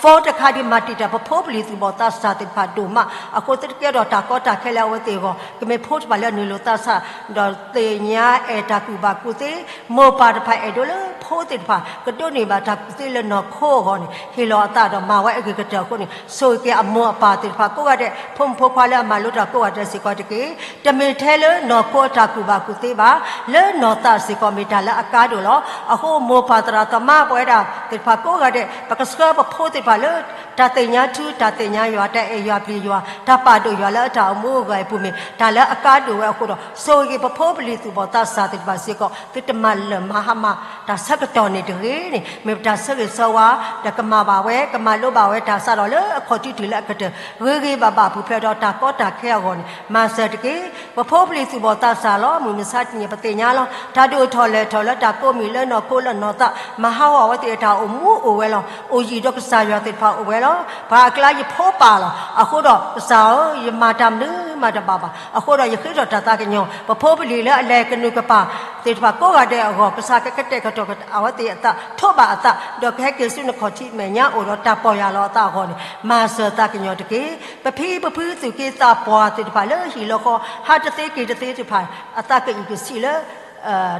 phone တခါဒုးမၤတံာ်တာ် ပဖိပလံၤသူၣ်ဘီၣ်သးစၢ်သ့ၣ်တဖၣ်ဒိၣ်မး အဃိသုတကဲထီၣ်တၢ်ကီတၢ်ခဲလၢအဝဲသ့ၣ်အဂီၢ် ကမ့ၢ်ဖိတဖၣ်လၢအနုာ်လီၤသးစၢ် ဒီးသ့ၣ်ညါအဲၣ်တၢ်ကူၣ်ဘၣ်ကူၣ်သ့ မိၢ်ပၢ်တဖၣ်အဲၣ်ဒိးလၢဖိသ့ၣ်တဖၣ် ကဒိးန့ၢ်ဘၣ်တၢ်ကူၣ်သ့လၢနီၢ်ခိအဂီၢ်န့ၣ် ဟ့ၣ်လီၤအသးဒီးမၤဝဲအဂ့ၤကတၢၢ်အဃိန့ၣ် ဆိၣ်ဂ့ၤက့ၤအမိၢ်အပၢ်သ့ၣ်တဖၣ်ကိးဂၤဒဲး ဖိမုၣ်ဖိခွါလၢအမၤလိတၢ်ကိးဂၤဒဲးစ့ၢ်ကီးတက့ၢ်. တမ့ၢ်ထဲလၢနီၢ်ခိအတၢ်ကူၣ်ဘၣ်ကူၣ်သ့ဘၣ် လၢနီၢ်သးစ့ၢ်ကီးမ့ၢ်တၢ်လၢအကါဒိၣ်လီၤ. အဃိမိၢ်ပၢ်သရၣ်သမါပဝဲဒၣ်သ့ၣ်တဖၣ်ကိးဂၤဒဲး ပကဆှၢပဖိသ့ၣ်တဖၣ်လၢ တၢ်သ့ၣ်ညါထု တၢ်သ့ၣ်ညါယွၤ တၢ်အဲၣ်ယွၤပျံၤယွၤ တၢ်ပာ်ဒိၣ်ယွၤလၢအတၢ်အိၣ်မူအဂီၢ်အံၤအပူၤမ့ၢ် တၢ်လၢအကါဒိၣ်ဝဲအဃိဒီး ဆိၣ်ဂ့ၤက့ၤပဖိပလံၤသူၣ်ဘီၣ်သးစၢ်သ့ၣ်တဖၣ်စ့ၢ်ကီး သုတမၤလၢာ်မၤဟါမၢ်တၢ်ဆၢကတီၢ်န့ၣ်တဂ့ၤန့ၣ် မ့ၢ်ပတၢ်ဆၢဂ့ၤဆၢဝါ ဒီးကမၤဘၣ်ဝဲ ကမၤလိဘၣ်ဝဲတၢ်စးထီၣ်လၢအခီၣ်ထံးတုၤလၢအကတၢၢ် ဂ့ၤဂ့ၤဘၣ်ဘၣ်ပူၤဖျဲးဒီးတၢ်ကီတၢ်ခဲအဂီၢ်န့ၣ် မၤစၢၤတက့ၢ်. ပဖိပလံၤသူၣ်ဘီၣ်သးစၢ်လီၤ. မုၢ်မဆါတနံၤပသ့ၣ်ညါလီၤ. တၢ်ဒိၣ်ထီၣ်လဲၤထီၣ်လၢတၢ်ကိးမံၤလၢနီၢ်ခိလၢနီၢ်သး မၤဟးဂီၤအဝဲသ့ၣ်အတၢ်အိၣ်မူအိၣ်ဝဲလီၤ. အိၣ်ယံၤဒီးကစၢ်ယွၤသ့ၣ်တဖၣ်အိၣ်ဝဲလီၤ. ပှၤအကျါယဖိပၢ်လီၤ. အဃိဒီးကစၢ်ဧၢ, ယမၤတၢ်မနုၤမၤတဘၣ်ဘၣ်. အဃိဒီးယဃ့ထီၣ်တၢ်သးကညီၤ ပဖိပလံၤလၢအလဲၤကနုာ်ကပၤသ့ၣ်တဖၣ်ကိးဂၤဒဲးအဂီၢ် ကစၢ်ကကတဲာ်ကတီၤအဝဲသ့ၣ်အသး ထိးဘၣ်အသး ဒီးကဟဲက့ၤဆူနခီၣ်ထံးမဲာ်ညါအိၣ်ဒီးတၢ်ပီၢ်ယၢ်လီၤအသးအဂီၢ်န့ၣ် မၤစၢၤသးကညီၤတက့ၢ်. ပဖံပဖုသူၣ်က့သးပှၢ်သ့ၣ်တဖၣ်လၢဟံၣ်လီၤဃီ ဟးတသ့က့ၤတသ့သ့ၣ်တဖၣ် အသးကအံၣ်ကဆံးလၢ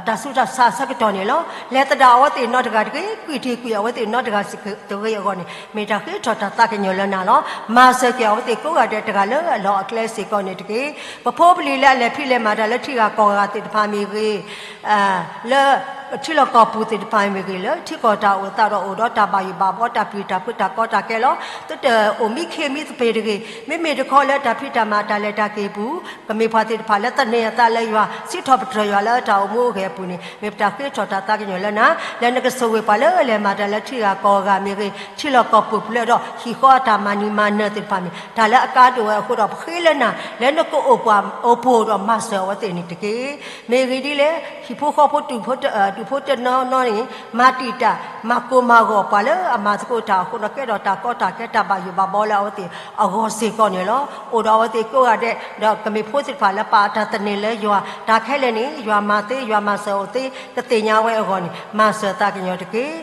တၢ်ဆူးတၢ်ဆါအဆၢကတီၢ်န့ၣ်လီၤ. လဲၤသဒၣ်အဝဲသ့ၣ်နီတဂၤတဂ့ၤ, ကွံာ်ထံၣ်ကွံာ်အဝဲသ့ၣ်နီတဂၤတဂ့ၤအဂီၢ်န့ၣ် မ့ၢ်တၢ်ဃ့ထီၣ်တၢ်သးကညီၤလၢနၤလီၤ. မၤစၢၤက့ၤအဝဲသ့ၣ်ကိးဂၤဒဲးတဂၤလၢအလီၢ်အကျဲစ့ၢ်ကီးန့ၣ်တက့ၢ်. ပဖိပလံၤလၢအလဲၤဖံးလဲၤမၤတၢ်လၢထံဂၤကီၢ်ဂၤသ့ၣ်တဖၣ်မ့ၢ်ဂ့ၤ လၢထံလီၢ်ကီၢ်ပူၤသ့ၣ်တဖၣ်မ့ၢ်ဂ့ၤ လၢထံကီၢ်တၢ်အိၣ်သးဒီးအိၣ်ဒီးတၢ်ဘၣ်ယိၣ်ဘၣ်ဘီတၢ်ပျံၤတၢ်ဖုးတၢ်ကီတၢ်ခဲလီၤ. သုတအိၣ်မံခ့မံသပ့ၤတဂ့ၤ. မ့မ့ၢ်တခီလၢတၢ်ဖံးတၢ်မၤတၢ်လဲၤတၢ်က့ၤအပူၤ ကမ့ၢ်ပှၤသ့ၣ်တဖၣ်လၢသန့ၤအသးလၢယွၤ စံးထီၣ်ပတြၢၤယွၤလၢအတၢ်အိၣ်မူအဂီၢ်အပူၤန့ၣ် မ့ၢ်ပတၢ်ဃ့ထီၣ်တၢ်သးကညီၤလၢနၤ လၢနကဆိၣ်ဂ့ၤပှၤလၢအလဲၤမၤတၢ်လၢထံဂၤကီၢ်ဂၤမ့ၢ်ဂ့ၤ ထံလီၢ်ကီၢ်ပူၤဖျဲးဒီးဟံၣ်ဃီအတၢ်မၤနံၤမၤနၢၤသ့ၣ်တဖၣ်မ့ၢ် တၢ်လၢအကါဒိၣ်ဝဲအဃိဒီး ပဃ့လၢနၤ လၢနကအိၣ်ပှၤအိၣ်ဖှိၣ်ဒီးမၤစၢၤအဝဲသ့ၣ်န့ၣ်တက့ၢ်. မ့ၢ်ဂ့ၤဒ်လဲၣ် ဟံၣ်ဖိဃီဖိ ဒူၣ်ဖိတနီၤနီၤန့ၣ် မၤတံာ်တာ် မၤကိၢ်မၤဂီၤပှၤလၢအမၤသကိးတၢ်အဃိဒီး ကဲထီၣ်တၢ်ကီတၢ်ခဲတၢ်ဘၣ်ယိၣ်ဘၣ်ဘီလၢအဝဲသ့ၣ်အဂီၢ်စ့ၢ်ကီးန့ၣ်လီၤ. အိၣ်ဒီးအဝဲသ့ၣ်ကိးဂၤဒဲး ဒီးကမ့ၢ်ဖိသ့ၣ်တဖၣ်လၢပာ်အတၢ်သန့ၤလၢယွၤ တၢ်ခဲလၢာ်န့ၣ် ယွၤမၤသ့ ယွၤမၤစၢၤအိၣ်သ့ ကသ့ၣ်ညါဝဲအဂီၢ်န့ၣ် မၤစၢၤသးကညီၤတက့ၢ်.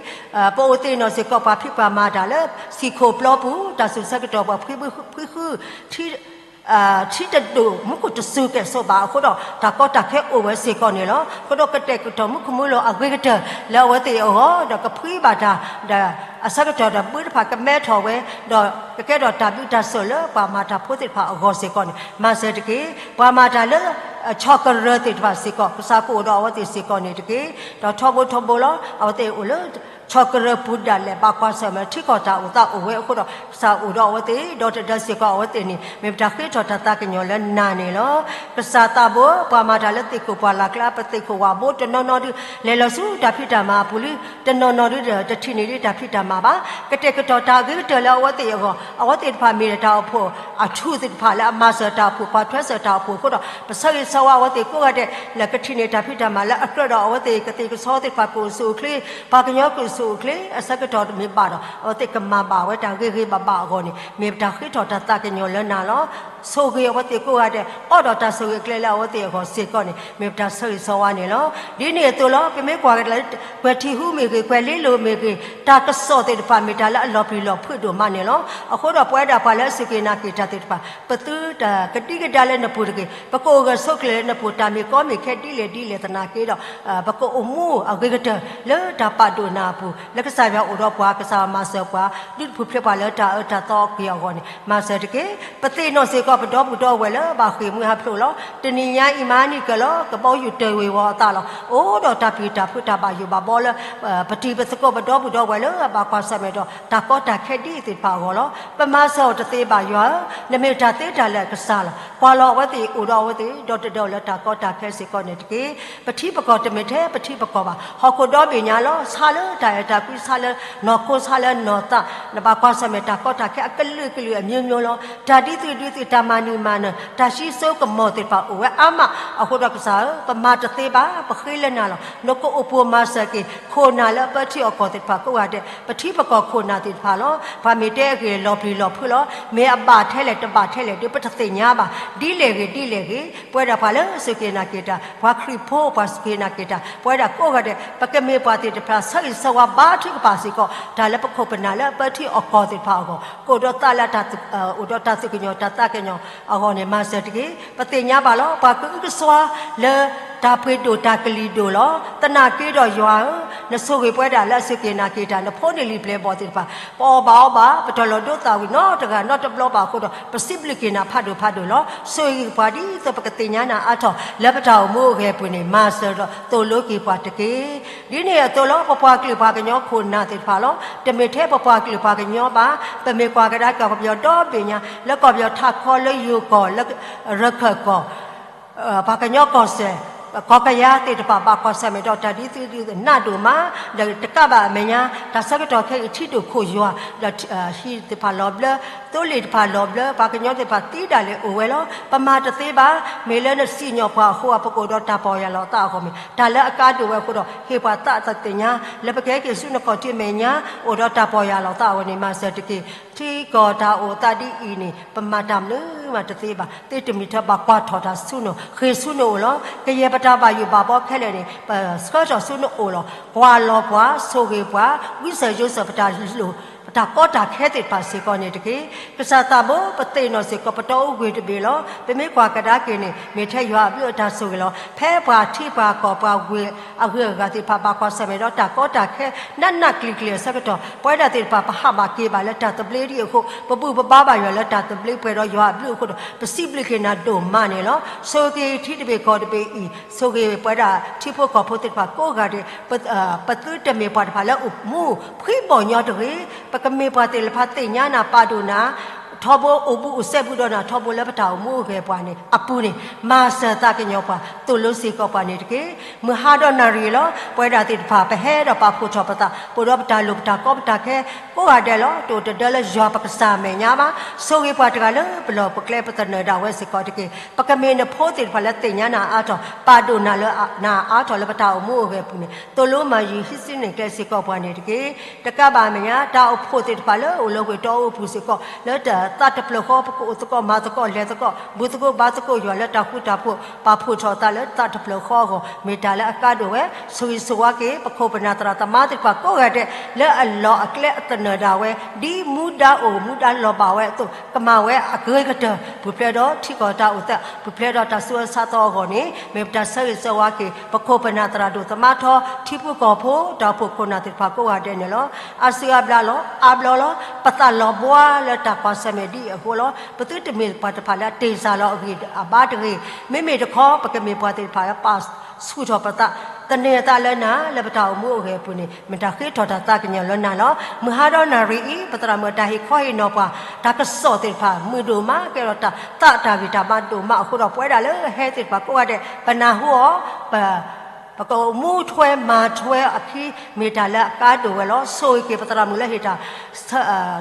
ပအိၣ်သ့ၣ်နီၣ်စ့ၢ်ကီးပှၤဖံးပှၤမၤတၢ်လၢ စံၣ်ခိၣ်ပျီပူၤ တၢ်စူၢ်ဆၢကတီၢ်ပှၤဖှံဖှံဃုထံ ထံတဒိၣ်မူခိၣ်တစူၤကဲၣ်ဆိးဘၣ်အဃိဒီး တၢ်ကီတၢ်ခဲအိၣ်ဝဲစ့ၢ်ကီးန့ၣ်လီၤ. အဃိဒီးကတဲာ်ကတီၤမူခိၣ်မူလီၤအဂ့ၤကတၢၢ်လၢအဝဲသ့ၣ်အဂီၢ် ဒီးကဖှံဘၣ်တၢ် ဒီးအဆၢကတီၢ်ဒီးဘုတဖၣ်ကမဲထီၣ်ဝဲ ဒီးကကဲထီၣ်တၢ်ဘျုးတၢ်ဆိၣ်လၢပှၤမၤတၢ်ဖိသ့ၣ်တဖၣ်အဂီၢ်စ့ၢ်ကီးန့ၣ် မၤစၢၤတက့ၢ်. ပှၤမၤတၢ်လၢ ဆီၣ်ကရၢသ့ၣ်တဖၣ်စ့ၢ်ကီး ကစၢ်ကအိၣ်ဒီးအဝဲသ့ၣ်စ့ၢ်ကီးန့ၣ်တက့ၢ်. ဒီးထီဘိထီဘိလီၤ အဝဲသ့ၣ်အိၣ်လၢ ဆီၣ်ကရၢပူၤဒၣ်လဲာ် ဘၣ်ကွၢ်ဆၢၣ်မဲာ်ထံကီၢ်တၢ်အိၣ်သးအိၣ်ဝဲအဃိဒီး ကစၢ်အိၣ်ဒီးအဝဲသ့ၣ် ဒီတဒၢစ့ၢ်ကီးအဝဲသ့ၣ်န့ၣ် မ့ၢ်ပတၢ်ဃ့ထီၣ်တၢ်သးကညီၤလၢနၤန့ၣ်လီၤ. ကစၢ်သးဘိ ပှၤမၤတၢ်လၢသ့ၣ်ခိၣ်ပှၢ်လၢ်ကျါ ပသ့ၣ်ခိၣ်ဝၣ်ဘိတနီၤနီၤဒု လဲၤလီၤဆူတၢ်ဖံးတၢ်မၤအပူၤလံ တနီၤနီၤဒုဒီး တထံၣ်န့ၢ်ဒံးတၢ်ဖံးတၢ်မၤဘၣ်. ကတဲာ်ကတီၤတၢ်အဂ့ၤကတၢၢ်လၢအဝဲသ့ၣ်အဂီၢ် အဝဲသ့ၣ်တဖၣ်မ့ၢ်တၢ်အိၣ်ဖှိၣ်အထူၣ်သ့ၣ်တဖၣ်လၢအမၤစၢၤတၢ်အိၣ်ဖှိၣ် ကွၢ်ထွဲစၢၤတၢ်အိၣ်ဖှိၣ်အဃိဒီး ပဆၢဂ့ၤဆၢဝါအဝဲသ့ၣ်ကိးဂၤဒဲး လၢကထံၣ်န့ၢ်တၢ်ဖံးတၢ်မၤလၢအကြၢးဒီးအဝဲသ့ၣ် ကသ့ၣ်ကဆီသ့ၣ်တဖၣ်ကအိၣ်ဆူၣ်အိၣ်ချ့ ပှၤကညီကအိၣ်ဆူၣ်အိၣ်ချ့ အဆၢကတီၢ်တမ့ၢ်ဘၣ်ဒီး အဝဲသ့ၣ်ကမၤဘၣ်ဝဲတၢ်ဂ့ၤဂ့ၤဘၣ်ဘၣ်အဂီၢ်န့ၣ် မ့ၢ်ပတၢ်ဃ့ထီၣ်တၢ်သးကညီၤလၢနၤလီၤ. ဆိၣ်ဂ့ၤအဝဲသ့ၣ်ကိးဂၤဒဲး အိးထီၣ်တၢ်ဆိၣ်ဂ့ၤအကျဲလၢအဝဲသ့ၣ်အဂီၢ်စ့ၢ်ကီးန့ၣ် မ့ၢ်ပတၢ်ဆၢဂ့ၤဆၢဝါန့ၣ်လီၤ. ဒ်န့ၣ်အသိးလီၤ ပမ့ၢ်ကွၢ်ကဒါ ကွဲၤထံဟူးမ့ၢ်ဂ့ၤ ကွဲၤလ့လိၤမ့ၢ်ဂ့ၤ တၢ်ကစီၣ်သ့ၣ်တဖၣ်မ့ၢ်တၢ်လၢအလီၤပျံၤလီၤဖုးဒိၣ်မးန့ၣ်လီၤ. အဃိဒီးပဝဲဒၣ်ပှၤလၢအစူၢ်က့ၤနာ်က့ၤတၢ်သ့ၣ်တဖၣ် ပသုတကဒံကဒါလၢနပူၤတဂ့ၤ ပကအိၣ်ဂၢၢ်ဆိးကျၢၤလၢနပူၤ တၢ်မ့ၢ်ကီမ့ၢ်ခဲဒ်လဲၣ်ဒ်လဲၣ်သနာ်က့ဒီး ပကအိၣ်မူအဂ့ၤကတၢၢ်လၢတၢ်ပာ်ဒိၣ်နၤအပူၤ လၢကစၢ်ယွၤအိၣ်ဒီးပှၤ ကစၢ်ယွၤမၤစၢၤပှၤ ဒုးတပူၤဖျဲးပှၤလၢတၢ်အၢတၢ်သီအက့ၢ်အဂီၢ်န့ၣ် မၤစၢၤတက့ၢ်. ပသ့ၣ်နီၣ်စ့ၢ်ကီးပဒီပုၢ်ဒီဝဲၢ်လၢဘၣ်ဃ့ၢ်မှံဟးဖျိးလီၤ. တနံၤညါအံၤမဟါနံၣ်ကၢၤလီၤ ကဘီယူၤတၢ်ဂ့ၢ်ဝီအသးလီၤ. အိၣ်ဒီးတၢ်ပျံၤတၢ်ဖုးတၢ်ဘၣ်ယိၣ်ဘၣ်ဘီလၢ ပတံၤပသကိးပဒီပုၢ်ဒီဝဲၢ်လၢဘၣ်ကွၢ်ဆၢၣ်မဲာ်ဒီး တၢ်ကီတၢ်ခဲဒ်အံၤသ့ၣ်တဖၣ်အဂီၢ်လီၤ. ပမၤစၢၤအီၤတသ့ဘၣ် ယွၤဧၢ, နမ့ၢ်တၢ်သ့တၢ်လၢာ်အကစၢ်လီၤ. ကွၢ်လီၤအဝဲသ့ၣ် အိၣ်ဒီးအဝဲသ့ၣ် ဒီတဒၢလၢတၢ်ကီတၢ်ခဲစ့ၢ်ကီးန့ၣ်တက့ၢ်. ပထံပကီၢ်တမ့ၢ်ထဲပထံပကီၢ်ဘၣ်. ဟီၣ်ခိၣ်ဒီဘ့ၣ်ညါလီၤ. ဆါလၢတၢ်အဲၣ်တၢ်ကွံ ဆါလၢနီၢ်ခိ ဆါလၢနီၢ်သး, နဘၣ်ကွၢ်ဆၢၣ်မဲာ်တၢ်ကီတၢ်ခဲအကလုာ်ကလုာ်အမျိုးမျိုးလီၤ. တၢ်ဒ်သုးဒ်သုး တၢ်မၤနၢၤမၤနၢၤ တၢ်စံၣ်စိကမီၤသ့ၣ်တဖၣ်အိၣ်ဝဲအါမး. အဃိဒီးကစၢ်ဧၢ, ပမၤတသ့ဘၣ်, ပဃ့လၢနၤလီၤ. နကအိၣ်ပိာ်မၤစၢၤက့ၤ ခိၣ်နၢ်လၢအပၢထံအီၣ်ကီၢ်သ့ၣ်တဖၣ်ကိးဂၤဒဲး, ပထံပကီၢ်ခိၣ်နၢ်သ့ၣ်တဖၣ်လီၤ. ပှၤမ့ၢ်တဲအဂ့ၢ်လီၤပျံၤလီၤဖုးလီၤ. မ့ၢ်အဘၣ်ထဲလဲၣ်တဘၣ်ထဲလဲၣ်ဒီး ပတသ့ၣ်ညါဘၣ်. ဒ်လဲၣ်ဂ့ၤဒ်လဲၣ်ဂ့ၤ, ပဝဲဒၣ်ပှၤလၢအစူၢ်က့ၤနာ်က့ၤတၢ်, ပှၤခရံာ်ဖိ ပှၤစူၢ်က့ၤနာ်က့ၤတၢ်, ပဝဲဒၣ်ကိးဂၤဒဲး ပကမ့ၢ်ပှၤသ့ၣ်တဖၣ် ဆၢဂ့ၤဆၢဝါဘါထုကဖၣ်စ့ၢ်ကီး တၢ်လၢပခိၣ်ပနၢ်လၢအပၢထံအီၣ်ကီၢ်သ့ၣ်တဖၣ်အဂီၢ်, ကအိၣ်ဒီးသးလၢတၢ်သူၣ်, အိၣ်ဒီးတၢ်သူၣ်ကညီၤတၢ်သးကညီၤအဂီၢ်န့ၣ် မၤစၢၤတက့ၢ်. ပသ့ၣ်ညါဘၣ်လီၤ. ပှၤကအုကစွါလၢတၢ်ပှ့ၤဒိၣ်တၢ်ကလံၤဒိၣ်လီၤ. သနာ်က့ဒီးယွၤဧၢ, နဆိၣ်ဂ့ၤပဝဲဒၣ်လၢအစူၢ်က့ၤနာ်က့ၤတၢ်, နဖိန့ၢ်လံာ်ပျဲၢ်ဘီၣ်သ့ၣ်တဖၣ်, ပအီၣ်ဘၣ်အီဘၣ်, ပတလီၤဒိသးဝံၤနီတဂၤနီတဘျီဘၣ်အဃိဒီး ပစံးဘျုးက့ၤနၤဖးဒိၣ်ဖးဒိၣ်လီၤ. ဆိၣ်ဂ့ၤပှၤဒ်သိးပကသ့ၣ်ညါနၤအါထီၣ် လၢပတၢ်အိၣ်မူအဂဲၤအပူၤန့ၣ် မၤစၢၤဒီးသိၣ်လိက့ၤပှၤတက့ၢ်. ဒ်န့ၣ်အသိးလီၤ. ပပှၤကလုာ်ပှၤကညီခိၣ်နၢ်သ့ၣ်တဖၣ်လီၤ. တမ့ၢ်ထဲပပှၤကလုာ်ပှၤကညီဘၣ်. ပမ့ၢ်ကွၢ်ကဒါက့ၤကီၢ်ပယီၤဒီဘ့ၣ်ညါ, လၢကီၢ်ပယီၤထးခီ လၢယိၤကီၢ် လၢရခၢၣ်ကီၢ် ပှၤကညီကီၢ်စဲၣ်, ကီၢ်ကယၤသ့ၣ်တဖၣ် ဘၣ်ကွၢ်ဆၢၣ်မဲာ်ဒီးတၢ်ဒ်သုဒ်သုးနးဒိၣ်မး, ဒီးတကးဘၣ်အမဲာ်ညါ တၢ်ဆၢကတီၢ်ခဲအံၤ ထံဒိၣ်ခိၣ်ယွၤ, ဒီးဟံၣ်သ့ၣ်တဖၣ်လီၤဘျၢ, သိလ့ၣ်တဖၣ်လီၤဘျၢ, ပှၤကညီသ့ၣ်တဖၣ်သံဒၣ်လဲာ်အိၣ်ဝဲလီၤ. ပမၤတသ့ဘၣ်. မ့ၢ်လၢနစံၣ်ညီၣ်ပှၤအဃိ ပကအိၣ်ဒီးတၢ်ပီၢ်ယၢ်လီၤသးအဂီၢ်မ့ၢ် တၢ်လၢအကါဒိၣ်ဝဲအဃိဒီး ဟ့ၣ်ပှၤသးအသ့ၣ်ညါ, လၢပကဟဲက့ၤဆူနခီၣ်ထံးမဲာ်ညါ အိၣ်ဒီးတၢ်ပီၢ်ယၢ်လီၤသးအဂီၢ်န့ၣ် မၤစၢၤတက့ၢ်. ထံကီၢ်တၢ်အိၣ်သးဒ်အံၤန့ၣ် ပမၤတၢ်မနုၤမးတသ့ဘၣ်. သ့တမံၤထၢဘၣ်ကွၢ်ထီၣ်တၢ်ဆူနအိၣ်, ဃ့ၢ်ဆူနအိၣ်လီၤ. ကယဲၢ်ပတၢ်ဘၣ်ယိၣ်ဘၣ်ဘီခဲလၢာ်န့ၣ် ပဆှၢထီၣ်ဆူနအိၣ်လီၤ. ကွၢ်လီၤပှၤ, ဆိၣ်ဂ့ၤပှၤ, ဝံစၢၤယိစၢၤပတၢ်လိၣ်, ပတၢ်ကီတၢ်ခဲသ့ၣ်တဖၣ်စ့ၢ်ကီးန့ၣ်တက့ၢ်. ကစၢ်သးဘိ ပသ့ၣ်နီၣ်စ့ၢ်ကီး ပတီၢ်အိၣ်ဂ့ၤတဘ့ၣ်လီၤ. ပမ့ၢ်ကွၢ်ကဒါက့ၤန့ၣ် မ့ၢ်ထဲယွၤအဘျုးအတၢ်ဆိၣ်ဂ့ၤလီၤ. ဖဲပှၤထံပှၤကီၢ်ပှၤဝ့ၢ်အဂုၤအဂၤသ့ၣ်တဖၣ် ဘၣ်ကွၢ်ဆၢၣ်မဲာ်ဒီးတၢ်ကီတၢ်ခဲ နးနးကျံၤကျံၤအဆၢကတီၢ်, ပဝဲဒၣ်သ့ၣ်တဖၣ် ပဟးဘၣ်က့ၤဘၣ်လၢတၢ်သဘျ့ဒ်အဃိ, ပဘူၣ်ပဘါဘၣ်ယွၤလၢတၢ်သဘျ့ ပှဲၤဒီးယွၤအဘျုးအဃိဒီး ပစံးဘျုးက့ၤနၤဒိၣ်မးန့ၣ်လီၤ. ဆိၣ်ဂ့ၤထံတဘ့ၣ်ကီၢ်တဘ့ၣ်အံၤ, ဆိၣ်ဂ့ၤပဝဲဒၣ်ထံဖိကီၢ်ဖိသ့ၣ်တဖၣ်ကိးဂၤဒဲး, ပသုတမ့ၢ်ပှၤတဖၣ်လၢအအိၣ်မူဖှံဘီၣ်ညီတဂ့ၤ, ပကမ့ၢ်ပှၤသ့ၣ်တဖၣ်သ့ၣ်ညါနၤပာ်ဒိၣ်နၤ ထီဘိအိၣ်ဘူးအိၣ်စဲဘူးဒီးနၤ ထီဘိလၢပတၢ်အိၣ်မူအိၣ်ဂဲၤပှၤန့ၣ် အပူၤန့ၣ် မၤစၢၤသးကညီၤပှၤ သိၣ်လိစ့ၢ်ကီးပှၤန့ၣ်တက့ၢ်. မုၢ်ဟါဒီးနၣ်ရံၣ်လီၤ. ပဝဲဒၣ်သ့ၣ်တဖၣ် ပဟဲဒီးပာ်ဖှိၣ်ထီၣ်ပသး ပအိၣ်ဒီးပတၢ်လိၣ်ပတၢ်ကီပတၢ်ခဲ ကိးဂၤဒဲးလီၤ. တအိၣ်တဒၢလၢယွၤပကစၢ်အမဲာ်ညါဘၣ်. ဆိၣ်ဂ့ၤပှၤတဂၤလၢပလီၢ်ပကျဲပသနၢၣ်ဒၣ်ဝဲစ့ၢ်ကီးတက့ၢ်. ပကမ့ၢ်နဖိသ့ၣ်တဖၣ်လၢသ့ၣ်ညါနၤအါထီၣ် ပာ်ဒိၣ်နၤလၢနၤအါထီၣ်လၢပတၢ်အိၣ်မူအိၣ်ဂဲၤပူၤန့ၣ် သိၣ်လိမၤယုၤဟံးစုနဲၣ်ကျဲစ့ၢ်ကီးပှၤန့ၣ်တက့ၢ်. တကးဘၣ်အမဲာ်ညါ တၢ်အိၣ်ဖှိၣ်သ့ၣ်တဖၣ်လၢအိၣ်လၢဝ့ၢ်တီအိၣ်ပူၤစ့ၢ်ကီး လၢ သးတဖျၢၣ်ဃီ ပကအိၣ်သကိးမၤသကိးလဲၤသကိး ဘူၣ်သကိးဘါသကိးယွၤလၢတၢ်ဃူတၢ်ဖိး ပာ်ဖှိၣ်ထီၣ်သးလၢသးတဖျၢၣ်ဃီအဂီၢ် မ့ၢ်တၢ်လၢအကါဒိၣ်ဝဲ ဆိၣ်ဂ့ၤဆိၣ်ဝါက့ၤ ပခိၣ်ပနၢ်သရၣ်သမါသ့ၣ်တဖၣ်ကိးဂၤဒဲး လၢအလီၢ်အကျဲအသနၢၣ်ဒၣ်ဝဲ ဒ်မူဒါအိၣ်မူဒါလီၤဘၣ်ဝဲအသိး ကမၤဝဲအဂ့ၤကတၢၢ် ပူၤဖျဲးဒီးထံကီၢ်တၢ်အိၣ်သး ပူၤဖျဲးဒီးတၢ်ဆူးအဆါသီအဂီၢ်န့ၣ် မ့ၢ်ပတၢ်ဆၢဂ့ၤဆၢဝါက့ၤ ပခိၣ်ပနၢ်သရၣ်ဒိၣ်သမါထီ ထံဖိကီၢ်ဖိ တၢ်အိၣ်ဖှိၣ်ခိၣ်နၢ်သ့ၣ်တဖၣ်ကိးဂၤဒဲးန့ၣ်လီၤ. အါစုအါဘျီလီၤ အါဘျီလီၤ ပသးလီၤဘှါလၢတၢ်ကွၢ်ဆၢၣ်မဲာ်ဒ်အံၤအဃိလီၤ. ပသုတမ့ၢ်ပှၤတဖၣ်လၢအတ့ၢ်စၢ်လီၤအဂံၢ်အဘါတဂ့ၤ, မ့မ့ၢ်တခီ ပကမ့ၢ်ပှၤသ့ၣ်တဖၣ်လၢပာ်ဆူၣ်ထီၣ်ပသး သန့ၤအသးလၢနၤလၢပတၢ်အိၣ်မူအဂဲၤအပူၤန့ၣ် မ့ၢ်တၢ်ဃ့ထီၣ်တၢ်သးကညီၤလၢနၤလီၤ. မုၢ်ဟါဒီးနၣ်ရံၣ်အံၤ ပသရၣ်မုၣ်အတၢ်ဟ့ၣ်ခီဟ့ၣ်နီၤပှၤ တၢ်ကစီၣ်သ့ၣ်တဖၣ် မုာ်ဒိၣ်မး ကဲထီၣ်တၢ်သးတၢ်ဂံၢ်တၢ်ဘါဒိၣ်မးအဃိဒီး ပဝဲဒၣ်လၢဟဲသ့ၣ်တဖၣ်ကိးဂၤဒဲး ပနၢ်ဟူအီၤ ပ ပကအိၣ်မူထွဲမၤထွဲအခံ မ့ၢ်တၢ်လၢအကါဒိၣ်ဝဲလီၤ. ဆိၣ်ဂ့ၤက့ၤပသရၣ်မုၣ်လၢဟ့ၣ်တၢ်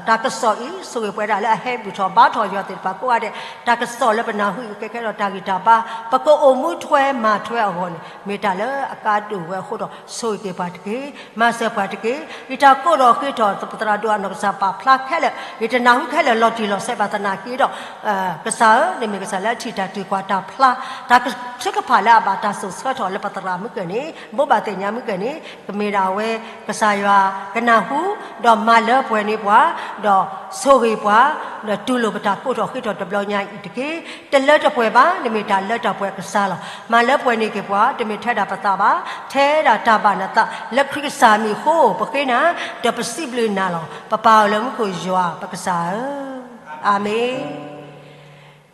တၢ်ကစီၣ်အံၤ ဆိၣ်ဂ့ၤပဝဲဒၣ်လၢအဟဲဘူၣ်ထီၣ်ဘါထီၣ်ယွၤသ့ၣ်တဖၣ်ကိးဂၤဒဲး တၢ်ကစီၣ်လၢပနၢ်ဟူအံၤ ကဲကဲထီၣ်တၢ်ဂံၢ်တၢ်ဘါ ပကအိၣ်မူထွဲမၤထွဲအဂီၢ်န့ၣ် မ့ၢ်တၢ်လၢအကါဒိၣ်ဝဲအဃိဒီး ဆိၣ်ဂ့ၤက့ၤပှၤတက့ၢ်. မၤစၢၤပှၤတက့ၢ်. ယတၢ်ကိးထီၣ်ဃ့ထီၣ် ပသရၣ်ဒိၣ်အနီၢ်ကစၢ်ပာ်ဖျါခဲလၢာ် ယတနၢ်ဟူခဲလၢာ်လီၤတံၢ်လီၤဆဲးဘၣ်သနာ်က့ဒီး ကစၢ်ဧၢ, နမ့ၢ်ကစၢ်လၢအထံၣ်တၢ်တုၤကွၢ်တၢ်ဖျါ တၢ်ထုကဖၣ်လၢအဘၣ်တၢ်စိာ်ဆှၢထီၣ်လၢပသရၣ်မုၣ်ကဲၣ်န့ၣ် ဘိးဘၣ်သ့ၣ်ညါမုၣ်ကဲၣ်န့ၣ် ကမ့ၢ်ဒၣ်ဝဲ ကစၢ်ယွၤကနၢ်ဟူ ဒီးမၤလၢပှဲၤန့ၢ်ပှၤ ဒီးဆိၣ်ဂ့ၤပှၤ ဒီးတူၢ်လိာ်ပတၢ်ကိးထီၣ်ဃ့ထီၣ်တဘျီညါအံၤတက့ၢ်. တလၢတပှဲၤဘၣ်, နမ့ၢ်တၢ်လၢတၢ်ပှဲၤအကစၢ်လီၤ. မၤလၢပှဲၤန့ၢ်က့ၤပှၤ, တမ့ၢ်ထဲဒၣ်ပသးဘၣ်, ထဲဒၣ်တၢ်ဘၣ်နသး လၢခရံာ်ကစၢ်မံၤအဃိ ပဃ့နၤ, ဒီးပစံးဘျုးနၤလီၤ. ပပၢ်အိၣ်လၢမူခိၣ်ယွၤပကစၢ်ဧၢ, အၤမ့ၣ်.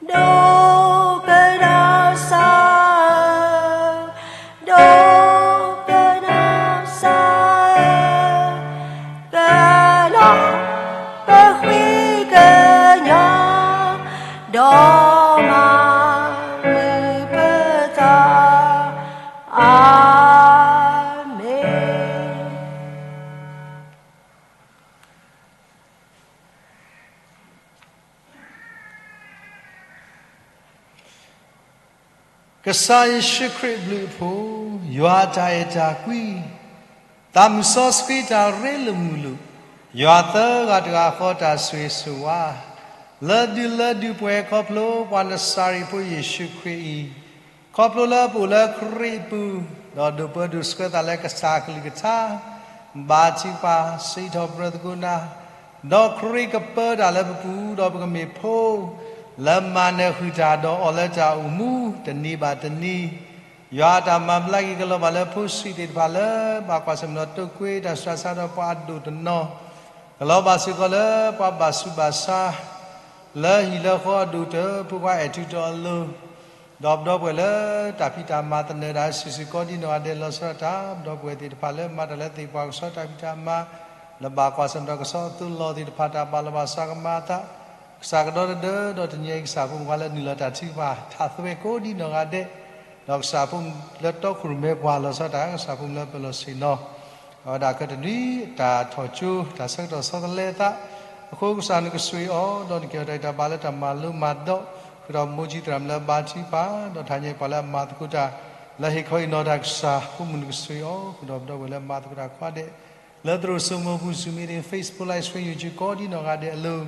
ဒိကနၣ်စၢ်ဧၢ, ဒိကနၣ်စၢ်ဧၢ, ကနီၣ်ပဃ့ကညီ, ဒီးမၤမုာ်ပသး, အၤမ့ၣ်. ကစၢ်ယ့ၣ်ၡူးခရံာ်အဘျုးအဖှိၣ်, ယွၤအတၢ်အဲၣ်တၢ်ကွံ, သးမုၢ်စီဆှံတၢ်ရ့လိာ်မုာ်လိာ်, ယွၤသၢဂၤတဂၤဃီတၢ်ဆိၣ်ဂ့ၤဆိၣ်ဝါ, လၢဒုးလၢဒုးပှဲၤခီဖျိပှၤနစၤရ့းဖိယ့ၣ်ၡူးခရံာ်အံၤ, ခီဖျိလၢပအိၣ်လၢခရံာ်အပူၤ, ဒီးဒိးပၢဒိးဆှၢသးလၢကစၢ်အကလုၢ်ကထါ, ဘါထုကဖၣ်, စံးထီၣ်ပတြၢၤသကိးနၤ, ဒီးခရံာ်ကပၢတၢ်လၢပပူၤ, ဒီးပကမ့ၢ်ဖိ လၢမၤနၢၤဃုာ်တၢ်ဒီးအီၤလၢတၢ်အိၣ်မူ တနံၤဘၣ်တနံၤ, ယွၤအတၢ်မၤဘျါက့ၤကလီၤဘၣ်လၢဖိဆံးသ့ၣ်တဖၣ်လၢ ဘၣ်ကွၢ်ဆၢၣ်မဲာ်ဒီးတိာ်ကွံာ်တၢ်ဆူးတၢ်ဆါဒီးပှၤအဒိၣ်တနီၤ, ကလီၤဘၣ်စ့ၢ်ကီးလၢပှၤဘၣ်ဆူးဘၣ်ဆါ လၢဟံၣ်လၢဃီအဒိၣ်တၢၢ် ဖိခွါအဲၣ်ထူတီအလိၤ, ဒီးပဒီပုၢ်ဝဲၢ်လၢတၢ်ဖံးတၢ်မၤသနၢၣ်ဒၣ်စုာ်စုာ်ကိးဒံနီၢ်ဂၤဒဲး လီၤဆီဒၣ်တၢ်, ပဒီပုၢ်ဝဲၢ်သ့ၣ်တဖၣ်လၢမၤတၢ်လၢသ့ၣ်ပှၤကဆီတၢ်ဖံးတၢ်မၤ, လၢဘၣ်ကွၢ်ဆၢၣ်မဲာ်ဒီးကဆီအသိလီၢ်သ့ၣ်တဖၣ် တၢ်ဘၣ်လီၤဘၣ်စးကမၤအသး, ကစၢ်ကဒီတဒၢဒီးတနံၤအံၤ ကစၢ်ဖိမုၣ်ခွါလၢနုာ်လီၤတၢ်ထုကဖၣ် ထးသွဲကိးဒံနီၢ်ဂၤဒဲး, ဒီးကစၢ်ဖိမုၣ်လၢတီခိၣ်ရိၣ်မဲပှၤလီၤဆီဒၣ်တၢ် ကစၢ်ဖိမုၣ်လၢပၢၤလီၢ်ဆ့ၣ်နီၤ အဝဲဒၣ်ခဲတနွံ တၢ်ထီၣ်ကၠိ တၢ်ဆၢကတီၢ်ဆီတလဲအသး, အဃိကစၢ်နကဆိၣ်ဂ့ၤအီၤ ဒီးနကဲၤအီၤတၢ်ဂံၢ်တၢ်ဘါလၢတၢ်မၤလိမၤဒိး, ဃုာ်ဒီးမိၢ်ကၠံသရၣ်မုၣ်လၢဘါထုကဖၣ်, ဒီးထးညါပှၤလၢအမၤသကိးတၢ် လၢဟ့ၣ်ခီဟ့ၣ်နီၤတၢ်ကစၢ်ဖိမုၣ်နကဆိၣ်ဂ့ၤအီၤ, ဃုာ်ဒီးပဒီပုၢ်ဝဲၢ်လၢမၤသကိးတၢ်ကိးဂၤဒဲး လၢသရိာ်စိမိၤပူၤ Zoom meeting, Facebook live stream ယိၤကၠိကိးဒံနီၢ်ဂၤဒဲးအလိၤ,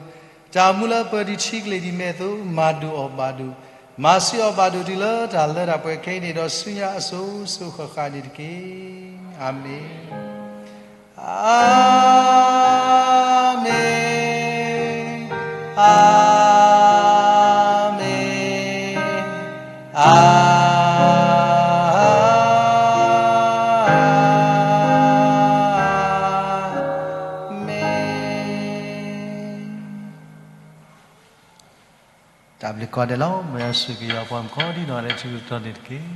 တၢ်မူလၢပၢၤတံၢ်ထံကလ့ၢ်ဒ်မဲာ်အသိး မၤဒိၣ်အီၣ်ဘၣ်ဒိၣ်, မၤဆူၣ်အီၣ်ဘၣ်ဒိၣ်တုၤလၢတၢ်လၢတၢ်ပှဲၤခဲအံၤန့ၣ် ဒီးဆူညါအစိၤစိၤဃၣ်ဃၣ်န့ၣ်တက့ၢ်. အၤမ့ၣ်, အၤမ့ၣ်, အၤမ့ၣ်, အၤမ့ၣ်. တၢ်ဘျုးကိးဂၤဒဲးလီၤ. မ်ယွၤဆိၣ်ဂ့ၤက့ၤပှၤကိးဒံနီၢ်ဂၤဒဲး ထူးထူးတီၤတီၤန့ၣ်တက့ၢ်.